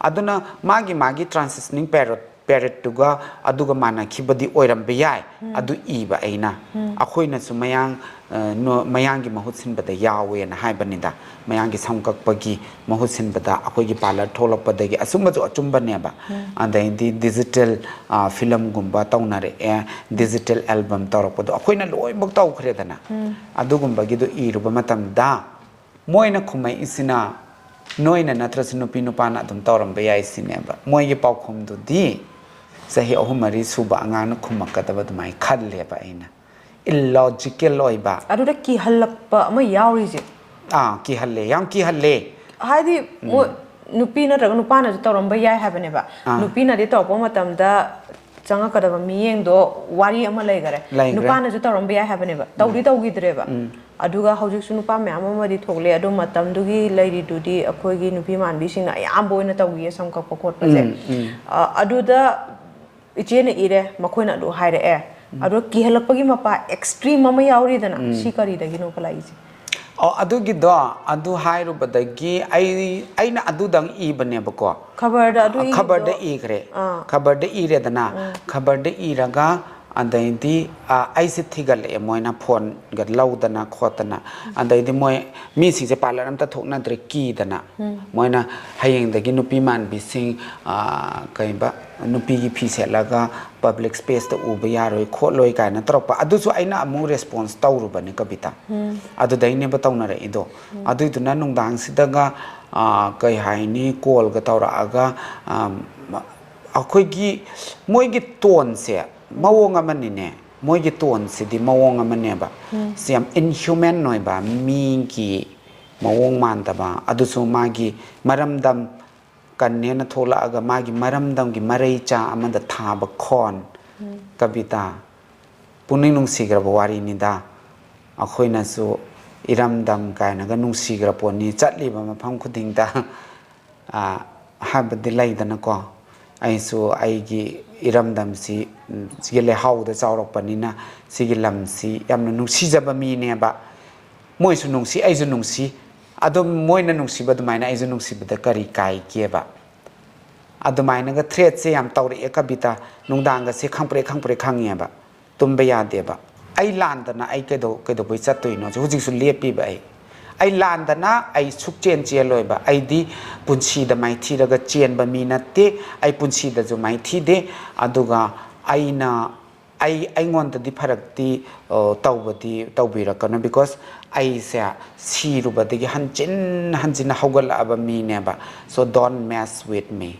ꯑꯗꯨꯅ ꯃꯥꯒꯤ ꯃꯥꯒꯤ ꯇ꯭ꯔꯥꯟꯁꯤꯁꯅꯤꯡ ꯄꯦꯔꯠ ꯄꯦꯔꯠꯇꯨꯒ ꯑꯗꯨꯒ ꯃꯥꯟꯅꯈꯤꯕꯗꯤ ꯑꯣꯏꯔꯝꯕ ꯌꯥꯏ꯫ ꯑꯗꯨ ꯏꯕ ꯑꯩꯅ, ꯑꯩꯈꯣꯏꯅꯁꯨ ꯃꯌꯥꯡ, ꯑ, ꯅꯣ-, ꯃꯌꯥꯡꯒꯤ ꯃꯍꯨꯠ ꯁꯤꯟꯕꯗ ꯌꯥꯎꯋꯦꯅ ꯍꯥꯏꯕꯅꯤꯗ꯫ ꯃꯌꯥꯡꯒꯤ ꯁꯝ ꯀꯛꯄꯒꯤ ꯃꯍꯨꯠ ꯁꯤꯟꯕꯗ ꯑꯩꯈꯣꯏꯒꯤ ꯄꯥꯔꯂꯔ ꯊꯣꯛꯂꯛꯄꯗꯒꯤ, ꯑꯆꯨꯝꯕꯁꯨ ꯑꯆꯨꯝꯕꯅꯦꯕ꯫ ꯑꯗꯩꯗꯤ ꯗꯤꯖꯤꯇꯦꯜ, ꯑ, ꯐꯤꯂꯝꯒꯨꯝꯕ ꯇꯧꯅꯔꯛꯑꯦ, ꯗꯤꯖꯤꯇꯦꯜ ꯑꯦꯜꯕꯝ ꯇꯧꯔꯛꯄꯗꯣ ꯑꯩꯈꯣꯏꯅ ꯂꯣꯏꯅꯃꯛ ꯇꯧꯈ꯭ꯔꯦꯗꯅ꯫ ꯑꯗꯨꯒꯨꯝꯕꯒꯤꯗꯣ ꯏꯔꯨꯕ ꯃꯇꯝꯗ ꯃꯣꯏꯅ ꯈꯨꯝꯃꯛꯏꯁꯤꯅ, "ꯅꯣꯏꯅ ꯅꯠꯇ꯭ꯔꯁꯨ ꯅꯨꯄꯤ ꯅꯨꯄꯥꯅ ꯑꯗꯨꯝ ꯇꯧꯔꯝꯕ ꯌꯥꯏ" ꯁꯤꯅꯦꯕ꯫ ꯃꯣꯏꯒꯤ ꯄꯥꯎꯈꯨꯝꯗꯨꯗꯤ ꯆꯍꯤ ꯑꯍꯨꯝ ꯃꯔꯤ ꯁꯨꯕ ꯑꯉꯥꯡꯅ ꯈꯨꯝꯃꯛꯀꯗꯕ ꯑꯗꯨꯃꯥꯏꯅ ꯈꯜꯂꯦꯕ ꯑꯩꯅ꯫ ꯏꯜꯂꯣꯖꯤꯀꯦꯜ ꯑꯣꯏꯕ꯫ ꯑꯗꯨꯗ ꯀꯤꯍꯜꯂꯛꯄ ꯑꯃ ꯌꯥꯎꯔꯤꯁꯦ꯫ ꯑꯥ, ꯀꯤꯍꯜꯂꯦ, ꯌꯥꯝ ꯀꯤꯍꯜꯂꯦ꯫ ꯍꯥꯏꯗꯤ, ꯃꯣꯏ ꯅꯨꯄꯤ ꯅꯠꯇ꯭ꯔꯒ ꯅꯨꯄꯥꯅꯁꯨ ꯇꯧꯔꯝꯕ ꯌꯥꯏ ꯍꯥꯏꯕꯅꯦꯕ꯫ ꯑꯥ꯫ ꯅꯨꯄꯤꯅꯗꯤ ꯇꯧꯔꯛꯄ ꯃꯇꯝꯗ ꯆꯪꯉꯛꯀꯗꯕ ꯃꯤꯠꯌꯦꯡꯗꯣ ꯋꯥꯔꯤ ꯑꯃ ꯂꯩꯈꯔꯦ꯫ ꯂꯩꯈ꯭ꯔꯦ꯫ ꯅꯨꯄꯥꯅꯁꯨ ꯇꯧꯔꯝꯕ ꯌꯥꯏ ꯍꯥꯏꯕꯅꯦꯕ꯫ ꯇꯧꯗꯤ ꯎꯝ꯫ ꯇꯧꯈꯤꯗ꯭ꯔꯦꯕ꯫ ꯎꯝ꯫ ꯑꯗꯨꯒ ꯍꯧꯖꯤꯛꯁꯨ ꯅꯨꯄꯥ ꯃꯌꯥꯝ ꯑꯃꯗꯤ ꯊꯣꯛꯂꯛꯑꯦ, ꯑꯗꯣ ꯃꯇꯝꯗꯨꯒꯤ ꯂꯩꯔꯤꯗꯨꯗꯤ ꯑꯩꯈꯣꯏꯒꯤ ꯅꯨꯄꯤ ꯃꯥꯟꯕꯤꯁꯤꯡꯅ ꯑꯌꯥꯝꯕ ꯑꯣꯏꯅ ꯇꯧꯈꯤꯌꯦ, ꯁꯝ ꯀꯛꯄ ꯈꯣꯠꯄꯁꯦ꯫ ꯎꯝ, ꯎꯝ꯫ ꯑ, ꯑꯗꯨꯗ ꯏꯆꯦꯅ ꯏꯔꯦ, ꯃꯈꯣꯏꯅ ꯑꯗꯨ ꯍꯥꯏꯔꯛꯑꯦ꯫ ꯎꯝ꯫ ꯑꯗꯣ ꯀꯤꯍꯜꯂꯛꯄꯒꯤ ꯃꯄꯥ ꯑꯦꯛꯁꯇ꯭ꯔꯤꯝ ꯑꯃ ꯌꯥꯎꯔꯤꯗꯅ, ꯎꯝ꯫ ꯁꯤ ꯀꯔꯤꯗꯒꯤꯅꯣ ꯄꯜꯂꯛꯏꯁꯦ? ꯑꯣ, ꯑꯗꯨꯒꯤꯗꯣ, ꯑꯗꯨ ꯍꯥꯏꯔꯨꯕꯗꯒꯤ ꯑꯩ, ꯑꯩꯅ ꯑꯗꯨꯗꯪ ꯏꯕꯅꯦꯕꯀꯣ꯫ ꯈꯕꯔꯗ ꯑꯗꯨ ꯏꯕꯗꯣ ꯈꯕꯔꯗ ꯏꯈ꯭ꯔꯦ꯫ ꯑꯥ꯫ ꯈꯕꯔꯗ ꯏꯔꯦꯗꯅ, ꯎꯝ꯫ ꯈꯕꯔꯗ ꯏꯔꯒ ꯑꯗꯩꯗꯤ, ꯑ, ꯑꯩꯁꯦ ꯊꯤꯒꯠꯂꯛꯑꯦ, ꯃꯣꯏꯅ ꯐꯣꯟꯒ ꯂꯧꯗꯅ ꯈꯣꯠꯇꯅ꯫ ꯑꯗꯩꯗꯤ ꯃꯣꯏ ꯃꯤꯁꯤꯡꯁꯦ ꯄꯥꯔꯂꯔ ꯑꯝꯇ ꯊꯣꯛꯅꯗ꯭ꯔꯦ ꯀꯤꯗꯅ꯫ ꯎꯝ꯫ ꯃꯣꯏꯅ ꯍꯌꯦꯡꯗꯒꯤ ꯅꯨꯄꯤ ꯃꯥꯟꯕꯤꯁꯤꯡ, ꯑ, ꯀꯩꯕ, ꯅꯨꯄꯤꯒꯤ ꯐꯤ ꯁꯦꯠꯂꯒ ꯄꯕ꯭ꯂꯤꯛ ꯁ꯭ꯄꯦꯁꯇ ꯎꯕ ꯌꯥꯔꯣꯏ ꯈꯣꯠꯂꯣꯏ ꯀꯥꯏꯅ ꯇꯧꯔꯛꯄ꯫ ꯑꯗꯨꯁꯨ ꯑꯩꯅ ꯑꯃꯨꯛ ꯔꯦꯁꯄꯣꯟꯁ ꯇꯧꯔꯨꯕꯅꯦ ꯀꯕꯤꯇꯥ꯫ ꯎꯝ꯫ ꯑꯗꯨꯗꯩꯅꯦꯕ ꯇꯧꯅꯔꯛꯏꯗꯣ꯫ ꯎꯝ꯫ ꯑꯗꯨꯏꯗꯨꯅ ꯅꯨꯡꯗꯥꯡꯁꯤꯗꯒ, ꯑ, ꯀꯩ ꯍꯥꯏꯅꯤ, ꯀꯣꯜꯒ ꯇꯧꯔꯛꯑꯒ, ꯑ, ꯑꯩꯈꯣꯏꯒꯤ, ꯃꯣꯏꯒꯤ ꯇꯣꯟꯁꯦ ꯃꯑꯣꯡ ꯑꯃꯅꯤꯅꯦ꯫ ꯃꯣꯏꯒꯤ ꯇꯣꯟꯁꯤꯗꯤ ꯃꯑꯣꯡ ꯑꯃꯅꯦꯕ꯫ ꯎꯝ꯫ ꯁꯤ ꯌꯥꯝ ꯏꯟꯍ꯭ꯌꯨꯃꯦꯟ ꯑꯣꯏꯕ, ꯃꯤꯒꯤ ꯃꯑꯣꯡ ꯃꯥꯟꯗꯕ, ꯑꯗꯨꯁꯨ ꯃꯥꯒꯤ ꯃꯔꯝꯗꯝ ꯀꯟꯅꯦꯅ ꯊꯣꯛꯂꯛꯑꯒ ꯃꯥꯒꯤ ꯃꯔꯝꯗꯝꯒꯤ ꯃꯔꯩꯆꯥ ꯑꯃꯗ ꯊꯥꯕ ꯈꯣꯟ꯫ ꯎꯝ꯫ ꯀꯕꯤꯇꯥ, ꯄꯨꯛꯅꯤꯡ ꯅꯨꯡꯁꯤꯈ꯭ꯔꯕ ꯋꯥꯔꯤꯅꯤꯗ꯫ ꯑꯩꯈꯣꯏꯅꯁꯨ ꯏꯔꯝꯗꯝ ꯀꯥꯏꯅꯒ ꯅꯨꯡꯁꯤꯈ꯭ꯔ ꯄꯣꯠꯅꯤ, ꯆꯠꯂꯤꯕ ꯃꯐꯝ ꯈꯨꯗꯤꯡꯗ꯫ ꯑ, ꯍꯥꯏꯕꯗꯤ ꯂꯩꯗꯅꯀꯣ, ꯑꯩꯁꯨ ꯑꯩꯒꯤ ꯏꯔꯝꯗꯝꯁꯤ, ꯎꯝ, ꯁꯤꯒꯤ ꯂꯩꯍꯥꯎꯗ ꯆꯥꯎꯔꯛꯄꯅꯤꯅ ꯁꯤꯒꯤ ꯂꯝꯁꯤ ꯌꯥꯝꯅ ꯅꯨꯡꯁꯤꯖꯕ ꯃꯤꯅꯦꯕ꯫ ꯃꯣꯏꯁꯨ ꯅꯨꯡꯁꯤ, ꯑꯩꯁꯨ ꯅꯨꯡꯁꯤ꯫ ꯑꯗꯨꯝ ꯃꯣꯏꯅ ꯅꯨꯡꯁꯤꯕ ꯑꯗꯨꯃꯥꯏꯅ ꯑꯩꯁꯨ ꯅꯨꯡꯁꯤꯕꯗ ꯀꯔꯤ ꯀꯥꯏꯒꯦꯕ? ꯑꯗꯨꯃꯥꯏꯅꯒ threatꯁꯦ ꯌꯥꯝ ꯇꯧꯔꯛꯑꯦ ꯀꯕꯤꯇꯥ꯫ ꯅꯨꯡꯗꯥꯡꯒꯁꯦ ꯈꯪꯄ꯭ꯔꯦꯛ ꯈꯪꯄ꯭ꯔꯦꯛ ꯈꯪꯉꯦꯕ, ꯇꯨꯝꯕ ꯌꯥꯗꯦꯕ꯫ ꯑꯩ ꯂꯥꯟꯗꯅ ꯑꯩ ꯀꯩꯗꯧ-, ꯀꯩꯗꯧꯕꯩ ꯆꯠꯇꯣꯏꯅꯣ? ꯍꯧꯖꯤꯛꯁꯨ ꯂꯦꯞꯄꯤꯕ ꯑꯩ꯫ ꯑꯩ ꯂꯥꯟꯗꯅ ꯑꯩ ꯁꯨꯛꯆꯦꯟ ꯆꯦꯜꯂꯣꯏꯕ꯫ ꯑꯩꯗꯤ ꯄꯨꯟꯁꯤꯗ ꯃꯥꯏꯊꯤꯔꯒ ꯆꯦꯟꯕ ꯃꯤ ꯅꯠꯇꯦ꯫ ꯑꯩ ꯄꯨꯟꯁꯤꯗꯁꯨ ꯃꯥꯏꯊꯤꯗꯦ꯫ ꯑꯗꯨꯒ ꯑꯩꯅ, ꯑꯩ, ꯑꯩꯉꯣꯟꯗꯗꯤ ꯐꯔꯛꯇꯤ, ꯑ, ꯇꯧꯕꯗꯤ ꯇꯧꯕꯤꯔꯛꯀꯅꯨ, because ꯑꯩꯁꯦ ꯁꯤꯔꯨꯕꯗꯒꯤ ꯍꯟꯖꯤꯟ ꯍꯟꯖꯤꯟꯅ ꯍꯧꯒꯠꯂꯛꯑꯕ ꯃꯤꯅꯦꯕ꯫ So don't mess with me꯫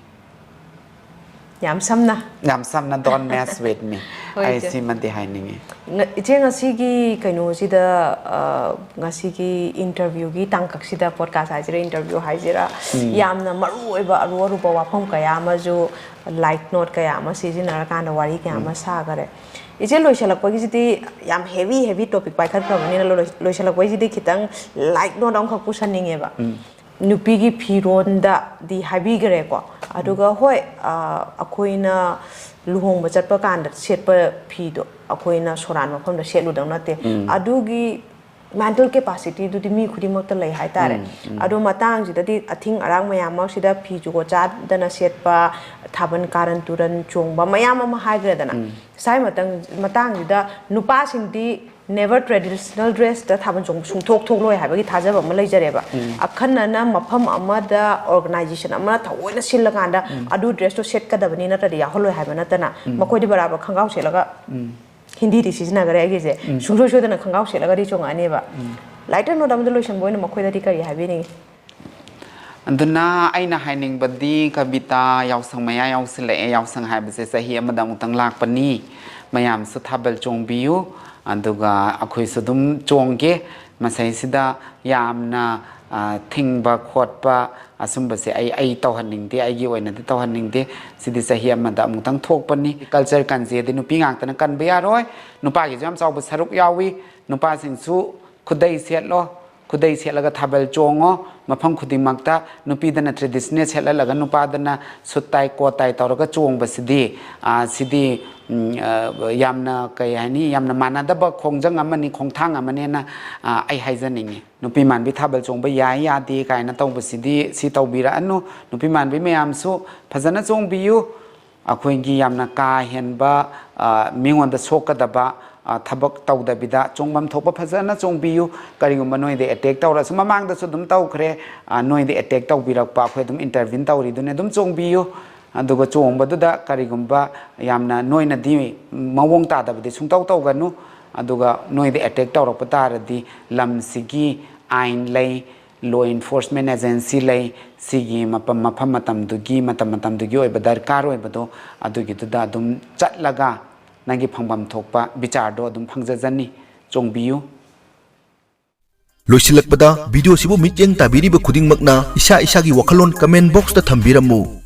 ꯌꯥꯝ ꯁꯝꯅ꯫ ꯌꯥꯝ ꯁꯝꯅ, "Don't mess with me"꯫ ꯍꯣꯏ, ꯑꯩ ꯏꯆꯦ꯫ ꯁꯤꯃꯗꯤ ꯍꯥꯏꯅꯤꯡꯉꯤ꯫ ꯉ-, ꯏꯆꯦ, ꯉꯁꯤꯒꯤ ꯀꯩꯅꯣꯁꯤꯗ, ꯑ, ꯉꯁꯤꯒꯤ interviewꯒꯤ ꯇꯥꯡꯀꯛꯁꯤꯗ, podcast ꯍꯥꯏꯁꯤꯔꯥ, interview ꯍꯥꯏꯁꯤꯔꯥ, ꯌꯥꯝꯅ ꯃꯔꯨ ꯑꯣꯏꯕ ꯑꯔꯨ ꯑꯔꯨꯕ ꯋꯥꯐꯝ ꯀꯌꯥ ꯑꯃꯁꯨ, light note ꯀꯌꯥ ꯑꯃ ꯁꯤꯖꯤꯟꯅꯔꯀꯥꯟꯗ ꯋꯥꯔꯤ ꯀꯌꯥ ꯑꯃ ꯁꯥꯈꯔꯦ꯫ ꯏꯆꯦ, ꯂꯣꯏꯁꯤꯜꯂꯛꯄꯒꯤꯁꯤꯗꯤ ꯌꯥꯝ heavy heavy topic ꯄꯥꯏꯈꯠꯈ꯭ꯔꯕꯅꯤꯅ, ꯂꯣꯏ-, ꯂꯣꯏꯁꯤꯜꯂꯛꯄꯒꯤꯁꯤꯗꯤ ꯈꯤꯇꯪ light note ꯑꯃꯈꯛ ꯄꯨꯁꯟꯅꯤꯡꯉꯦꯕ꯫ ꯅꯨꯄꯤꯒꯤ ꯐꯤꯔꯣꯟꯗꯗꯤ ꯍꯥꯏꯕꯤꯈ꯭ꯔꯦꯀꯣ꯫ ꯑꯗꯨꯒ ꯍꯣꯏ, ꯑ, ꯑꯩꯈꯣꯏꯅ ꯂꯨꯍꯣꯡꯕ ꯆꯠꯄ ꯀꯥꯟꯗ ꯁꯦꯠꯄ ꯐꯤꯗꯣ ꯑꯩꯈꯣꯏꯅ ꯁꯣꯔꯥꯟ ꯃꯐꯝꯗ ꯁꯦꯠꯂꯨꯗꯧ ꯅꯠꯇꯦ꯫ ꯑꯗꯨꯒꯤ mental capacityꯗꯨꯗꯤ ꯃꯤ ꯈꯨꯗꯤꯡꯃꯛꯇ ꯂꯩ ꯍꯥꯏꯇꯥꯔꯦ꯫ ꯑꯗꯣ ꯃꯇꯥꯡꯁꯤꯗꯗꯤ ꯑꯊꯤꯡ ꯑꯔꯥꯛ ꯃꯌꯥꯝ ꯃꯔꯛꯁꯤꯗ ꯐꯤ ꯖꯨꯒꯣꯠ ꯆꯥꯗꯅ ꯁꯦꯠꯄ, ꯊꯥꯕꯜ ꯀꯥꯔꯟ ꯇꯨꯔꯟ ꯆꯣꯡꯕ ꯃꯌꯥꯝ ꯑꯃ ꯍꯥꯏꯈ꯭ꯔꯦꯗꯅ꯫ ꯁꯥꯏ ꯃꯇꯪ-, ꯃꯇꯥꯡꯁꯤꯗ ꯅꯨꯄꯥꯁꯤꯡꯗꯤ never traditional dressꯇ ꯊꯥꯕꯜ ꯆꯣꯡꯕ ꯁꯨꯡꯊꯣꯛ ꯊꯣꯛꯂꯣꯏ ꯍꯥꯏꯕꯒꯤ ꯊꯥꯖꯕ ꯑꯃ ꯂꯩꯖꯔꯦꯕ꯫ ꯑꯈꯟꯅꯅ ꯃꯐꯝ ꯑꯃꯗ, organization ꯑꯃꯅ ꯊꯑꯣꯏꯅ ꯁꯤꯜꯂꯀꯥꯟꯗ ꯑꯗꯨ dressꯇꯣ ꯁꯦꯠꯀꯗꯕꯅꯤ ꯅꯠꯇ꯭ꯔꯗꯤ ꯌꯥꯎꯍꯜꯂꯣꯏ ꯍꯥꯏꯕ ꯅꯠꯇꯅ, ꯃꯈꯣꯏꯗꯤ ꯕꯔꯥꯕꯔ ꯈꯪꯒꯥꯎ ꯁꯦꯠꯂꯒ, ꯍꯤꯟꯗꯤꯗꯤ ꯁꯤꯖꯤꯟꯅꯈ꯭ꯔꯦ ꯑꯩꯒꯤꯁꯦ, ꯁꯨꯡꯁꯣꯏ ꯁꯣꯏꯗꯅ ꯈꯪꯒꯥꯎ ꯁꯦꯠꯂꯒꯗꯤ ꯆꯣꯡꯉꯛꯑꯅꯦꯕ꯫ Lighter note ꯑꯃꯗ ꯂꯣꯏꯁꯟꯕ ꯑꯣꯏꯅ ꯃꯈꯣꯏꯗꯗꯤ ꯀꯔꯤ ꯍꯥꯏꯕꯤꯅꯤꯡꯉꯤ? ꯑꯗꯨꯅ ꯑꯩꯅ ꯍꯥꯏꯅꯤꯡꯕꯗꯤ, ꯀꯕꯤꯇꯥ, ꯌꯥꯎꯁꯪ ꯃꯌꯥ ꯌꯥꯎꯁꯤꯜꯂꯛꯑꯦ꯫ ꯌꯥꯎꯁꯪ ꯍꯥꯏꯕꯁꯦ ꯆꯍꯤ ꯑꯃꯗ ꯑꯃꯨꯛꯇꯪ ꯂꯥꯛꯄꯅꯤ꯫ ꯃꯌꯥꯝꯁꯨ ꯊꯥꯕꯜ ꯆꯣꯡꯕꯤꯌꯨ, ꯑꯗꯨꯒ ꯑꯩꯈꯣꯏꯁꯨ ꯑꯗꯨꯝ ꯆꯣꯡꯒꯦ꯫ ꯃꯁꯩꯁꯤꯗ ꯌꯥꯝꯅ, ꯑ, ꯊꯤꯡꯕ ꯈꯣꯠꯄ ꯑꯁꯨꯝꯕꯁꯦ ꯑꯩ, ꯑꯩ ꯇꯧꯍꯟꯅꯤꯡꯗꯦ, ꯑꯩꯒꯤ ꯑꯣꯏꯅꯗꯤ ꯇꯧꯍꯟꯅꯤꯡꯗꯦ꯫ ꯁꯤꯗꯤ ꯆꯍꯤ ꯑꯃꯗ ꯑꯃꯨꯛꯇꯪ ꯊꯣꯛꯄꯅꯤ꯫ Culture ꯀꯟꯁꯦꯗꯤ ꯅꯨꯄꯤ ꯉꯥꯛꯇꯅ ꯀꯟꯕ ꯌꯥꯔꯣꯏ, ꯅꯨꯄꯥꯒꯤꯁꯨ ꯌꯥꯝ ꯆꯥꯎꯕ ꯁꯔꯨꯛ ꯌꯥꯎꯏ꯫ ꯅꯨꯄꯥꯁꯤꯡꯁꯨ ꯈꯨꯗꯩ ꯁꯦꯠꯂꯣ, ꯈꯨꯗꯩ ꯁꯦꯠꯂꯒ ꯊꯥꯕꯜ ꯆꯣꯡꯉꯣ꯫ ꯃꯐꯝ ꯈꯨꯗꯤꯡꯃꯛꯇ ꯅꯨꯄꯤꯗꯅ traditional ꯁꯦꯠꯍꯜꯂꯒ ꯅꯨꯄꯥꯗꯅ suit tie coat tie ꯇꯧꯔꯒ ꯆꯣꯡꯕꯁꯤꯗꯤ, ꯑ, ꯁꯤꯗꯤ, ꯎꯝ, ꯑ, ꯌꯥꯝꯅ, ꯀꯩ ꯍꯥꯏꯅꯤ, ꯌꯥꯝꯅ ꯃꯥꯟꯅꯗꯕ ꯈꯣꯡꯖꯪ ꯑꯃꯅꯤ, ꯈꯣꯡꯊꯥꯡ ꯑꯃꯅꯦꯅ, ꯑ, ꯑꯩ ꯍꯥꯏꯖꯅꯤꯡꯉꯤ꯫ ꯅꯨꯄꯤ ꯃꯥꯟꯕꯤ ꯊꯥꯕꯜ ꯆꯣꯡꯕ ꯌꯥꯏ ꯌꯥꯗꯦ ꯀꯥꯏꯅ ꯇꯧꯕꯁꯤꯗꯤ ꯁꯤ ꯇꯧꯕꯤꯔꯛꯑꯅꯨ꯫ ꯅꯨꯄꯤ ꯃꯥꯟꯕꯤ ꯃꯌꯥꯝꯁꯨ ꯐꯖꯅ ꯆꯣꯡꯕꯤꯌꯨ꯫ ꯑꯩꯈꯣꯏꯒꯤ ꯌꯥꯝꯅ ꯀꯥ ꯍꯦꯟꯕ, ꯑ, ꯃꯤꯉꯣꯟꯗ ꯁꯣꯛꯀꯗꯕ, ꯑ, ꯊꯕꯛ ꯇꯧꯗꯕꯤꯗ ꯆꯣꯡꯐꯝ ꯊꯣꯛꯄ ꯐꯖꯅ ꯆꯣꯡꯕꯤꯌꯨ꯫ ꯀꯔꯤꯒꯨꯝꯕ ꯅꯣꯏꯗ attack ꯇꯧꯔꯁꯨ, ꯃꯃꯥꯡꯗꯁꯨ ꯑꯗꯨꯝ ꯇꯧꯈ꯭ꯔꯦ, ꯑ, ꯅꯣꯏꯗ attack ꯇꯧꯕꯤꯔꯛꯄ, ꯑꯩꯈꯣꯏ ꯑꯗꯨꯝ intervene ꯇꯧꯔꯤꯗꯨꯅꯤ, ꯑꯗꯨꯝ ꯆꯣꯡꯕꯤꯌꯨ꯫ ꯑꯗꯨꯒ ꯆꯣꯡꯕꯗꯨꯗ ꯀꯔꯤꯒꯨꯝꯕ ꯌꯥꯝꯅ ꯅꯣꯏꯅꯗꯤ ꯃꯑꯣꯡ ꯇꯥꯗꯕꯗꯤ ꯁꯨꯡꯇꯧ ꯇꯧꯒꯅꯨ꯫ ꯑꯗꯨꯒ ꯅꯣꯏꯗ attack ꯇꯧꯔꯛꯄ ꯇꯥꯔꯗꯤ ꯂꯝꯁꯤꯒꯤ ꯑꯥꯏꯟ ꯂꯩ, law enforcement agency ꯂꯩ, ꯁꯤꯒꯤ ꯃꯐꯝ, ꯃꯐꯝ ꯃꯇꯝꯗꯨꯒꯤ, ꯃꯇꯝ ꯃꯇꯝꯗꯨꯒꯤ ꯑꯣꯏꯕ ꯗꯔꯀꯥꯔ ꯑꯣꯏꯕꯗꯣ ꯑꯗꯨꯒꯤꯗꯨꯗ ꯑꯗꯨꯝ ꯆꯠꯂꯒ ꯅꯪꯒꯤ ꯐꯪꯐꯝ ꯊꯣꯛꯄ ꯕꯤꯆꯥꯔꯗꯣ ꯑꯗꯨꯝ ꯐꯪꯖꯖꯅꯤ꯫ ꯆꯣꯡꯕꯤꯌꯨ꯫ ꯂꯣꯏꯁꯤꯜꯂꯛꯄꯗ, ꯚꯤꯗꯤꯑꯣꯁꯤꯕꯨ ꯃꯤꯠꯌꯦꯡ ꯇꯥꯕꯤꯔꯤꯕ ꯈꯨꯗꯤꯡꯃꯛꯅ ꯏꯁꯥ ꯏꯁꯥꯒꯤ ꯋꯥꯈꯜꯂꯣꯟ comment boxꯇ ꯊꯝꯕꯤꯔꯝꯃꯨ꯫